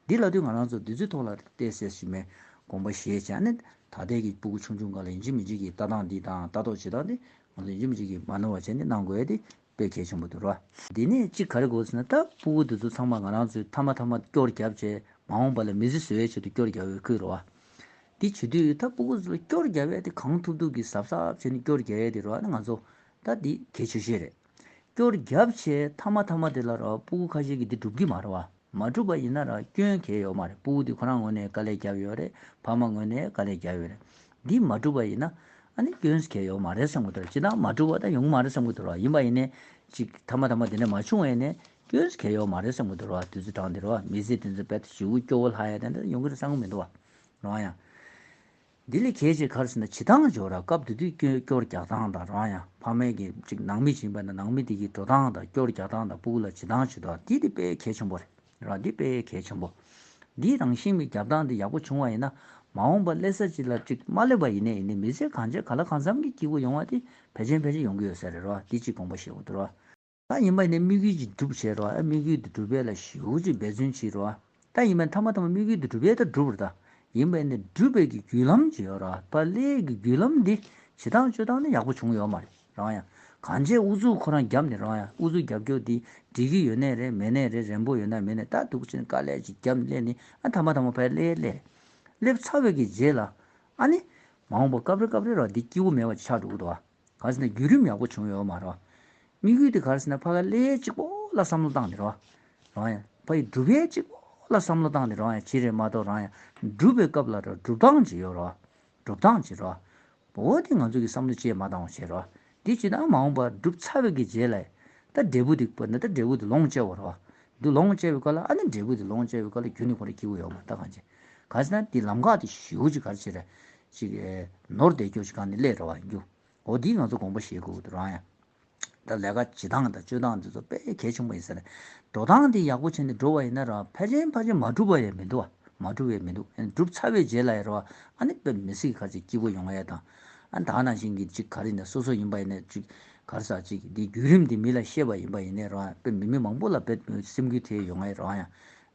འདི་ལབ་དུས་ང་རང་ཚོ་འདི་ཚོའི་ཐོག་ལ་ཏོག་ཙམ་ཞིག་མེད་དགོངས་པ་བཞེས་བྱས་ནས་ད་ལྟའི་གི་སྤུ་གུ་ཆུང་ཆུང་སྒང་ལ་ཡིན་གཅིག་མིན་གཅིག་གི་ལྟ་སྟངས་འདི་དང་ལྟ་རྟོག་བྱེད་སྟངས་འདི་ང་ཚོ་ཡིན་གཅིག་མིན་གཅིག་གི་མ་ནོར་བ་བྱས་ནས་གནང་དགོས་ཡ་དེ་དཔེ་གལ་ཆེན་པོ་འདུག་ར། འདི་ནས་གཅིག་ག་རེ་དགོས་ཟེར་ན་ད་སྤུ་གུ་འདི་ཚོ་ཚང་མ་ང་རང་ཚོའི་མཐའ་མ་མཐའ་མ་སྐྱོར་བརྒྱབ་བྱས་མ་འོངས་པ་ལ་མི་ཚེ་བཟོ་ཡའི་ཆེད་དུ་སྐྱོར་བརྒྱབ་ཡོད་ཁུལ་རེད་བ། འདི་བྱེད་དུས་ད་སྤུ་གུ་ཚོ་ལ་སྐྱོར་རྒྱབ་ཡས་དེ་གང་ཐུབ་ཐུབ་ཀྱིས་གཟབ་གཟབ་བྱས་ནས་སྐྱོར་རྒྱག་ཡས་དེ་རེད་བ་ནི་ང་ཚོ་ད་འདི་གལ་ཆེ་ཤོས་རེད། སྐྱོར་རྒྱབ་བྱས་མཐའ་མ་མཐའ་མ་དེ་ལ་ར་སྤུ་གུ་ཁ་ཤས་ཀྱིས་འདི་འགྲུབ་ཀྱི་མ་རེད་བ། མ་འགྲུབ་པ་ཡིན་ན་ར་སྐྱོན་གང་ཡང་ཡོད་མ་རེད། སྤུ་གུ་འདི་ཁོ་རང་ངོས་ནས་དཀའ་ལས་བརྒྱབ་ཡོད་རེད། ཕ་མ་ངོས་ནས་དཀའ་ལས་བརྒྱབ་ཡོད་རེད། འདི་མ་འགྲུབ་པ་ཡིན་ན་ཨ་ནི་སྐྱོན་གང་ཡང་ཡོད་མ་རེད་བསམ་གྱི་འདུག་ར། སྤྱིར་བཏང་མ་འགྲུབ་པ་ད་ཡོང་གི་མ་རེད་བསམ་གྱི་འདུག་ར། ཡིན་པ་ཡིན་ནའི་ཅིག་མཐའ་མ་མཐའ་མ་དེ་འདྲ་མ་བྱུང་བ་ཡིན་ནའི་ སྐྱོན་གལ་ཡོད་མ་རེད་བསམ་གི་འདུག་ར། དུས་ཚོད་གྲངས་འདི་ར་མི་ཚེ་དེ་ཚོ་བེད་ཞུ་སྐྱོ་བོ་ལྷ་ཡ་དེ་འདྲ་ཡོང་གི་རེད་བསམ་གི་མི་འདུག་བ། རང་ཡང་། འདི་ལས་གལ་ཆེ་ག་རེ་ཟེར་ན་བྱེད་སྟངས་འཇོག་ར། སྐབས་དེ་དུས་སྐྱོ་སྐྱོར་རྒྱག་སྟངས་དང་རང་ཡང་ཕ་མས་ཀྱི་ཅིག་ནང་མི་བྱིན་པ་ན་ནང་མི་དེ་གི་འགྲོ་སྟངས་དང་སྐྱོར་རྒྱག་སྟངས་དང་སྤུ་གུ་ལ་བྱེད་སྟངས་བྱེད་སྟངས་འདི་དེ་དཔེ་གལ་ཆེན་པོ་རེད་ར། འདི་དཔེ་གལ་ཆེན་པོ། འདི་རང་བཞིན་གྱི་རྒྱབ་སྟངས་འདི་ཡག་པོ་བྱུང་བ་ཡིན་ན་མ་འོངས་པ་སླེབས་ས་ཅིག་ལ་ཅིག་མ་སླེབས་པ་ཡིན་ནའི་ཡིན་ནའི་མི་ཚེ་གང་ཆེ་ག་ལ་གང་འཚམ་གྱི་སྐྱིད་པོ་ཡོང་བ་དེ་ཕལ་ཆེར་ཕལ་ཆེར་ཡོང་གི་ཡོད་ས་རེད་ར། འདི་གཅིག་དགོངས་པ་བཞེས་དགོས་འདུག་ར། ད་ཡིན་པ་ཡིན་ནའི་དམིགས་ཡུལ་ཅིག་སྒྲུབ་བྱས་རོགས། ཨ་དམིགས་ཡུལ་དེ་སྒྲུབ་པའི་ལ་ཞེ་པོ་ཅིག་འབད་བརྩོན་བྱེད་རོགས། ད་ཡིན་པ་ཡིན་མཐའ་མ་མཐའ་མ་དམིགས་ཡུལ་དེ་སྒྲུབ་པའི་ད་སྒྲུབ་རེད་ད། ཡིན་པ་ཡིན་ནའི་སྒྲུབ་པའི་གི་བརྒྱུད་ལམ་ཅིག་ཡོད་རོགས། ཕར་སླེབས་ཀྱི་བརྒྱུད་ལམ་འདི་བྱེད་སྟངས་སྤྱོད་སྟངས་ནི་ཡག་པོ་བྱུང་ཡོད་མ་རེད་རང་ཡང་། གང་བྱས་ཨུ་ཚུགས་ཁོ་རང་བརྒྱབ་ནས་རང་ཡང་ཨུ་ཚུགས་རྒྱབ་སྐྱོར་འདི་འགྲིག་གི་ཡོད་ནའི་རེད་མེད་ནའི་རེད། རན་པོ་ཡོད་ན་མེད་ནའི་ད་འདུག་ཅིག་དཀའ་ལས་ཅིག་བརྒྱབ་སླེབས་ནས་ཨ་མཐའ་མ་མཐའ་མ་ཕར་སླེབས་སླེབས་རེད། སླེབས་ཚར་བའི་གི་རྗེས་ལ་ཨ་ནི་མ་འོངས་པ་སྐབས་རེ་སྐབས་རེ་རོགས་འདི་སྐྱིད་པོ་མེད་པ་ཆགས་འགྲོ་གི་འདུག་བ། ག་ཟེར་ན་བརྒྱུད་རིམ་ཡག་པོ་བྱུང་ཡོད་མ་རེད། དམིགས་ཡུལ་དེ་ག་རེ་ཟེར་ན་ཕ་ག་ལས་གཅིག་པོ་ལ་བསམ་བློ་བཏང་ནས་རོགས། རང་ཡང་ཕ་ཡི་སྒྲུབ་ཡས་གཅིག་པོ་ལ་བསམ་བློ་བཏང་ནས་རང་ཡང་བྱེད་རེད་མ་གཏོགས་རང་ཡང་སྒྲུབ་པའི་སྐབས་ལ་རོགས་སྒྲུབ་སྟངས་ཅིག་ཡོད་རོགས། སྒྲུབ་སྟངས་ཅིག་རོགས། འོ་དེ་ང་ཚོ་གི་བསམ་བློ་ཅིག་མ་བཏང་བ་བྱེད་རོགས། དེ་ཅིག་དང་མ་འོངས་པ་སྒྲུབ་ཚར་བའི་གི་རྗེས་ལ་ད་འབྲས་བུ་དེ་བར་ན་ད་འབྲས་བུ་དེ་ལོངས་སྤྱད་པ་རོགས། འདི་ལོངས་སྤྱད་པའི་སྐབས་ལ་ཨ་ནི་འབྲས་བུ་དེ་ལོངས་སྤྱད་པའི་སྐབས་ལ་རྒྱུ་ནི་ཁོ་ར་སྐྱིད་པོ་ཡོད་མ་ད་གང་ཅི། ག་ཟེར་ན་དེ་ལམ་ཁ་དེ་ཞེ་པོ་ཅིག་ག་རེ་བྱེད་རེད། ཅིག་ནོར་བསྡད་རྒྱུ་ཞིག་གང་ནས་སླེབས་རེད་བ་ཡིན་རྒྱུ། འོ་འདིས་ང་ཚོ་དགོངས་པ་བཞེས་དགོས་ཀྱི་འདུག་རང་ཡང་། ད་ལས་ཀ་བྱེད་སྟངས་དང་སྤྱོད་སྟངས་འདི་ཚོ་དཔེ་གལ་ཆེན་པོ་ཡིན་ས་རེད། འགྲོ་སྟངས་འདི་ཡག་པོ་བྱས་ནས་འགྲོ་བ་ཡིན་ན་རང་ཕལ་ཆེར་ཕལ་ཆེར་མ་འགྲུབ་པ་ཡང་མི་འདུག་བ། མ་འགྲུབ་ཡང་མི་འདུག་སྒྲུབ་ཚར་བའི་རྗེས་ལ་ཡང་རེད་བ། ཨ་ནི་དཔེ་མི་སྲིད་ག་ཚོད་སྐྱིད་པོ་ཡོང་ཡ་དང་། ཨ་ད་ནང་བཞིན་གྱི་ཅིག་ག་རེ་ཡིན་ན་སོ་སོ་ཡིན་པ་ཡིན་ན་ཅིག་ག་རེ་ཟ་ཅིག་འདི་བརྒྱུད་རིམ་འདི་མི་ལ་བཤད་པ་ཡིན་པ་ཡིན་ནའི་རེད་བ། དཔེ་མི་མི་མང་པོ་ལ་དཔེ་སེམས་འགུལ་ཐེབས་ཡོང་ཡ་རེད་བ་ཡང་།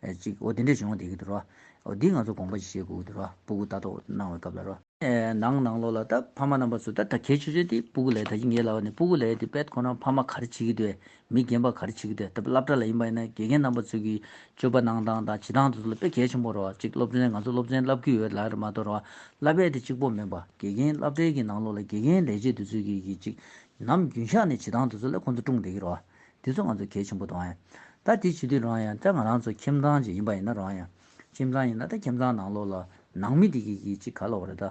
ཨེ་ཅིག་འོ་དེ་འདྲས་བྱུང་བསྡད་ཀྱི་འདུག་ར། འོ་འདི་ང་ཚོ་དགོངས་པ་ཅིག་བཞེས་དགོས་ཀྱི་འདུག་ར། སྤུ་གུ་ལྟ་རྟོག་གནང་བའི་སྐབས་ལ་ར། ཨེ་ནང་ནང་ལོགས་ལ་ད་ཕ་མ་རྣམ་པ་ཚོ་ད་ད་གལ་ཆེ་ཤོས་དེ་སྤུ་གུ་ལ་ད་གིན་ངས་ལབ་པ་ནི་སྤུ་གུ་ལ་དེ་དཔེ་ཁོ་རང་ཕ་མ་ག་རེ་བྱེད་ཀྱི་འདུག་མི་རྒན་པ་ག་རེ་བྱེད་ཀྱི་འདུག་ད་སློབ་གྲྭ་ལ་ཡིན་པ་ཡིན་ན་དགེ་རྒན་རྣམ་པ་ཚོ་གི་སྤྱོད་པ་གནང་སྟངས་དང་བྱེད་སྟངས་དེ་ཚོ་ལ་དཔེ་གལ་ཆེན་པོ་རེད་བ། ཅིག་སློབ་ཚན་ང་ཚོ་སློབ་ཚན་བསླབ་ཀྱི་ཡོད་ལབ་རེད་མ་གཏོགས་རེད་བ། བསླབ་པ་དེ་གཅིག་པོ་མིན་པ་དགེ་རྒན་སློབ་གྲྭའི་གི་ནང་ལོགས་ལ་དགེ་རྒན་ལས་བྱེད་དེ་ཚོའི་གི་གི་ཅིག་ནམ་རྒྱུན་ཤག་ནས་བྱེད་སྟངས་དེ་ཚོ་ལ་ཁོང་ཚོ་སྲུང་བསྡད་ཀྱི་རེད་བ། དེ་ཚོ་ང་ཚོ་གལ་ཆེན་པོ་དང་ཡང་། ད་དེ་བྱེད་དུས་རང་ཡང་ད་ང་རང་ཚོ་ཁྱིམ་ཚང་ཅིག་ཡིན་པ་ཡིན་ན་རང་ཡང་། ཁྱིམ་ཚང་ཡིན་ན་ད་ཁྱིམ་ཚང་ནང་ལོགས་ལ་ནང་མི་དེ་གི་གི་ཅིག་ག་ལབ་དགོས་རེད་ད།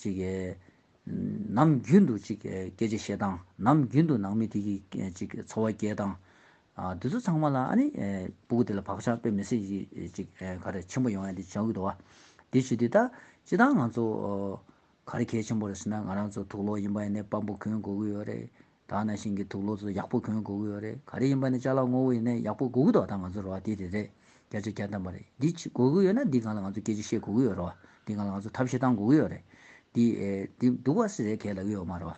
ཅིག་གི་ནམ་རྒྱུན་དུ་ཅིག་སྐད་ཆ་བཤད་སྟངས། ནམ་རྒྱུན་དུ་ནང་མི་དེ་གི་ཅིག་འཚོ་བ་སྐྱེལ་སྟངས། ཨ་དེ་ཚོ་ཚང་མ་ལ་ཨ་ནི་སྤུ་གུ་དེ་ལ་བག་ཆགས་དཔེ་མི་སྲིད་ཅིག་ག་རེ་ཆེན་པོ་ཡོང་ཡ་དེ་བྱུང་གི་འདུག་བ། དེ་བྱེད་དུས་ད་སྤྱིར་བཏང་ང་ཚོ་ག་རེ་གལ་ཆེན་པོ་རེད་ཟེར་ན་ང་རང་ཚོ་དུག་ལོག་ཡིན་པ་ཡིན་ནའི་སྤམ་པོ་གོན་དགོས་ཀྱི་ཡོད་རེད། ད་ནང་བཞིན་གྱི་དུག་ལོག་ཚོ་ཡག་པོ་གོན་དགོས་ཀྱི་ཡོད་རེད། ག་རེ་ཡིན་པ་ནི་ཅ་ལག་སྔོ་བོ་ཡིན་ནའི་ཡག་པོ་དགོས་ཀྱི་འདུག་ད་ང་ཚོ་རེད་བ་དེ་དེ་རེད། བརྒྱ་ཆ་བརྒྱ་ཐམ་པ་རེད། འདི་ཅི་དགོས་ཀྱི་ཡོད་ན་འདི་སྒང་ལ་ང་ཚོ་སྐད་ཆ་བཤད་དགོས་ཀྱི་ཡོད་རེད་བ། འདི་སྒང་ལ་ང་ཚོ་ཐབས་ཤེས་བཏང་དགོས་ཀྱི་ཡོད་རེད། འདི་ཨེ་འདི་འདུག་བ་ཟེར་རེད་གས་ལབ་ཀྱི་ཡོད་མ་རེད་བ།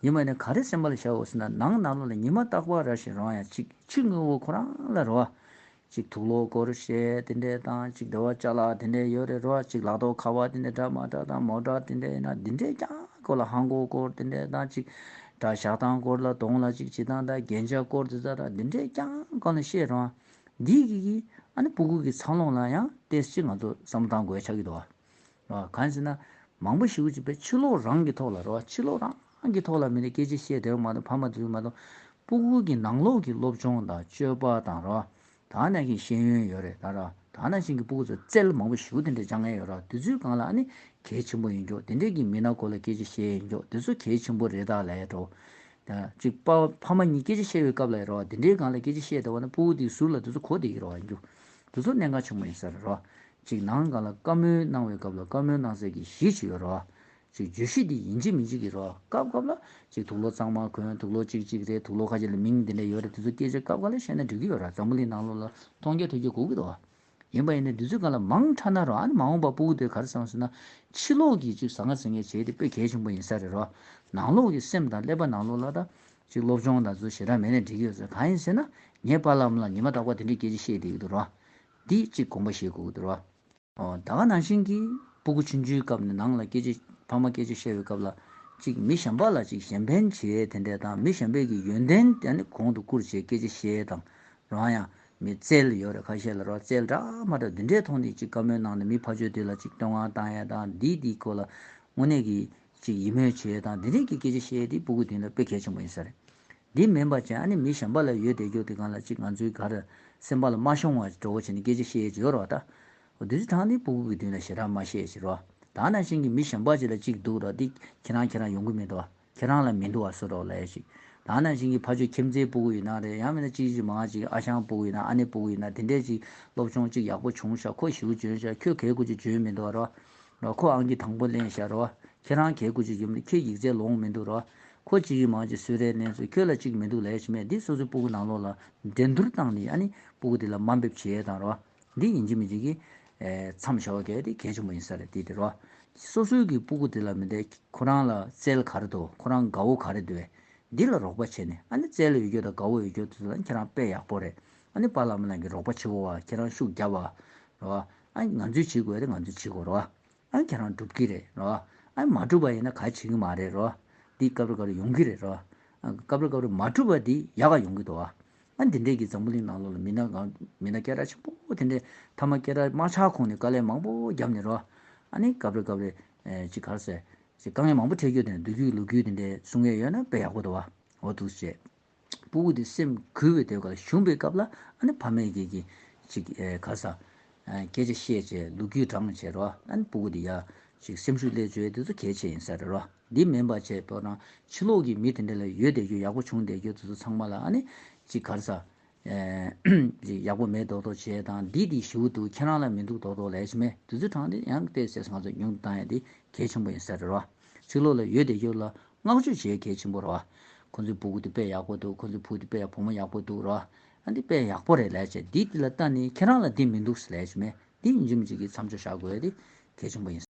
ཡིན་པ་ནི་ག་རེ་སེམས་པ་ལ་བཞག་འོ་ཟེར་ན་ནང་ནང་ལོགས་ལ་ཉི་མ་རྟག་པར་ར་ཞིག་རང་ཡང་ཅིག་ཕྱི་དངོས་པོ་ཁོ་རང་ལ་རེད་བ། ཅིག་དུག་ལོག་སྐོར་བཤད་དེ་འདྲས་དང་ཅིག་དེ་བ་ཅ་ལག་དེ་འདྲས་ཡོད་རེད་རོ། ཅིག་ལག་ཐོག་ཁ་པར་དེ་འདྲས་འདྲ་མ་འདྲ་དང་མོ་ཊ་དེ་འདྲས་ཡིན་ན་དེ་འདྲས་ཀྱང་སྐོར་ལ་ཧང་གོ་སྐོར་དེ་འདྲས་དང་ཅིག་དགྲ་བཞག་སྟངས་སྐོར་ལ་གདོང་ལ་ཅིག་བྱེད་སྟངས་དང་རྒྱན་ཆ་སྐོར་དེ་ཚ་དང་དེ་འདྲས་ཀྱང་སྐོར་ལ་བཤད་རོ། འདི་གི་གི་ཨ་ནི་སྤུ་གུ་གི་འཚར་ལོངས་ལ་ཡང་ཏོག་ཙམ་ང་ཚོ་བསམ་བློ་བཏང་དགོས་ཆགས་ཀྱི་འདུག་བ། རོ། གང་ཟེར་ན། མང་པོ་ཞིག་ཅིག་པའི་ཕྱི་ལོགས་རང་གི་ཐོག་ལ་རོ། ཕྱི་ལོགས་རང་གི་ཐོག་ལ་མི་ནི་སྐད་ཆ་བཤད་བདེ་བ་མ་གཏོགས་ཕ་མ་དུས་མ་གཏོགས། སྤུ་གུ་གི་ནང་ལོགས་ཀྱི་སློབ་སྦྱོང་དང་སྤྱོད་པ་དང་རོ། ད་ནང་བཞིན་ཤེས་ཡོན་ཡོད་རེད་ད་ར། ད་ནང་བཞིན་གྱི་སྤུ་གུ་ཚོ་རྩལ་མང་པོ་ཞིག་དེ་འདྲ་སྦྱང་ཡས་ཡོད་ར། དུས་ཚོད་གང་ལ་ཨ་ནི་གལ་ཆེན་པོ་ཡིན་མགྱོགས་དེ་འདྲས་ཀྱི་མི་སྣ་སྐོར་ལ་སྐད་ཆ་བཤད་ཡས་མགྱོགས་དེ་ཚོ་གལ་ཆེན་པོ་རེད་ད་ལབ་ཡས་འགྲོ། ད་ཅིག་པ་ཕ་མ་གཉིས་སྐད་ཆ་བཤད་པའི་སྐབས་ལ་ཡོད་ར། དེ་འདྲའི་སྒང་ལ་སྐད་ཆ་བཤད་བསྡད་པ་ན་སྤུ་གུ་དེའི་ཟུར་ལ་དེ་ཚོ་གོ་བསྡད་ཀྱི་རེད་བ་ཡིན་རྒྱུ། དེ་ཚོ་གནད་འགག་ཆེན་པོ་ཡིན་ས་རེད་རོ། ཅིག་ནང་སྒང་ལ་བཀའ་མོལ་གནང་བའི་སྐབས་ལ་བཀའ་མོལ་གནང་སའི་གི་གཞི་ཅིག་ཡོད་རེད་བ། ཅིག་བརྗོད་གཞི་འདི་ཡིན་གཅིག་མིན་གཅིག་གི་རེད་བ། སྐབས་སྐབས་ལ་ཅིག་དུག་ལོག་གཙང་མ་གོན་དུག་ལོག་གཅིག་གཅིག་རེད་དུག་ལོག་ཁ་ཤས་ལ་མིང་འདི་འདྲ་ཡོད་རེད་དེ་ཚོ་སྐད་ཆ་སྐབས་སྐབས་ལ་བཤད་ན་འགྲིག་གི་ཡོད་རེད། འཛམ་བུ་གླིང་ནང་ལོགས་ལ་མཐོང་རྒྱ་ཐོས་རྒྱ་གོ་གི་འདུག་བ། ཡིན་པ་ཡིན་ན་དུས་ཚོད་གང་ལ་མང་དྲགས་ན་རོ། ཨ་ནི་མ་འོངས་པ་སྤུ་གུ་དེ་ག་རེ་བསམ་ཟེར་ན། ཕྱི་ལོགས་ཀྱི་ཅིག་ཟ་ང་ཟིང་ངེ་བྱེད་དེ་དཔེ་གལ་ཆེན་པོ་ཡིན་ས་རེད་རོ། ནང་ལོགས་ཀྱི་སེམས་དང་ཀླད་པ་ནང་ལོགས་ལ་ད་ཅིག་སློབ་སྦྱོང་དང་ཚོ་ཞེ་དྲག་མེད་ན་འགྲིག་གི་ཡོད་ཟེར་གང་ཡིན་ཟེར་ན། ངའི་པཱ་ལགས་ལ་ཉི་མ་རྟག་པར་དེ་འདྲའི་སྐད་ཆ་བཤད་བསྡད་ཀྱི་འདུག་རོ། འདི་ཅིག་དགོངས་པ་བཞེས་དགོས་ཀྱི་འདུག་རོ། ཨོ་ད་ག་ནང་བཞིན་གྱི་སྤུ་གུ་ཆུང་ཆུང་སྐབས་ནས་ནང་ལ་སྐད་ཆ་ཕ་མ་སྐད་ཆ་བཤད་པའི་སྐབས་ལ་ཅིག་མི་གཞན་པ་ལ་ཅིག་གཞན་ཕན་བྱེད་དེ་འདྲ་དང་མི་གཞན་པའི་གི་ཡོན་ཏན་དེ་ནི་གོང་དུ་བཀུར་བྱེད་སྐད་ཆ་བཤད་དང་། རང་ཡང་མི་རྩལ་ཡོད་རེད་ཁ་ཤས་ལ་རོ་རྩལ་འདྲ་མ་འདྲ་འདི་འདྲའི་ཐོག་ནས་ཅིག་བཀའ་མོལ་གནང་ནས་མི་ཕར་ཕྱོགས་དེ་ལ་ཅིག་བསྟོད་བསྔགས་བཏང་ཡ་དང་འདི་འདི་སྐོར་ལ་དངོས་གནས་ཀྱི་ཅིག་ཡིད་སྨོན་བྱེད་ཡ་དང་འདི་འདྲའི་གི་སྐད་ཆ་བཤད་ཡ་དེ་སྤུ་གུ་དེ་ལ་དཔེ་གལ་ཆེན་པོ་ཡིན་ས་རེད། འདི་མིན་པ་ཅན་ཨ་ནི་མི་གཞན་པ་ལ་ཡོད་བསྡད་རྒྱུ་དེ་གང་ལ་ཅིག་ང་ཚོའི་ག་རེ་སེམས་པ་ལ་མ་ཤོང་བ་འགྲོ་བ་བྱས་ནས་སྐད་ཆ་བཤད་ཡ་ཅིག་ཡོད་རེད་བ་ད། འོ་དེ་ཚོ་དྲངས་ནས་སྤུ་གུ་གི་མདུན་ལ་ཞེ་དྲག་མ་བཤད་ཡ་ཅིག་རེད་བ། ད་ནང་བཞིན་གྱི་མི་གཞན་པ་ཅིག་ལ་ཅིག་འདུག་ར་འདི་ཁྱེད་རང་ཁྱེད་རང་ཡོང་གི་མི་འདུག་བ། ཁྱེད་རང་ལ་མི་འདུག་བ་བཟོ་འདྲ་ལབ་ཡ་ཞིག་ད་ནང་བཞིན་གྱི་ཕ་ཆོས་ཁྱིམ་མཚེས་སྤུ་གུ་ཡིན་ན་རེད། ཡང་མིན་ན་གཅིག་གཅིག་མང་ཅིག་ཨ་ཞང་སྤུ་གུ་ཡིན་ན་ཨ་ནེ་སྤུ་གུ་ཡིན་ན་དེ་འདྲས་ཅིག་སློབ་སྦྱོང་ཅིག་ཡག་པོ་བྱུང་ཤག་ཁོ་ཞེ་པོ་འཇོན་ཤག་ཁྱོད་གལ་དགོས་ཅིག་འཇོན་མི་འདུག་རོ། རོ། ཁོ་ཨང་ཀི་དང་པོ་ལེན་ཤག་རོ། ཁྱེད་རང་གལ་དགོས་ཅིག་ཡོད་མི་འདུག་ཁྱེད་ཡིག་ཚད་ལོངས་མི་འདུག་རོ། ཁོ་གཅིག་གིས་མང་ཅིག་གསོལ་རས་ལེན་སོང་ཁྱོད་ལ་གཅིག་མི་འདུག་ལས་ཞིག་མེད། འདི་སོ་སོའི་སྤུ་གུ་ནང་ལོགས་ལ་འགྲན་བསྡུར་བཏང་ནས་ཨ་ནི་སྤུ་གུ་དེ་ལ་དམའ་འབེབས་བྱེད་ཡས་དང་རོ། འདི་ཡིན་གཅིག་མིན་གཅིག་གིས་ཨེ་མཚམས་བཞག་གས་དེ་གལ་ཆེན་པོ་ཡིན་ས་རེད། དེ་དེ་རོ། སོ་སོའི་གི་སྤུ་གུ་དེ་ལ་མི་འདྲ་ཁོ་རང་ལ་རྩལ་ག་རེ་འདུག་ཁོ་རང་དགའ་བོ་ག་རེ་འདུག་བས། འདི་ལ་རོགས་པ་བྱས་ནས་ཨ་ནི་རྩལ་ཡོད་རྒྱུ་དང་དགའ་བོ་ཡོད་རྒྱུ་དེ་ཚོ་ལ་ཁྱེད་རང་དཔེ་ཡག་པོ་རེད། ཨ་ནི་པཱ་ལགས་རྣམས་ཀྱིས་རོགས་པ་བྱེད་དགོས་བ། ཁྱེད་རང་ཤུགས་རྒྱབ་བ་རོ། ཨ་ནི་ང་ཚོས་བྱེད་དགོས་རེད། ང་ཚོས་བྱེད་དགོས་རོ། ཨ་ནི་ཁྱེད་རང་འགྲུབ་ཀྱི་རེད་རོ། ཨ་ནི་མ་འགྲུབ་པ་ཡིན་ན་ག་བྱེད་ཀྱི་མ་རེད་རོ། འདི་སྐབས་རེ་སྐབས་རེ་ཡོང་གི་རེད་རོ། ཨ་སྐབས་རེ་སྐབས་རེ་མ་འགྲུབ་པ་འདི་ཡག་ག་ཡོང་གི་འདུག་བ། ཨ་འདི་འདྲས་ཀྱི་འཛམ་བུ་གླིང་ནང་ལོགས་ལ་མི་སྣ་གང་མི་སྣ་སྐད་གྲགས་ཆེན་པོ་དེ་འདྲས་ཐ་མ་སྐད་གྲགས་མ་ཆགས་གོང་ནས་དཀའ་ལས་མང་པོ་བརྒྱབ་ནས་རོ། ཨ་ནི་སྐབས་རེ་སྐབས་རེ་ཨེ་ཅིག་ག་རེ་ཟེར་ཅིག་དཀའ་ངལ་མང་པོ་འཕྲད་རྒྱུ་དེ་འདྲས་སྡུག་རྒྱུ་ལུག་རྒྱུ་དེ་འདྲས་གསུང་ཡས་ཡོད་ན་དཔེ་ཡག་པོ་འདུག་བ། འོ་འདུག་སེ་བྱས། སྤུ་གུ་དེ་སེམས་འགུལ་བའི་དེ་ག་ལ་ཞུམ་པའི་སྐབས་ལ་ཨ་ནི་ཕ་མས་ཀྱིས་ཀྱིས་ཅིག་ཨེ་ག་རེ་ཟེར་ཨེ་སྐད་ཆ་བཤད་བྱས་ལོ་རྒྱུས་དྲངས་བྱས་རོ། ཨ་ནི་སྤུ་གུ་དེ་ཡ་ཅིག་སེམས་ཤུགས་སླེབས་བྱས་དེ་ཚོ་གལ་ཆེ་ཡིན་ས་རེད་རོ། འདི་མིན་པ་བྱས་པོ་རང་ཕྱི་ལོགས་ཀྱི་མི་དེ་འདྲ་ལ་ཡོད་བསྡད་རྒྱུ་ཡག་པོ་བྱུང་བསྡད་རྒྱུ་དེ་ཚོ་ཚང་མ་ལ་ཨ་ནི་ཅིག་ག་རེ་ཟེར་ཨེ་ཅིག་ཡག་པོ་མེད་མདོག་མདོག་བྱས་དང་འདི་འདི་ཞུ་འདུག་ཁྱེད་རང་ལ་མི་འདུག་མདོག་མདོག་ལས་ཞིག་མེད་དུས་ཚོད་དྲངས་ཏེ་ཡང་བལྟས་ཟེར་ང་ཚོ་ཉུང་དུ་བཏང་ཡ་འདི་གལ་ཆེན་པོ་ཡིན་ས་རེད་རོ། ཕྱི་ལོགས་ལ་ཡོད་བསྡད་རྒྱུ་ལ་བསྔགས་བརྗོད་བྱེད་གལ་ཆེན་པོ་རེད་བ། ཁོ་ཚོའི་སྤུ་གུ་དེ་དཔེ་ཡག་པོ་འདུག་ཁོ་ཚོའི་བུ་དེ་དཔེ་ཡག་བུ་མོ་ཡག་པོ་འདུག་རོ། ཨ་འདི་དཔེ་ཡག་པོ་རེད་ལས་བྱས་འདི་འདི་ལ་ལྟ་ནས་ཁྱེད་རང་ལ་འདི་མི་འདུག་ཟེར་ལས་ཞིག་མེད། འདི་ཡིན་གཅིག་མིན་གཅིག་གིས་མཚམས་འཇོག་བྱ་དགོས་ཡ་འདི་གལ་ཆེན་པོ་ཡིན།